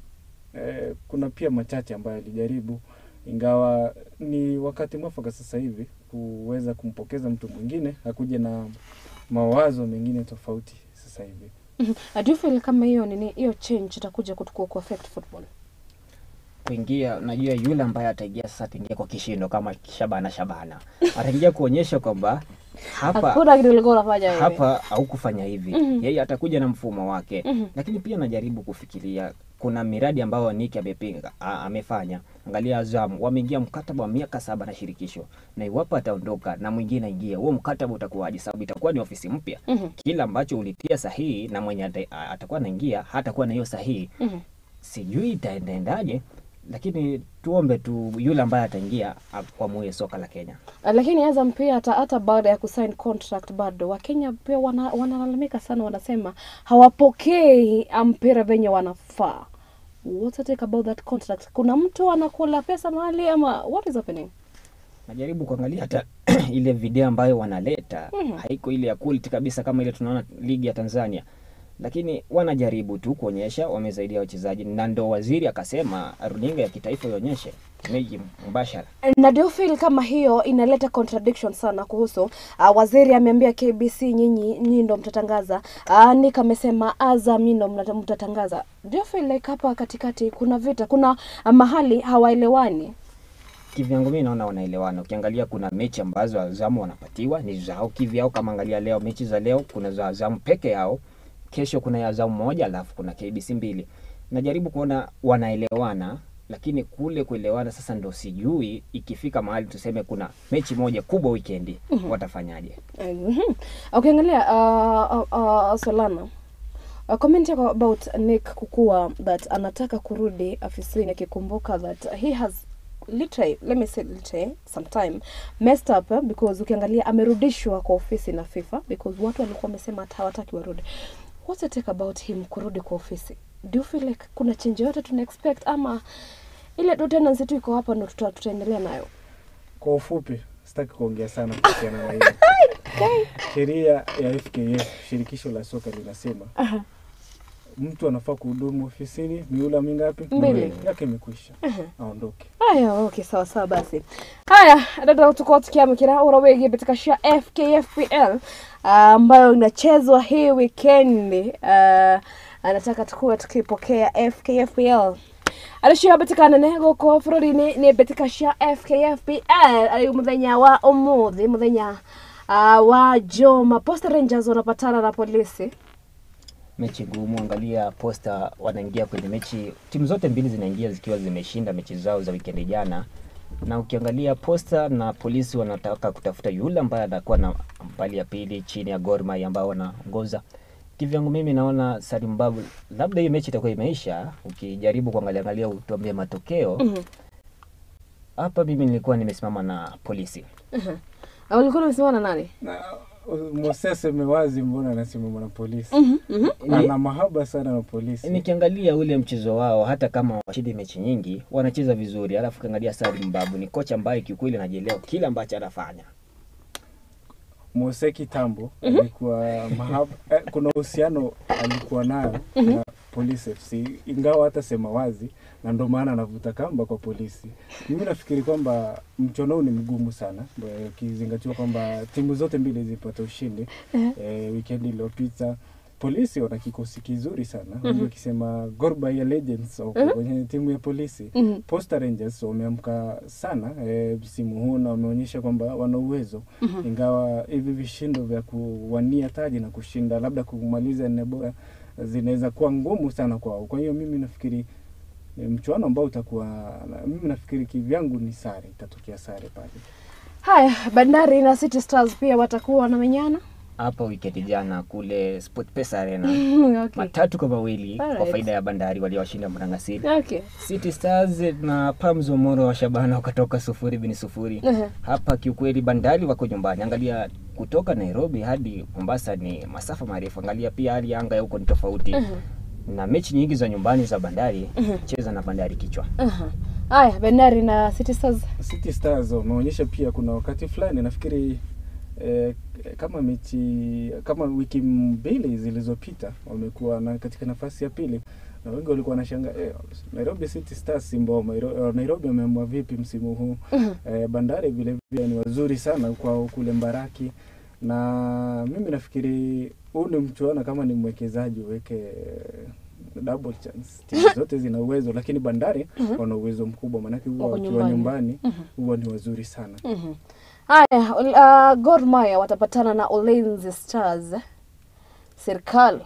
kuna pia machache ambayo alijaribu, ingawa ni wakati mwafaka sasa hivi kuweza kumpokeza mtu mwingine akuje na mawazo mengine tofauti sasa hivi. Do you feel kama hiyo nini hiyo change itakuja kutukua kwa affect football? Kuingia, najua yule ambaye ataingia sasa ataingia kwa kishindo kama Shabana. Ataingia kuonyesha kwamba hapa hakuna kitu ulikuwa unafanya wewe. Hapa haukufanya hivi. Yeye atakuja na mfumo wake. Lakini pia najaribu kufikiria kuna miradi ambayo Nick amepinga, amefanya. Angalia Azam, wameingia mkataba wa miaka 7 na shirikisho. Na iwapo ataondoka na mwingine aingie, huo mkataba utakuwaje? Sababu itakuwa ni ofisi mpya. Kila ambacho ulitia sahihi na mwenye atakuwa anaingia hatakuwa na hiyo sahihi. Sijui itaendaje, lakini tuombe tu yule ambaye ataingia akwamue soka la Kenya. Lakini Azam pia hata baada ya kusign contract bado Wakenya pia wanalalamika sana, wanasema hawapokei mpira venye wanafaa. What's your take about that contract? Kuna mtu anakula pesa mahali ama what is happening? Najaribu kuangalia hata ile video ambayo wanaleta haiko ile ya quality kabisa kama ile tunaona ligi ya Tanzania. Lakini wanajaribu tu kuonyesha wamesaidia wachezaji, na ndo waziri akasema runinga ya kitaifa ionyeshe mechi mbashara. Na do you feel kama hiyo inaleta contradiction sana kuhusu waziri ameambia KBC nyinyi ndo mtatangaza, Nick amesema Azam nyinyi ndo mtatangaza. Do you feel like hapa katikati kuna vita, kuna mahali hawaelewani? Kivyangu mimi naona wanaelewana. Ukiangalia kuna mechi ambazo Azam wanapatiwa ni zao kivyao, kama angalia leo mechi za leo kuna za Azam peke yao, kesho kuna ya Azam moja alafu kuna KBC 2. Najaribu kuona wanaelewana Lakini kule kuelewana sasa ndo sijui ikifika mahali tuseme kuna mechi moja kubwa weekendi watafanyaje. Ukiangalia Solana, comment yako about Nick kukua that anataka kurudi afisini akikumbuka that he has literally, let me say literally, sometime messed up because ukiangalia amerudishwa kwa ofisi na FIFA because watu walikuwa wamesema hawataki warudi. What's your take about him kurudi kwa ofisi? Do you feel like kuna change yote tuna expect ama ile tendency tu iko hapa ndo tutaendelea nayo? Kwa ufupi, sitaki kuongea sana kuhusiana na hilo. Okay. Sheria ya FKF, shirikisho la soka linasema mtu anafaa kuhudumu ofisini miula mingapi? 2. Yake imekwisha. Aondoke. Haya, okay, sawa sawa basi. Haya, dada tuko tukiamkira ora wegi betikashia FKFPL ambayo inachezwa hii weekend. Anataka tukue tukipokea FKFPL. Arishia betikana ne goko fururi ni betikashia FKFPL ari muthenya wa umuthi muthenya wa Joma. Posta Rangers wanapatana na Polisi. Mechi ngumu, angalia Posta wanaingia kwenye mechi, timu zote mbili zinaingia zikiwa zimeshinda mechi zao za weekend jana. Na ukiangalia Posta na Polisi wanataka kutafuta yule ambaye atakuwa na mbali ya pili chini ya Gor Mahia ambao wanaongoza. Kivyangu mimi naona Salim Babu labda hii mechi itakuwa imeisha. Ukijaribu kuangalia angalia utuambie matokeo. Hapa mimi nilikuwa nimesimama na Polisi. Ulikuwa umesimama na nani? Mosese mewazi mbona anasimama na Polisi. Ana mahaba sana na Polisi. Nikiangalia ule mchezo wao hata kama washindi mechi nyingi wanacheza vizuri. Alafu kiangalia Salim Babu ni kocha ambaye kiukweli anajielewa kila ambacho anafanya. Mose kitambo alikuwa mahaba, kuna uhusiano alikuwa nayo na Police FC ingawa hata sema wazi, na ndio maana anavuta kamba kwa Polisi. Mimi nafikiri kwamba mchono ni mgumu sana ukizingatiwa kwamba timu zote mbili zilipata ushindi weekend iliyopita. Polisi wana kikosi kizuri sana. Ukisema Gor Mahia Legends kwenye timu ya Polisi. Posta Rangers wameamka sana msimu huu na wameonyesha kwamba wana uwezo. Ingawa hivi vishindo vya kuwania taji na kushinda labda kumaliza nne bora zinaweza kuwa ngumu sana kwao. Kwa hiyo mimi nafikiri mchuano ambao utakuwa, mimi nafikiri kivyangu ni sare, itatokea sare pale. Haya, Bandari na City Stars pia watakuwa wanamenyana hapa weekend jana kule SportPesa Arena. 3-2 kwa faida ya Bandari waliowashinda Mrangasili. City Stars na Pamzo Moro wa Shabana wakatoka 0-0. Hapa kiukweli Bandari wako nyumbani. Angalia kutoka Nairobi hadi Mombasa ni masafa marefu. Angalia pia hali ya anga huko ni tofauti. Na mechi nyingi za nyumbani za Bandari cheza na Bandari kichwa. Haya, Bandari na City Stars. City Stars wameonyesha pia kuna wakati fulani nafikiri kama mechi kama wiki mbili zilizopita wamekuwa na katika nafasi ya pili, na wengi walikuwa wanashangaa Nairobi City Stars Simba Nairobi wameamua vipi msimu huu. Bandari vile vile ni wazuri sana kwa kule Mbaraki, na mimi nafikiri huu ni mchuano kama ni mwekezaji uweke double chance. Timu zote zina uwezo, lakini Bandari wana uwezo mkubwa maana huwa wakiwa nyumbani huwa ni wazuri sana. Haya, Gor Mahia watapatana na Ulinzi Stars. Serikali.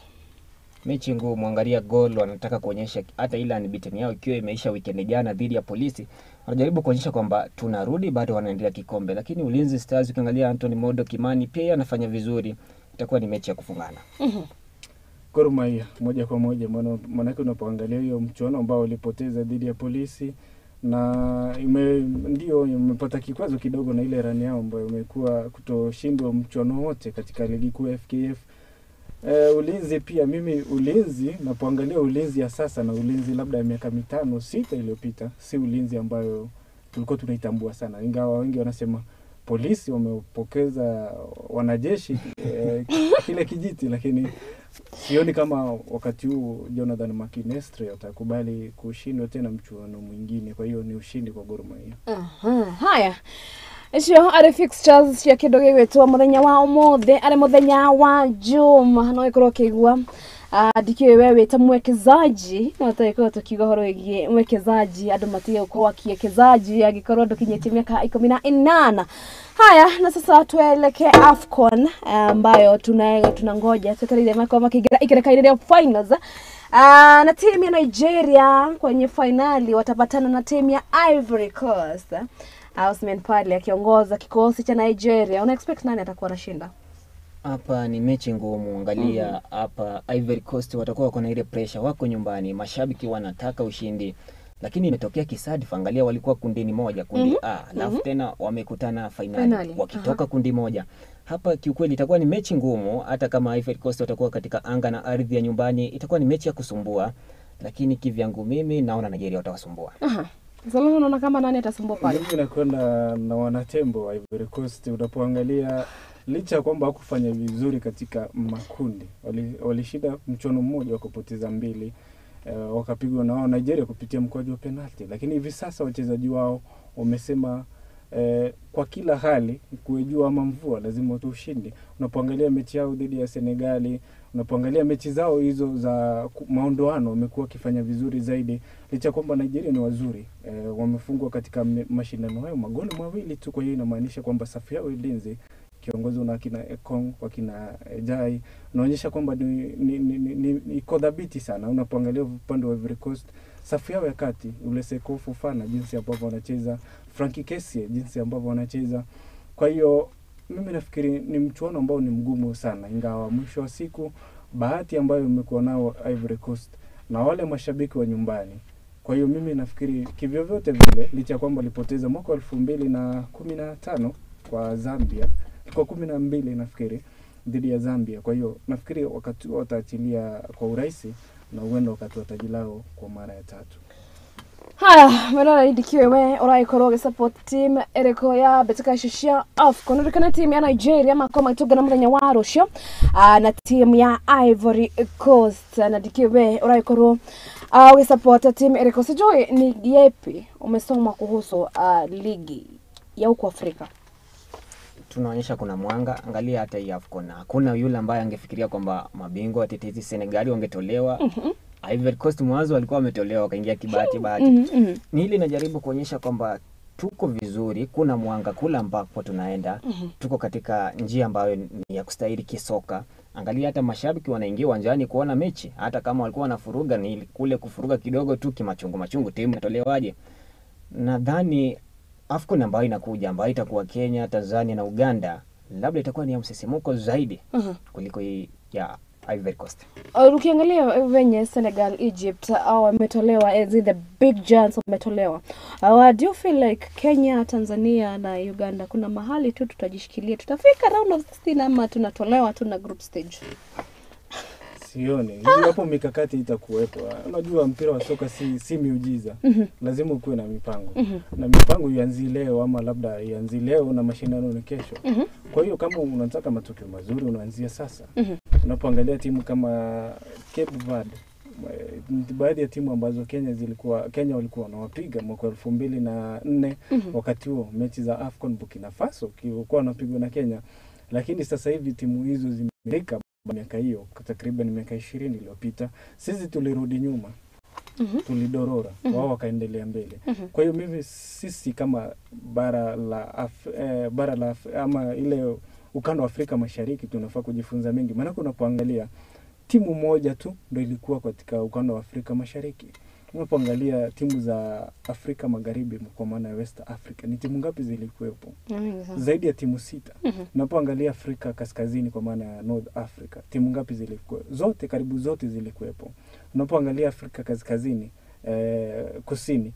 Mechi ngumu, angalia Gor wanataka kuonyesha hata ile unbeaten yao ikiwa imeisha weekend jana dhidi ya Polisi. Wanajaribu kuonyesha kwamba tunarudi, bado wanaendelea kikombe. Lakini Ulinzi Stars ukiangalia Anthony Modo Kimani pia anafanya vizuri. Itakuwa ni mechi ya kufungana. Gor Mahia moja kwa moja, maana unapoangalia hiyo mchuano ambao walipoteza dhidi ya Polisi na ndio imepata kikwazo kidogo na ile run yao ambayo imekuwa kutoshindwa mchuano wote katika ligi kuu FKF. Ulinzi pia, mimi Ulinzi napoangalia Ulinzi ya sasa na Ulinzi labda ya miaka 5 6 iliyopita, si Ulinzi ambayo tulikuwa tunaitambua sana, ingawa wengi wanasema Polisi wamepokeza wanajeshi kile kijiti, lakini sioni kama wakati huu Jonathan McKinstry atakubali kushindwa tena mchuano mwingine. Kwa hiyo ni ushindi kwa Gor Mahia. Haya. Icio ari fixtures cia kindu gigwitwo muthenya wa umuthi ari muthenya wa Juma no ikorwo kigwa ndikiwe we wita mwekezaji no taikorwo tukiuga horo wigie mwekezaji andu matige gukorwo akiekezaji angikorwo ndukinyitie miaka 18. Haya, na sasa tuelekee AFCON ambayo tunangoja twetereire makorwo makiingĩra ikereka-inĩ rĩa finals. Na timu ya Nigeria kwenye finali watapatana na timu ya Ivory Coast. Osman pale akiongoza kikosi cha Nigeria. Una expect nani atakuwa anashinda? Hapa ni mechi ngumu, angalia hapa Ivory Coast watakuwa wako na ile pressure, wako nyumbani, mashabiki wanataka ushindi. Lakini imetokea kisadifu, angalia walikuwa kundini moja, kundi A, alafu tena wamekutana finali wakitoka kundi moja. Hapa kiukweli itakuwa ni mechi ngumu, hata kama Ivory Coast watakuwa katika anga na ardhi ya nyumbani, itakuwa ni mechi ya kusumbua, lakini kivyangu mimi naona Nigeria watawasumbua. Salama, unaona kama nani atasumbua pale? Mimi nakwenda na wanatembo wa Ivory Coast. Unapoangalia licha kwamba hakufanya vizuri katika makundi, walishinda mchuano mmoja wakapoteza 2, wakapigwa na wao Nigeria kupitia mkwaju wa penalti. Lakini hivi sasa wachezaji wao wamesema kwa kila hali kuejua ama mvua lazima tu ushindi. Unapoangalia mechi yao dhidi ya Senegali, unapoangalia mechi zao hizo za maondoano, wamekuwa wakifanya vizuri zaidi licha kwamba Nigeria ni wazuri. Wamefungwa katika mashindano hayo magoli 2 tu. Kwa hiyo inamaanisha kwamba safu yao ulinzi kiongozwa na kina Ekong, wakina Jai, unaonyesha kwamba ni iko dhabiti sana. Unapoangalia upande wa Ivory Coast, safu yao ya kati, ule Seko Fofana jinsi ambavyo wanacheza, Frankie Kessie jinsi ambavyo wanacheza. Kwa hiyo mimi nafikiri ni mchuano ambao ni mgumu sana, ingawa mwisho wa siku bahati ambayo imekuwa nao Ivory Coast na wale mashabiki wa nyumbani. Kwa hiyo mimi nafikiri kivyovyote vile, licha kwamba walipoteza mwaka 2015 kwa Zambia, kwa 12 nafikiri dhidi ya Zambia. Kwa hiyo nafikiri wakati wataachilia kwa urahisi na huenda wakati taji lao kwa mara ya 3. Haya, melona ndikiwe we uraikorwo support team ereko ya betika shishia AFCON. Rikana team ya Nigeria makoma ituga na muthenya wa rucio na team ya Ivory Coast. Na ndikiwe uraikorwo we support team ereko. Sijui ni yepi umesoma kuhusu ligi ya huko Afrika? Tunaonyesha kuna mwanga, angalia hata hii AFCON. Hakuna yule ambaye angefikiria kwamba mabingwa watetezi Senegali wangetolewa. Ivory Coast mwanzo walikuwa wametolewa wakaingia kibahati bahati. Ni ile inajaribu kuonyesha kwamba tuko vizuri, kuna mwanga kula ambapo tunaenda. Tuko katika njia ambayo ni ya kustahili kisoka. Angalia hata mashabiki wanaingia uwanjani kuona mechi, hata kama walikuwa wanafuruga ni kule kufuruga kidogo tu kimachungu machungu, timu inatolewaje. Nadhani AFCON ambayo inakuja ambayo itakuwa Kenya, Tanzania na Uganda, labda itakuwa ni ya msisimuko zaidi kuliko hii ya Ivory Coast. Ukiangalia wenye Senegal, Egypt au wametolewa, as in the big giants wametolewa. Do you feel like Kenya, Tanzania na Uganda kuna mahali tu tutajishikilia, tutafika round of 16 ama tunatolewa tu na group stage? Sioni. Hapo mikakati itakuwepo. Unajua mpira wa soka si miujiza. Lazima ukuwe na mipango. Na mipango ianzie leo ama labda ianzie leo na mashindano ni kesho. Kwa hiyo kama unataka matokeo mazuri unaanzia sasa. Unapoangalia timu kama Cape Verde, baadhi ya timu ambazo Kenya walikuwa wanawapiga mwaka 2004, wakati huo mechi za AFCON Burkina Faso kilikuwa wanapigwa na Kenya. Lakini sasa hivi timu hizo zimelika miaka hiyo, takriban miaka 20 iliyopita. Sisi tulirudi nyuma. Tulidorora, wao wakaendelea mbele. Kwa hiyo mimi sisi kama bara la ama ile ukanda wa Afrika Mashariki tunafaa kujifunza mengi. Maana unapoangalia timu moja tu ndio ilikuwa katika ukanda wa Afrika Mashariki. Unapoangalia timu za Afrika Magharibi kwa maana ya West Africa, ni timu ngapi zilikuwepo? Zaidi ya timu 6. Unapoangalia Afrika Kaskazini kwa maana ya North Africa, timu ngapi zilikuwepo? Zote, karibu zote zilikuwepo. Unapoangalia Afrika Kaskazini, Kusini,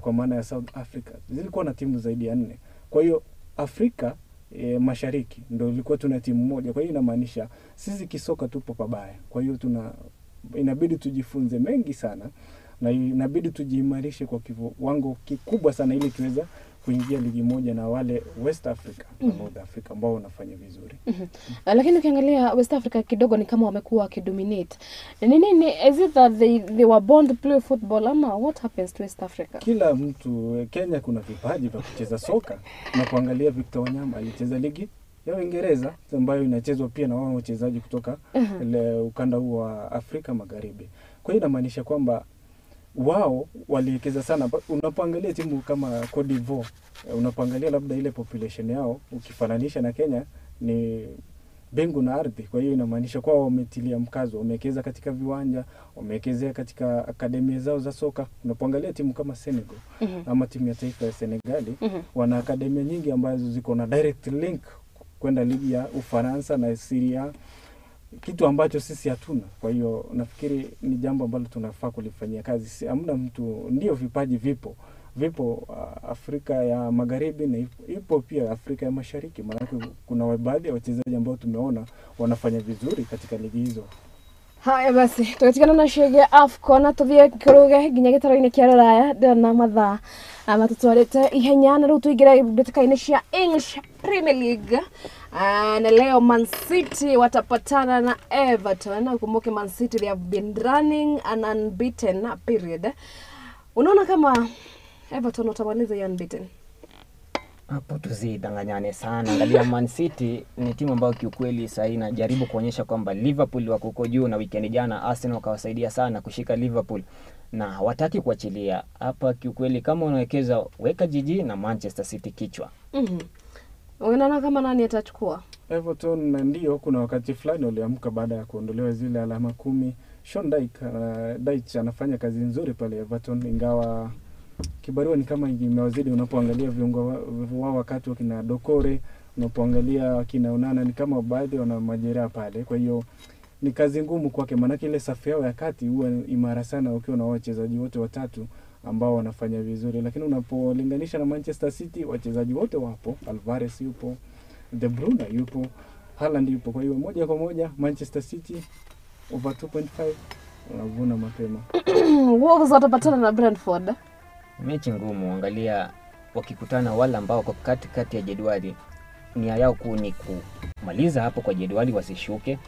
kwa maana ya South Africa, zilikuwa na timu zaidi ya 4. Kwa hiyo Afrika Mashariki ndio ilikuwa tuna timu moja. Kwa hiyo inamaanisha sisi kisoka tupo pabaya. Kwa hiyo inabidi tujifunze mengi sana na inabidi tujiimarishe kwa kiwango kikubwa sana ili tuweza kuingia ligi moja na wale West Africa na North Africa ambao wanafanya vizuri. Lakini ukiangalia West Africa kidogo ni kama wamekuwa wakidominate. Nini is it that they were born to play football ama what happens to West Africa? Kila mtu Kenya kuna vipaji vya kucheza soka. Na kuangalia Victor Wanyama alicheza ligi ya Uingereza ambayo inachezwa pia na wao wachezaji kutoka ukanda huu wa Afrika Magharibi. Kwa hiyo inamaanisha kwamba wao waliwekeza sana. Unapoangalia timu kama Cote d'Ivoire, unapoangalia labda ile population yao ukifananisha na Kenya ni mbingu na ardhi. Kwa hiyo inamaanisha kwao wametilia mkazo, wamewekeza katika viwanja, wamewekezea katika akademia zao za soka. Unapoangalia timu kama Senegal ama timu ya taifa ya Senegali, wana akademia nyingi ambazo ziko na direct link kwenda ligi ya Ufaransa na Syria, kitu ambacho sisi hatuna. Kwa hiyo nafikiri ni jambo ambalo tunafaa kulifanyia kazi. Hamna mtu, ndio vipaji vipo Afrika ya Magharibi na ipo pia Afrika ya Mashariki, maana kuna baadhi ya wachezaji ambao tumeona wanafanya vizuri katika ligi hizo. Haya basi, tugatigana na ciĩgiĩ AFCON tũthiĩ kĩrũge nginya gĩtaro-inĩ kĩa rũraya ndĩrona mathaa matũtwarĩte ihenya na rĩu tũingĩre mbĩtĩka-inĩ cia English Premier League. Na leo Man City watapatana na Everton. Ukumbuke Man City they have been running an unbeaten period. Unaona kama Everton watamaliza hiyo unbeaten? Hapo tuzidanganyane sana. Angalia Man City ni timu ambayo kiukweli sasa inajaribu kuonyesha kwamba Liverpool wako huko juu, na weekend jana Arsenal wakawasaidia sana kushika Liverpool na hawataki kuachilia. Hapa kiukweli kama unawekeza weka jiji na Manchester City kichwa. Unaona kama nani atachukua? Everton ndio kuna wakati fulani waliamka baada ya kuondolewa zile alama 10. Sean Dyche anafanya kazi nzuri pale Everton, ingawa kibarua ni kama imewazidi. Unapoangalia viungo wao wakati wakina Dokore, unapoangalia wakina Onana, ni kama baadhi wana majeraha pale. Kwa hiyo ni kazi ngumu kwake, maana ile safu yao ya kati huwa imara sana ukiwa na wachezaji wote watatu ambao wanafanya vizuri. Lakini unapolinganisha na Manchester City, wachezaji wote wapo, Alvarez yupo, De Bruyne yupo, Haaland yupo. Kwa hiyo moja kwa moja Manchester City over 2.5 unavuna mapema. Wolves watapatana na Brentford. Mechi ngumu. Angalia wakikutana wale ambao wako katikati ya jedwali, nia yao kuu ni kumaliza hapo kwa jedwali wasishuke.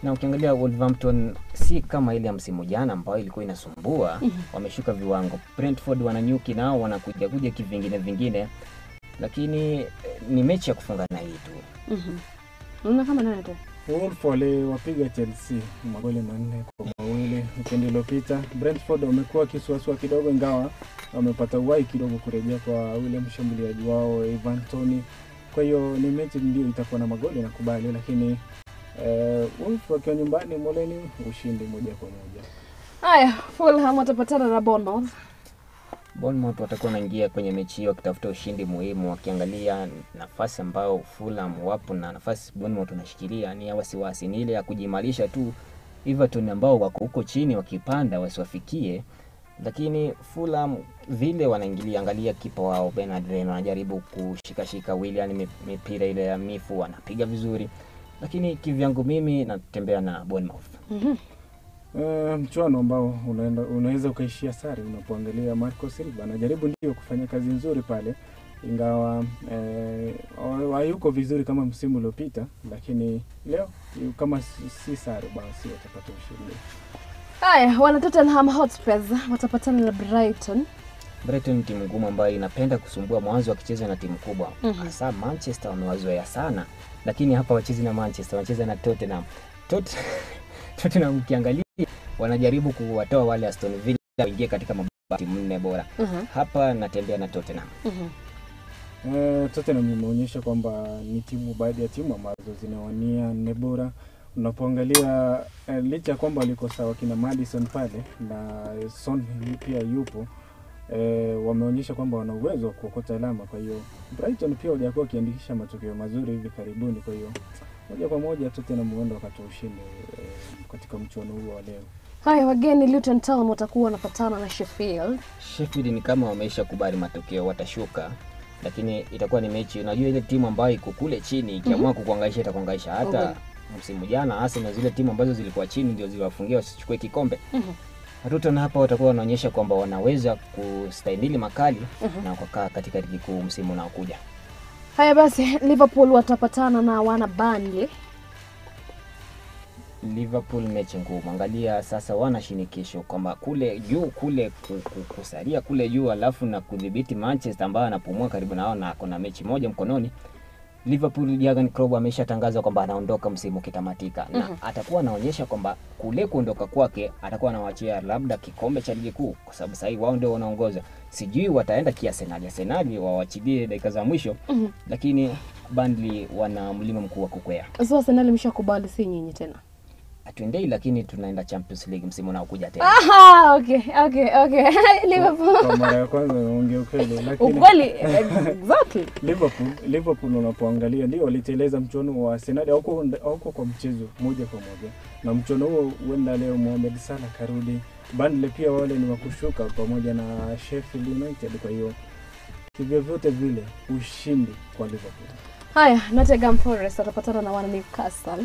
Na ukiangalia Wolverhampton si kama ile ya msimu jana ambayo ilikuwa inasumbua, wameshuka viwango. Brentford wananyuki nao wanakuja kuja kivingine vingine, lakini ni mechi ya kufungana hii tu. Unaona kama nani tu? Wolves waliwapiga Chelsea magoli 4-2 wikendi iliyopita. Brentford wamekuwa kisuasua kidogo, ingawa wamepata uhai kidogo kurejea kwa ule mshambuliaji wao Ivan Toney. Kwa hiyo ni mechi ndio itakuwa na magoli nakubali, lakini Wolves wakiwa nyumbani Moleni, ushindi 1-1. Haya, Fulham watapatana na Bournemouth. Bournemouth watakuwa wanaingia kwenye mechi hiyo wakitafuta ushindi muhimu, wakiangalia nafasi ambao Fulham wapo na nafasi Bournemouth wanashikilia ni ya wasiwasi, ni ile ya kujimarisha tu. Everton ambao wako huko chini wakipanda wasiwafikie, lakini Fulham vile wanaingilia, angalia kipa wao Bernard Leno anajaribu kushikashika William mipira ile ya mifu anapiga vizuri, lakini kivyangu mimi natembea na Bournemouth. Mchuano ambao unaweza ukaishia sare. Unapoangalia Marco Silva anajaribu ndio kufanya kazi nzuri pale, ingawa hayuko vizuri kama msimu uliopita, lakini leo kama si sare basi watapata ushindi. Haya, wana Tottenham Hotspur watapatana na Brighton. Brighton ni timu ngumu ambayo inapenda kusumbua mwanzo wakicheza na timu kubwa. Hasa Manchester wamewazoea sana, lakini hapa wachezi na Manchester, wanacheza na Tottenham. Tottenham ukiangalia wanajaribu kuwatoa wale Aston Villa waingie katika mabaki 4 bora. Hapa natembea na Tottenham. Tottenham imeonyesha kwamba ni timu, baadhi ya timu ambazo zinawania 4 bora. Unapoangalia licha kwamba walikosa wakina Madison pale na Son pia yupo, wameonyesha kwamba wana uwezo wa kuokota alama. Kwa hiyo Brighton pia hawajakuwa wakiandikisha matokeo mazuri hivi karibuni. Kwa hiyo moja kwa moja Tottenham huenda wakatoa ushindi katika mchuano huo wa leo. Haya, wageni Luton Town watakuwa wanapatana na Sheffield. Sheffield ni kama wameisha kubali matokeo, watashuka, lakini itakuwa ni mechi, unajua ile timu ambayo iko kule chini ikiamua kukuangaisha itakuangaisha. Hata msimu jana Arsenal zile timu ambazo zilikuwa chini ndio ziliwafungia wasichukue kikombe. Luton hapa watakuwa wanaonyesha kwamba wanaweza kustahimili makali na kukaa katika ligi kuu msimu unaokuja. Haya basi, Liverpool watapatana na wana Burnley. Liverpool mechi ngumu. Angalia sasa wana shinikisho kwamba kule juu kule kusalia kule juu alafu na kudhibiti Manchester ambao anapumua karibu nao na kuna mechi moja mkononi. Liverpool Jurgen Klopp ameshatangaza kwamba anaondoka msimu kitamatika na atakuwa anaonyesha kwamba kule kuondoka kwake atakuwa anawaachia labda kikombe cha ligi kuu, kwa sababu sasa wao ndio wanaongoza. Sijui wataenda kiarsenali, Arsenali waachilie dakika za mwisho, lakini Burnley wana mlima mkuu wa kukwea. So Arsenal imeshakubali si nyinyi tena. Hatuendei, lakini tunaenda Champions League msimu unaokuja tena. Aha, okay. Liverpool. Kwa mara ya kwanza naongea ukweli, lakini ukweli exactly. Liverpool unapoangalia ndio waliteleza mchuano wa Arsenal, hauko kwa mchezo moja kwa moja. Na mchuano huo huenda leo Mohamed Salah karudi. Burnley pia wale ni wakushuka pamoja na Sheffield United, kwa hiyo kivyovyote vile ushindi kwa Liverpool. Haya, Nottingham Forest watapatana na wana Newcastle.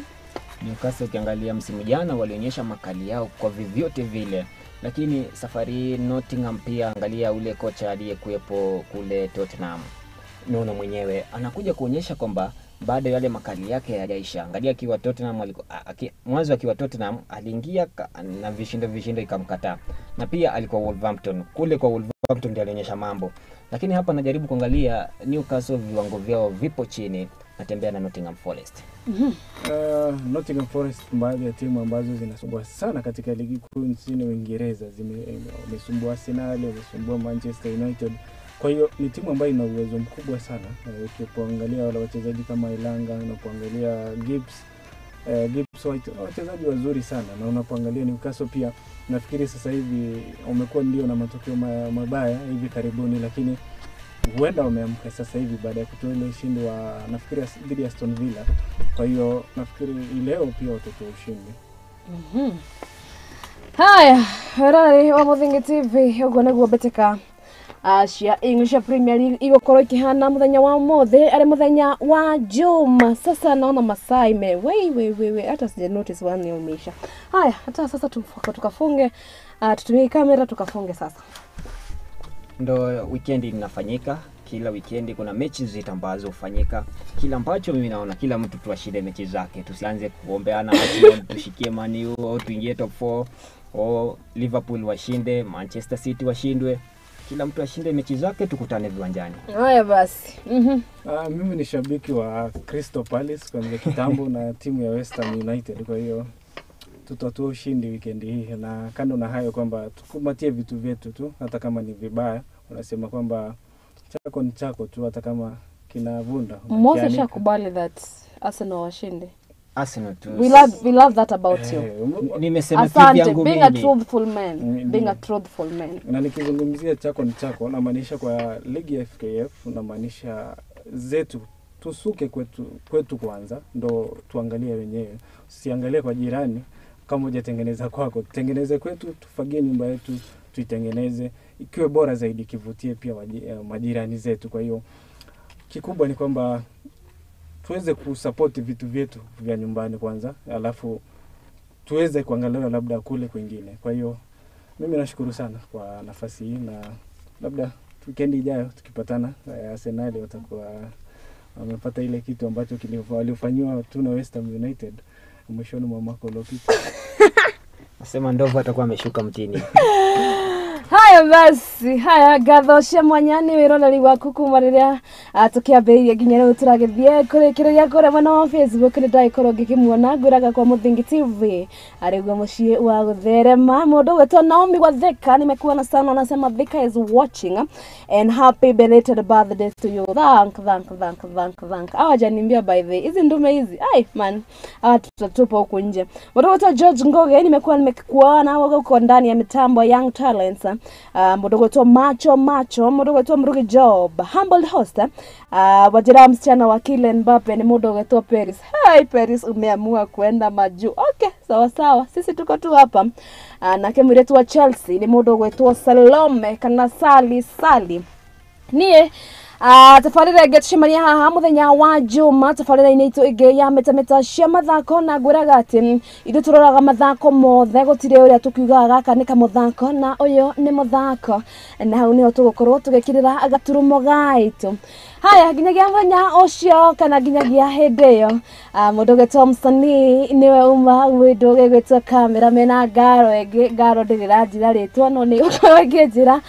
Newcastle ukiangalia msimu jana walionyesha makali yao kwa vyovyote vile, lakini safari Nottingham pia angalia ule kocha aliyekuepo kule Tottenham, Nuno mwenyewe anakuja kuonyesha kwamba bado yale makali yake hayajaisha. Angalia akiwa Tottenham mwanzo akiwa Tottenham aliingia na vishindo ikamkataa, na pia alikuwa Wolverhampton. Kule kwa Wolverhampton ndiye alionyesha mambo, lakini hapa najaribu kuangalia Newcastle viwango vyao vipo chini. Natembea na Nottingham Forest. Nottingham Forest baadhi ya timu ambazo zinasumbua sana katika ligi kuu nchini Uingereza. Zimesumbua Arsenal, wamesumbua Manchester United. Kwa hiyo ni timu ambayo ina uwezo mkubwa sana. Ukiangalia wale wachezaji kama Elanga, unapoangalia Gibbs White, wachezaji wazuri sana. Na unapoangalia Newcastle pia nafikiri sasa hivi wamekuwa ndio na matokeo mabaya hivi karibuni, lakini huenda wameamka sasa hivi baada ya kutoa ile ushindi wa nafikiri dhidi ya Aston Villa. Kwa hiyo nafikiri leo pia watatoa ushindi. Haya, rari wa Muthingi TV uguo niguo mbĩtĩka cia English Premier League igũkorwo ikĩhana mũthenya wa ũmũthĩ arĩ mũthenya wa Juma. Sasa naona masaa ime wei hata sija notice one umeisha. Haya, hata sasa tukafunge, tutumie kamera tukafunge sasa. Ndo weekend inafanyika, kila weekend kuna mechi zita ambazo hufanyika. Kila ambacho mimi naona kila mtu tuashinde mechi zake, tusianze kuombeana Arsenal tushikie Man U au tuingie top 4 au Liverpool washinde, Manchester City washindwe. Kila mtu ashinde mechi zake, tukutane viwanjani. Haya basi. Mimi ni shabiki wa Crystal Palace kuanzia kitambo na timu ya West Ham United, kwa hiyo tutatoa ushindi weekend hii. Na kando na hayo kwamba tukumatie vitu vyetu tu, hata kama ni vibaya unasema kwamba chako ni chako tu, hata kama kinavunda. Moses shakubali that Arsenal washinde. Arsenal tu. We love that about you. Nimesema kivyangu mimi. Being a truthful man. Being a truthful man. Na nikizungumzia chako ni chako namaanisha kwa ligi ya FKF, namaanisha zetu tusuke kwetu kwanza ndo tuangalie wenyewe. Usiangalie kwa jirani kama hujatengeneza kwako. Tutengeneze kwetu, tufagie nyumba yetu, tuitengeneze ikiwe bora zaidi, kivutie pia majirani zetu. Kwa hiyo kikubwa ni kwamba tuweze kusupport vitu vyetu vya nyumbani kwanza, alafu tuweze kuangalia labda kule kwingine. Kwa hiyo mimi nashukuru sana kwa nafasi hii, na labda weekend ijayo tukipatana Arsenal watakuwa wamepata ile kitu ambacho walifanywa tu na West Ham United mwishoni mwa mwaka uliopita. Nasema ndovu atakuwa ameshuka mtini. Haya basi, haya gatho cia mwanya ni wiroreri waku kuma riria tukiambĩrĩria nginya rĩu tũragĩthiĩ kũrĩkĩrĩria kũrĩa mwena wa Facebook nĩ ndagĩkorwo ngĩkĩmuona ngwĩraga kwa Muthingi TV arĩguo mũciĩ wa gũtherema. Mũndũ ũgwĩtwo Naomi wa Thika nimekuona sana, anasema Thika is watching and happy belated birthday to you. Thank. Hawajaniambia by the hizi ndume hizi. Ai man, tutatupa huku nje. Mũndũ ũgwĩtwo George Ngoge nimekuwa nimekuona huko ndani ya mitambo Young Talents. Mũndũ ũgwĩtwo Macho mũndũ ũgwĩtwo Murugi Job humble host wajira msichana wa Kylian Mbappe ni mũndũ ũgwĩtwo Paris. Hai Paris, umeamua kwenda majuu. Okay, sawa sawa, sisi tuko tu hapa. Nake mũirĩtu wa Chelsea ni mũndũ ũgwĩtwo Salome kana Sali niĩ tabarĩra ĩngĩ tũcemania haha mũthenya wa Juma tabarĩra-inĩ itũ ĩngĩ ya metameta cia mathako, na ngwĩraga atĩ ithuĩ tũroraga mathako mothe, gũtirĩ ũrĩa tũkiugaga gaka nĩ kamũthako na ũyũ nĩ mũthako, na hau nĩho tũgũkorwo tũgĩkĩrĩra gaturumo gaitũ. Haya, nginyagia mũthenya ũcio kana nginyagia hĩndĩ ĩyo, mũndũ ũgwĩtwo Msanii nĩwe uma mũndũ ũgwĩtwo kamera mena ngaro ĩngĩ, ngaro ndĩrĩ ĩranjĩra rĩtwa no nĩ gũkorwo ĩkĩnjĩra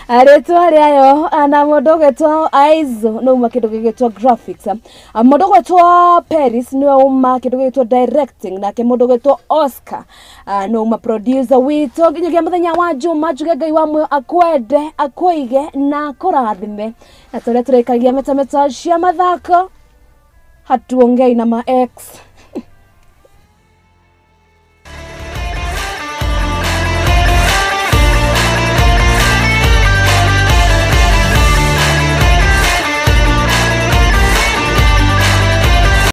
rĩtwa rĩayo, na mũndũ ũgwĩtwo Aizo nĩ uma kĩndũ gĩgwĩtwo graphics, mũndũ ũgwĩtwo Paris nĩwe uma kĩndũ gĩgwĩtwo directing, nake mũndũ ũgwĩtwo Oscar nĩ uma producer witũ. Nginyagia mũthenya wa Juma, njuge Ngai wa muoyo akwende, akũige na akũrathime, na tũrĩa tũrĩkagia metameta cia mathako. Hatuongei na ma ex.